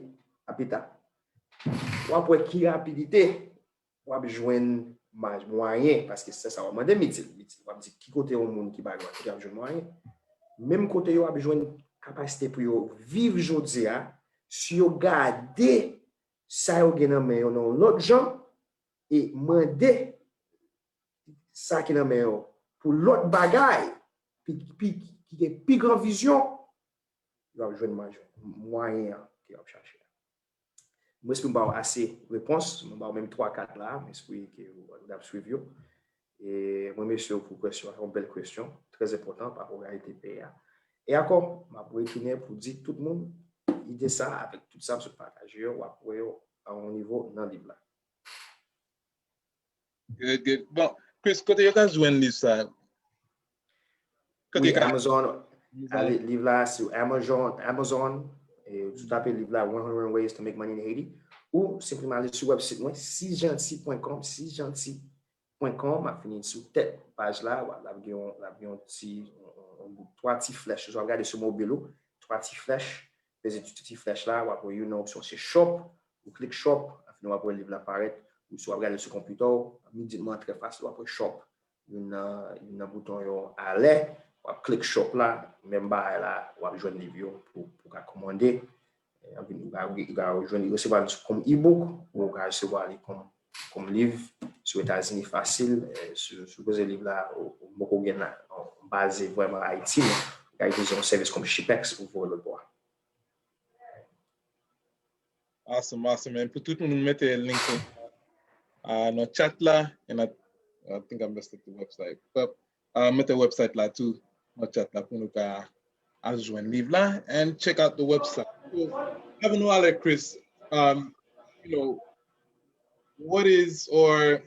a pita. W ap wè ki rapidite w ap jwenn mwayen, paske se sa w ap mande, mitil, mitil. W ap di ki kote yon moun ki pa gen mwayen, kote y ap jwenn mwayen. Menm kote yo ap jwenn kapasite pou yo viv jodi a, si yo gade sa yo gen nan men yo nan yon lòt jan, e mande sa ki nan men yo pou lòt bagay, pi, pi, ki gen pi gran vizyon, yo ap jwenn manje, mwayen an ke yo ap chache a. Mwen espere m ba w ase repons, mwen ba w menm twa kat la, mwen espere ke w ap swiv yo. E mwen remèsye w pou kesyon, yon bèl kesyon, trè enpòtan pa rapò reyalite peyi a. E ankò, m ap retounen pou di tout moun, ide sa, avèk tout sa m sot pataje yo, w ap wè yo a yon nivo nan liv la. Good, good. Bon, Chris, kote yo ka jwenn liv sa? Wi, Amazon. Ale liv la sou Amazon, Amazon. E, ou tape liv la, one hundred Ways to Make Money in Haiti. Ou senpleman ale sou website mwen, sijanti pwen kòm, sijanti pwen kòm, ap fini sou tèt paj la, w ap gen yon, l ap gen yon ti, yon, yon, yon bout, twa ti flèch. Si w ap gade sou mobil ou, twa ti flèch, peze ti, ti flèch la, w ap wè youn nan opsyon se shop, ou klik shop, afin w ap wè liv la parèt, ou si w ap gade sou konpitè w, imedyateman trè fasil, w ap wè shop. Youn nan, youn nan bouton yo anlè, w ap klik shop la, menm bagay la, w ap jwenn liv yo pou, pou w ka kòmande. E, anpil, ou ka, ou ka jwenn, resevwa li kòm e-book, ou ka resevwa li kòm, kòm liv sou Etazini fasil. E, si, si w poze liv la, ou, ou poko gen la, ou baze vrèman Ayiti, men ou ka itilize yon sèvis kòm Shippex pou voye lòt bò a. Awesome, awesome, man. Pou tout moun, m mete link uh, nan chat la, and I, I think I messed up the website. But uh, mete website la tou nan chat la pou nou ka al jwenn liv la and check out the website. So, Avenue Aller, Chris, um, you know, what is or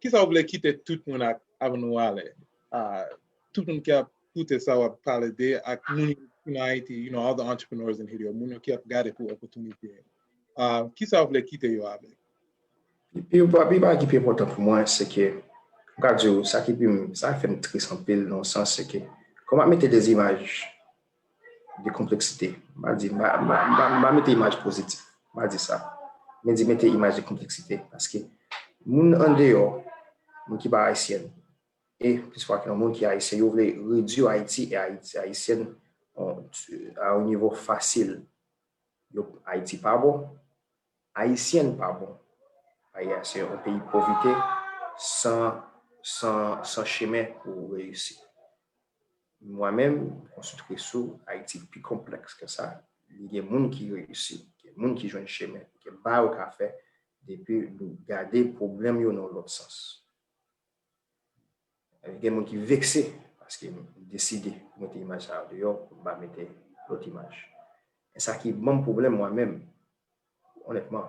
kisa w vle kite tout moun ak Avenue Aller? Uh, tout moun ki ap koute sa w ap pale de ak moun ki nan Ayiti, you know, all the entrepreneurs in Haiti, moun yo ki ap gade pou opòtinite. Uh, kisa w vle kite yo avèk? Pi, pi, pi bagay ki pi enpòtan pou mwen, se ke, m ka di w, sa ki pi, sa ki fè m tris anpil nan yon sans, se ke, kòm ap mete de imaj de konpleksite, m pa di, m pa, m pa, m pa, m pa mete imaj pozitif, m pa di sa. Men di mete imaj de konpleksite, paske moun andeyò, moun ki pa ayisyen, e plis fwa ke nan moun ki ayisyen, yo vle redui Ayiti e Ayiti, Ayisyèn a yon nivo fasil. Yo, Ayiti pa bon, Ayisyèn pa bon. Ayiti se yon peyi povite, san, san, san chemen pou reyisi. Mwen menm, m konsantre sou Ayiti pi konplèks ke sa. Li gen moun ki reyisi, gen moun ki jwenn chemen, gen bagay yo ka fè, depi nou gade pwoblèm yo nan yon lòt sans. Gen moun ki vekse paske m deside pou mete imaj sa a deyò, pou m pa mete lòt imaj. E sa ki ban m pwoblèm mwen menm, onètman.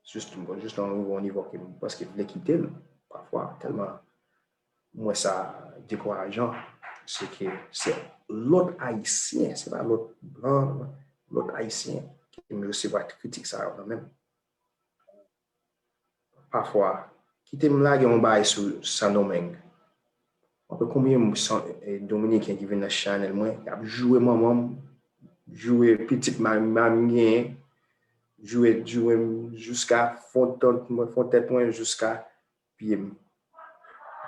Jis, jis nan yon nivo ke m prèske vle kite l, pafwa, tèlman m wè sa dekourajan, se ke se lòt Ayisyen, se pa lòt blan, lòt Ayisyen ke m resevwa kritik sa yo nan men m. Pafwa, kite m lage yon bagay sou Sendomeng. Mwen konn konbyen Dominiken ki vin nan chanèl mwen, y ap joure manman m, joure pitit mari m genyen, joure, joure m jiska fon tant mwen, fon tèt mwen, jiska pye m.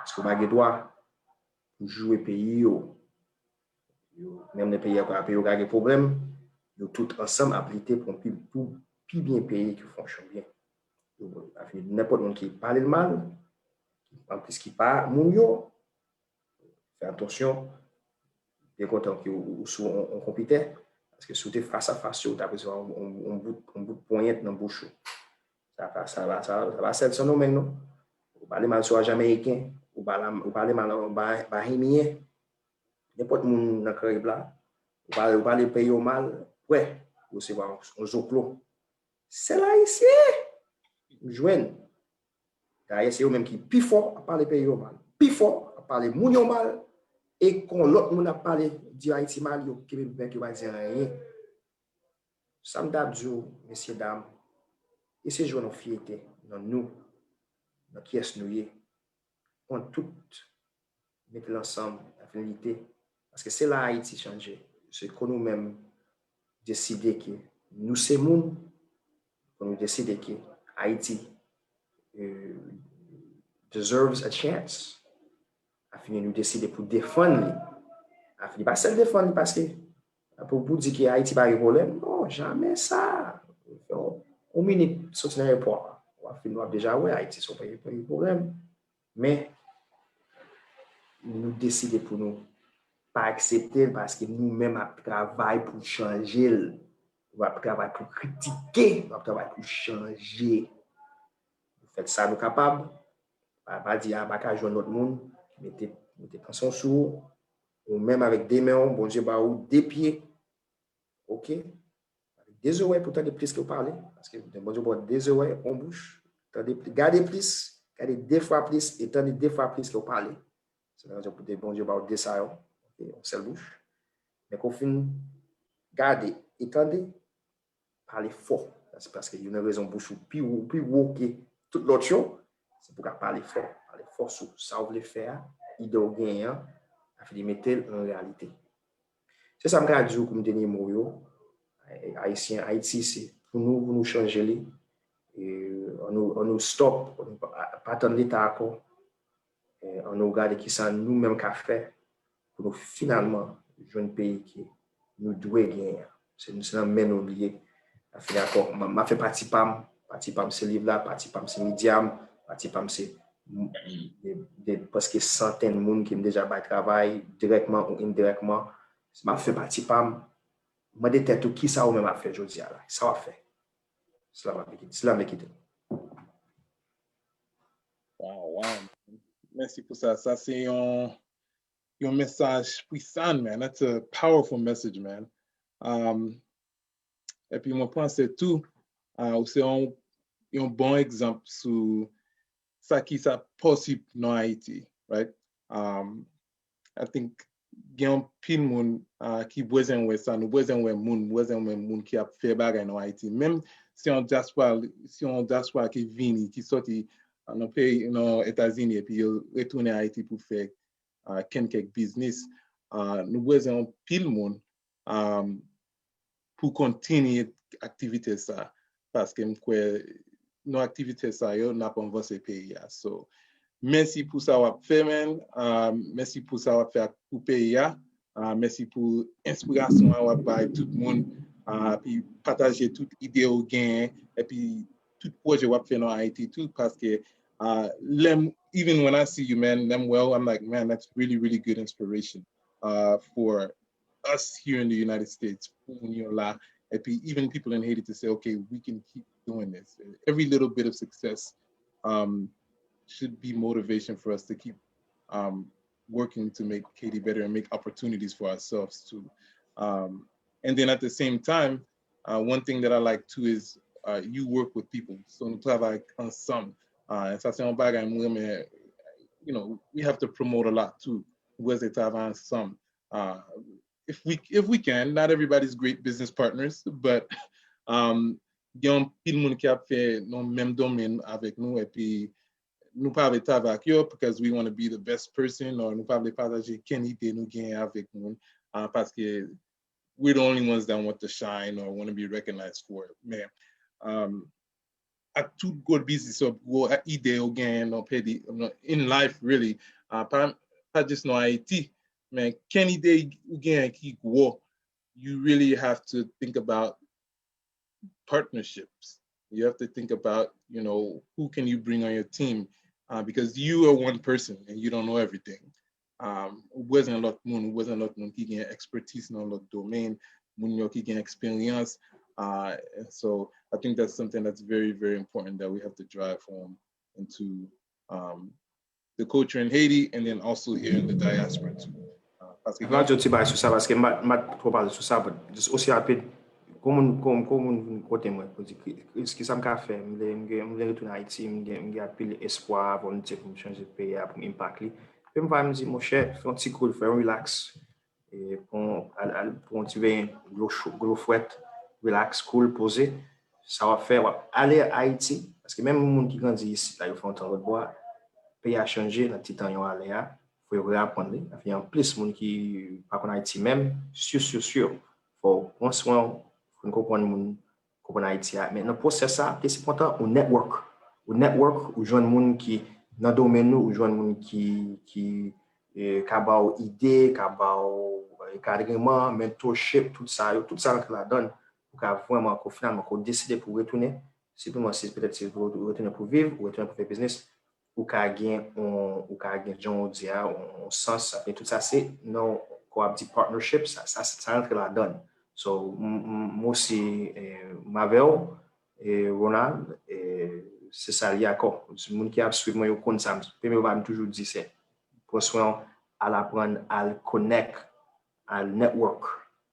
Paske w pa gen dwa pou joure peyi yo. Yo, menm lè peyi a pa, peyi yo ka gen pwoblèm, yo tout ansanm ap lite pou, pou pi byen peyi ki fonksyone byen. Yo, nenpòt moun ki pale l mal, anplis ki pa moun yo, fè atansyon, byen kontan ke ou sou yon konpitè, paske si w te fas a fas yo, ou t ap resevwa yon bout, yon bout ponyèt nan bouch ou. Sa pa, sa pa, sa pa sèl Sendomeng non. Ou pale mal sou Jameyiken, ou pale mal Bahamiyen, nenpòt moun nan Karayib la, ou pale, ou pale peyi yo mal, prè, ou resevwa yon zoklo. Sèl Ayisyen m jwenn. Dayè, se yo menm ki pi fò ap pale peyi yo mal, pi fò ap pale moun yo mal, e kon lòt moun ap pale di Ayiti mal, yo kenbe bèk yo pa di anyen. Sa m ta ap di w, mesye dam, eseye jwenn yon fyète nan nou, nan kiyès nou ye. Pran tout, mete l ansanm, afin lite Paske se la Ayiti chanje. Se kon nou menm deside ke nou se moun, kon nou deside ke Ayiti euh, deserves a chance. Afini nou deside pou defann li. Afini pa sèl defann li paske pou, pou di ke Ayiti pa gen pwoblèm. Non, jamè sa. Yon minit soti nan ayewopò a, w ap fin w ap deja wè Ayiti se yon peyi ki gen pwoblèm. Men nou deside pou nou pa aksepte l paske nou menm ap travay pou chanje l. Nou ap travay pou kritike, nou ap travay pou chanje. Nou fè sa nou kapab. Pa, pa di a pa ka jwenn lòt moun. Mete, mete pansyon sou ou. Ou menm avèk de men w, Bondye ba ou de pye. Oke? Avèk de zòrèy pou tande plis ke w pale. Paske Bondye ba w de zòrèy, yon bouch. Tande plis, gade plis, gade de fwa plis e tande de fwa plis ke w pale. Se nan rezon pou de Bondye ba w de sa yo. Oke? Yon sèl bouch. Men ke w fin gade e tande, pale fò. Se paske youn nan rezon bouch ou pi wo, pi wo ke tout lòt yo, se pou w ka pale fò. Pale fò sou sa w vle fè a, ide w genyen an, afin de mete l an reyalite. Se sa m ka di w pou m denye mo yo. Ayisyen, Ayiti, se pou nou, pou nou chanje li. E, ann nou, ann nou stop, ann nou pa, pa tann Leta ankò. E, ann nou gade kisa nou menm ka fè pou nou finalman jwenn peyi ke nou dwe genyen an. Se, se nan men nou li ye. Afini akò, m, m ap fè pati pa m. Pati pa m se liv la, pati pa m se medya m, pati pa m se m, de, de prèske santèn moun ke m deja bay travay, dirèkman ou endirèkman. M ap fè pati pa m. Mande tèt ou, kisa ou menm ap fè jodi a la? Sa w ap fè? Se la m ap kite, se la m kite. Wow, wow. Mèsi pou sa. Sa se yon, yon mesaj pwisan, man. That's a powerful message, man. Um, epi mwen panse tou, uh, ou se yon, yon bon egzanp sou sa ki sa posib nan Ayiti, right? Um, I think gen anpil moun uh, ki bezwen wè sa, nou bezwen wè moun, nou bezwen wè moun ki ap fè bagay nan Ayiti. Menm si yon dyaspora, si yon dyaspora ki vini, ki soti uh, nan peyi, nan Etazini, epi yo retounen Ayiti pou fè uh, kenn kèk biznis, uh, nou bezwen anpil moun um, pou kontinye aktivite sa. Paske m kwè nan aktivite sa yo, n ap avanse peyi a. So, mèsi pou sa w ap fè, man. Uh, mèsi pou sa w ap fè pou peyi a. Uh, mèsi pou enspirasyon an w ap bay tout moun. Uh, epi pataje tout ide w genyen. Epi tout pwojè w ap fè nan Ayiti tou. Paske uh, lè m, even when I see you, man, lè m wè w, I'm like, man, that's really, really good inspiration uh, for us here in the United States, pou moun yo la, epi even people in Haiti to say, okay, we can keep doing this. Every little bit of success um, should be motivation for us to keep um, working to make Haiti better and make opportunities for ourselves too. Um, and then at the same time, uh, one thing that I like too is uh, you work with people. So nou travay ansanm. Uh, sa se yon bagay mwen renmen, you know, we have to promote a lot too. Wè se travay ansanm. Uh, if we if we can, not everybody's great business partners, but um, gen anpil moun ki ap fè nan menm domèn avèk nou epi nou pa vle travay ak yo because we want to be the best person or nou pa vle pataje kenn ide nou genyen avèk moun uh, paske we're the only ones that want to shine or want to be recognized for it. Men um, ak tout gwo biznis yo, gwo ide yo genyen nan peyi, in life really, uh, pa, pa just nan Ayiti, men kenn ide ou genyen ki gwo, you really have to think about partnerships. You have to think about, you know, who can you bring on your team uh, because you are one person and you don't know everything. Um, ou bezwen lòt moun, ou bezwen lòt moun ki gen ekspertise nan lòt domèn, moun yo ki gen eksperyans. Uh, and so I think that's something that's very, very important that we have to drive home into um, the culture in Haiti and then also here in the diaspora too. Uh, paske m pa di yon ti bagay sou sa paske m pa, m pa twò pale sou sa, but just osi rapid, kon moun, kon, kon moun vin kote mwen pou di ki, ki, ki sa m ka fè, m vle, m vle, m vle retounen Ayiti, m gen, m gen anpil espwa, volonte pou m chanje peyi a, pou m impact li. Epi m va m di, monchè, fè yon ti cool, fè yon relax. E pran, al, al pran yon ti benyen dlo cho, dlo frèt, relax, cool, poze. Sa w ap fè, w ap ale Ayiti. Paske menm moun ki grandi isit la, yo fè yon tan lòt bò a, peyi a chanje nan ti tan yo ale a. pou yo reaprann li. Anfen, anplis moun ki pa konn Ayiti menm, si, si, si, fò w pran swen w, fò n konprann moun, konprann Ayiti a. Men nan pwosès sa, plis enpòtan, ou network. Ou network, ou jwenn moun ki nan domèn ou, ou jwenn moun ki, ki eh, ka ba w ide, ka ba w eh, kadreman, mentorship, tout sa yo, tout sa rantre ladan l. Ou ka vrèman, ke w finalman, ke w deside pou w retounen, sipleman, si petèt si w retounen pou viv, ou retounen pou fè biznis, ou ka gen, on, ou ka gen, jan w di a, on, on sans, men tout sa se nan, ke w ap di partnership, sa, sa, sa rantre ladan l. So, m, m, m osi, eh, m avè w, eh, Ronald, eh, se sa l ye akò. Moun ki ap swiv mwen, yo konn sa. Premye bagay m toujou di se, pran swen w, al aprann, al connect, al network.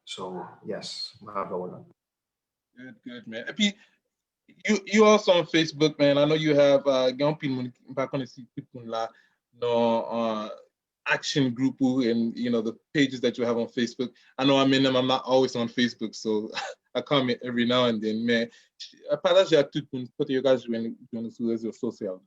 So, yes, m avè w la. Good, good, man. Epi, you, you also on Facebook, man. I know you have, uh, gen anpil moun, m pa konnen si tout moun la, nan, uh, action group ou and, you know, the pages that you have on Facebook. I know I'm in them, I'm not always on Facebook, so I comment every now and then, men, uh, pataje ak tout moun, kote yo ka jwenn, jwenn sou rezo sosyal.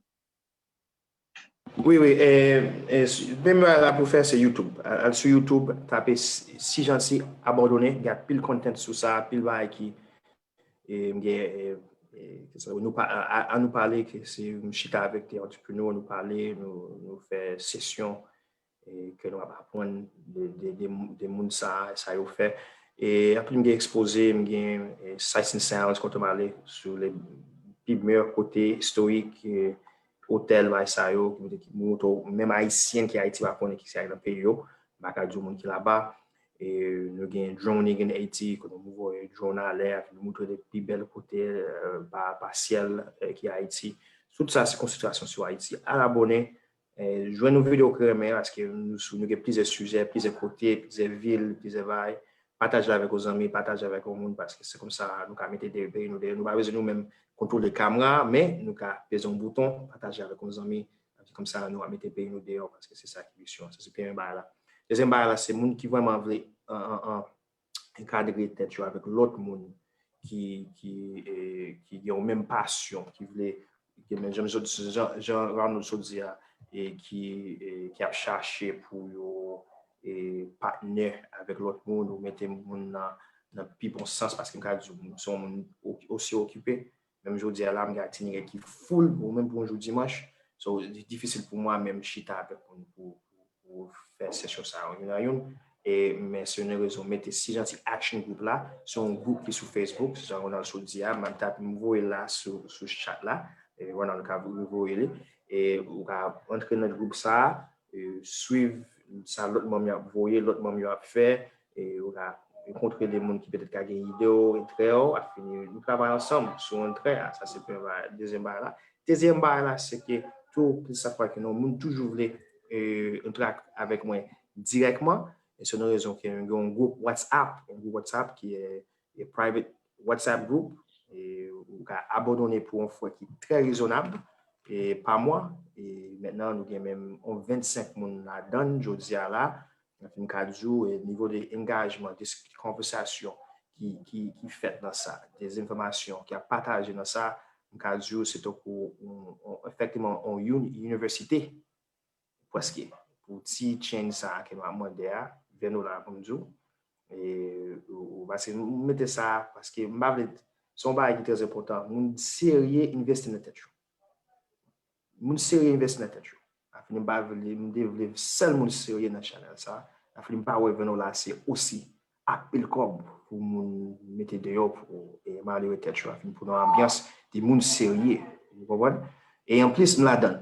Wi, wi. Eh, eh, menm bagay la pou fè, se YouTube. Al, al sou YouTube, tape Si, Si Janti Abandone, gen pil content sou sa, pil bagay ki, eh, m gen, eh, eh, ke sa, nou pa, a, a, a nou pale, ke se m chita avèk de entrepreneur, nou pale, nou, nou fè sesyon, eh, ke nou ap aprann de, de, de, de moun sa, sa yo fè. E anpil m gen ekspoze, m gen eh, Sights and Sounds, kote m ale sou le pi meyè kote istorik, eh, otèl, bagay sa yo, ki montre, ki montre w, menm Ayisyen ki Ayiti pa konnen ki sa nan peyi yo, m pa ka di w moun ki laba. E nou gen Droning in Haiti, kote nou voye drone anlè, epi nou montre de pi bèl kote eh, pa, pa syèl eh, ki Ayiti. Tout sa se konsantrasyon sou Ayiti. Al abone, eh, jwenn nou videyo ke w renmen, paske nou, sou, nou gen plizyè sijè, plizyè kote, plizyè vil, plizyè bagay. Pataje avèk yon zanmi, pataje avèk yon moun, paske se konsa nou ka mete de, peyi nou deyò. Nou pa bezwen nou menm kontwole kamera, men nou ka peze yon bouton, pataje avèk yon zanmi, epi konsa nou va mete peyi nou deyò, paske se sa ki misyon an. Sa se premye bagay la. Dezyèm bagay la, se moun ki vrèman vle an, an, an, ankadre tèt yo avèk lòt moun ki, ki, eh, ki gen yon menm pasyon, ki vle, ki men jan, jan, jan Ronald sot di a, e ki, eh, ki ap chache pou yo eh, patnè avèk lòt moun, ou mete moun nan, nan pi bon sans, paske m ka di w, se yon moun o- osi okipe. Menm jodi a la, m gen itinerè ki full, ou menm pou yon jou dimanch. So, li difisil pou mwen menm chita avèk moun pou, pou, pou fè sesyon sa yo youn an youn. E, men se yon rezon, mete Si Janti Action Group la, se yon gwoup ki sou Facebook, se jan Ronald sot di a, m ap tap, m voye l la sou, sou chat la, e Ronald ka voye li, e ou ka antre nan gwoup sa a, e, swiv sa lòt manm yo ap voye, lòt manm yo ap fè, e ou ka rankontre de moun ki petèt ka gen ide w, enterè w, afini nou travay ansanm sou enterè a, sa se premye bagay. Dezyèm bagay la, dezyèm bagay la, se ke tou, plis sa fwa ke non, moun toujou vle e, enteract avèk mwen dirèkman. E se yon rezon ke nou gen yon gwoup WhatsApp, yon gwoup WhatsApp ki e, e private WhatsApp group. E ou ka abandone pou yon frè ki trè rezonab e pa mwa. E mentnan, nou gen menm yon vennsenk moun ladan l jodi a la. Anfen, m ka di w, e nivo de engajman, de konvèsasyon ki, ki, ki fèt nan sa, de enfòmasyon ki ap pataje nan sa, m ka di w, se tankou yon, yon, efektivman, yon uni- inivèsite, prèske, pou ti change sa a ke nou ap mande a, Venola, pou m di w. E, ou, ou, paske m mete sa, paske m pa vle, se yon bagay ki trè enpòtan. Moun serye envesti nan tèt yo. Moun serye envesti nan tèt yo. Afin m pa vle, m te vle sèl moun serye nan chanèl sa. Afin m pa wè Venola se osi ak pil kòb pou moun mete deyò pou e malere tèt yo. Afin pou nan anbyans de moun serye. Ou konprann? E anplis, m ladan l.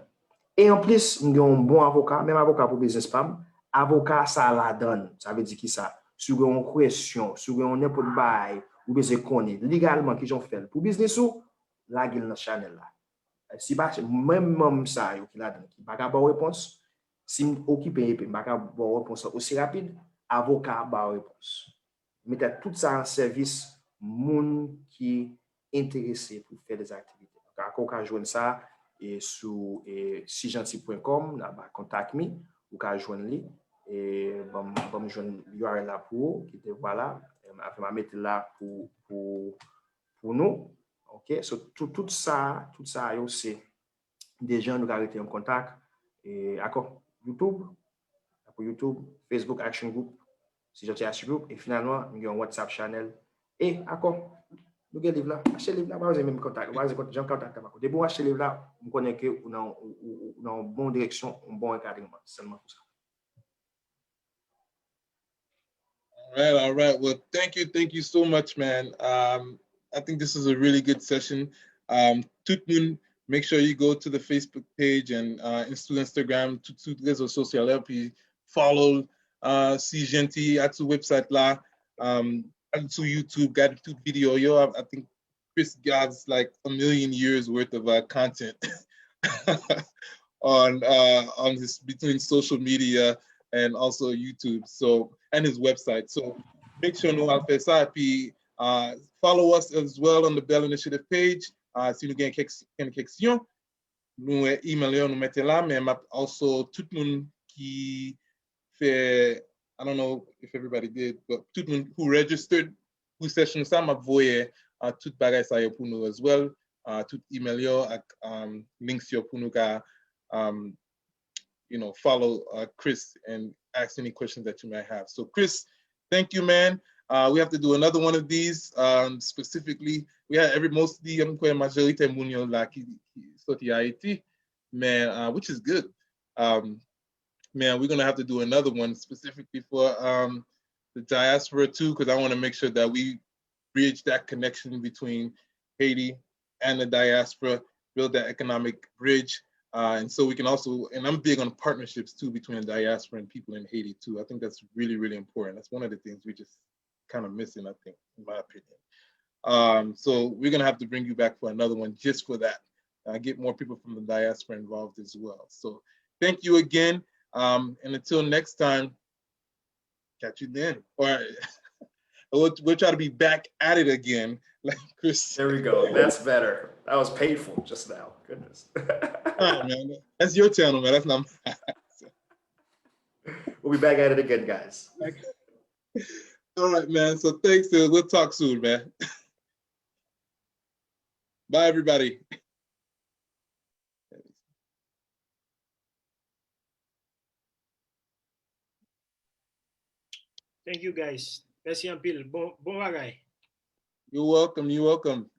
E anplis, m gen yon bon avoka, menm avoka pou biznis pa m. Avoka sa ladan l. Sa vle di kisa? Si w gen yon kwèsyon, si w gen yon nenpòt bagay, ou bezwen konnen legalman kijan w fè l pou biznis ou, lage l nan chanèl la. Si pa, menm manm sa yo ki ladan l ki pa ka ba w repons, si m okipe epi m pa ka ba w repons lan osi rapid, avoka ap ba w repons. Mete tout sa an sèvis moun ki enterese pou fè de aktivite. Donk, akò w ka jwenn sa e sou e, sijanti pwen kòm, nan ba Contact Me, ou ka jwenn li. E ban m, ban m jwenn U R L la pou ou, kite vwala. E, afin m a mete la pou, pou, pou nou. Ok, so tout, tout sa, tout sa yo se de jan nou ka rete an kontak. E, akò, YouTube, pou YouTube, Facebook Action Group, Sijanti Action Group, e finalman, nou gen yon WhatsApp channel. E akò, nou gen liv la, achte liv la, pa bezwen menm kontak, pa bezwen kontak, jan kontak la pa konte. Depi w achte liv la, m konnen ke ou nan, ou, ou, ou nan yon bon direksyon, yon bon ankadreman, sèlman pou sa. All right, all right. Well, thank you, thank you so much, man. Um, I think this is a really good session. Um, tout moun, make sure you go to the Facebook page and uh, sou Instagram, tout, tout rezo sosyal, epi follow uh, Sijanti, al sou website la, um, al sou YouTube, gade tout video yo. I, I think Chris has like a million years worth of uh, content on uh, on his between social media and also YouTube. So and his website. So make sure nou al fè sa. Epi uh, follow us as well on the Bell Initiative page. Uh, si nou gen kèk, kèk kesyon, nou email yo, nou mete la, men m ap also tout moun ki fè, I don't know if everybody did, but tout moun who registered pou session sa, m ap voye uh, tout bagay sa yo pou nou as well. Uh, tout email yo ak um, links yo pou nou ka um, you know, follow uh, Chris and ask any questions that you might have. So Chris, thank you, man. Uh, we have to do another one of these um, specifically. We have every mostly, I'm quite majority moun yo la ki, ki soti Haiti, man, uh, which is good. Um, man, we're gonna have to do another one specifically for um, the diaspora too, because I want to make sure that we bridge that connection between Haiti and the diaspora, build that economic bridge. Uh, and so we can also, and I'm big on partnerships too between the diaspora and people in Haiti too. I think that's really, really important. That's one of the things we just kind of missing, I think, in my opinion. Um, so we're gonna have to bring you back for another one just for that. Uh, get more people from the diaspora involved as well. So thank you again, um, and until next time, catch you then. Or we'll, we'll try to be back at it again, like Chris. There we go. That's better. That was painful just now. Goodness. All right, man. That's your channel, man. That's not mine. We'll be back at it again, guys. All right, man. So thanks. Uh, we'll talk soon, man. Bye, everybody. Thank you, guys. Mèsi anpil. Bon, bon bagay. You're welcome. You're welcome.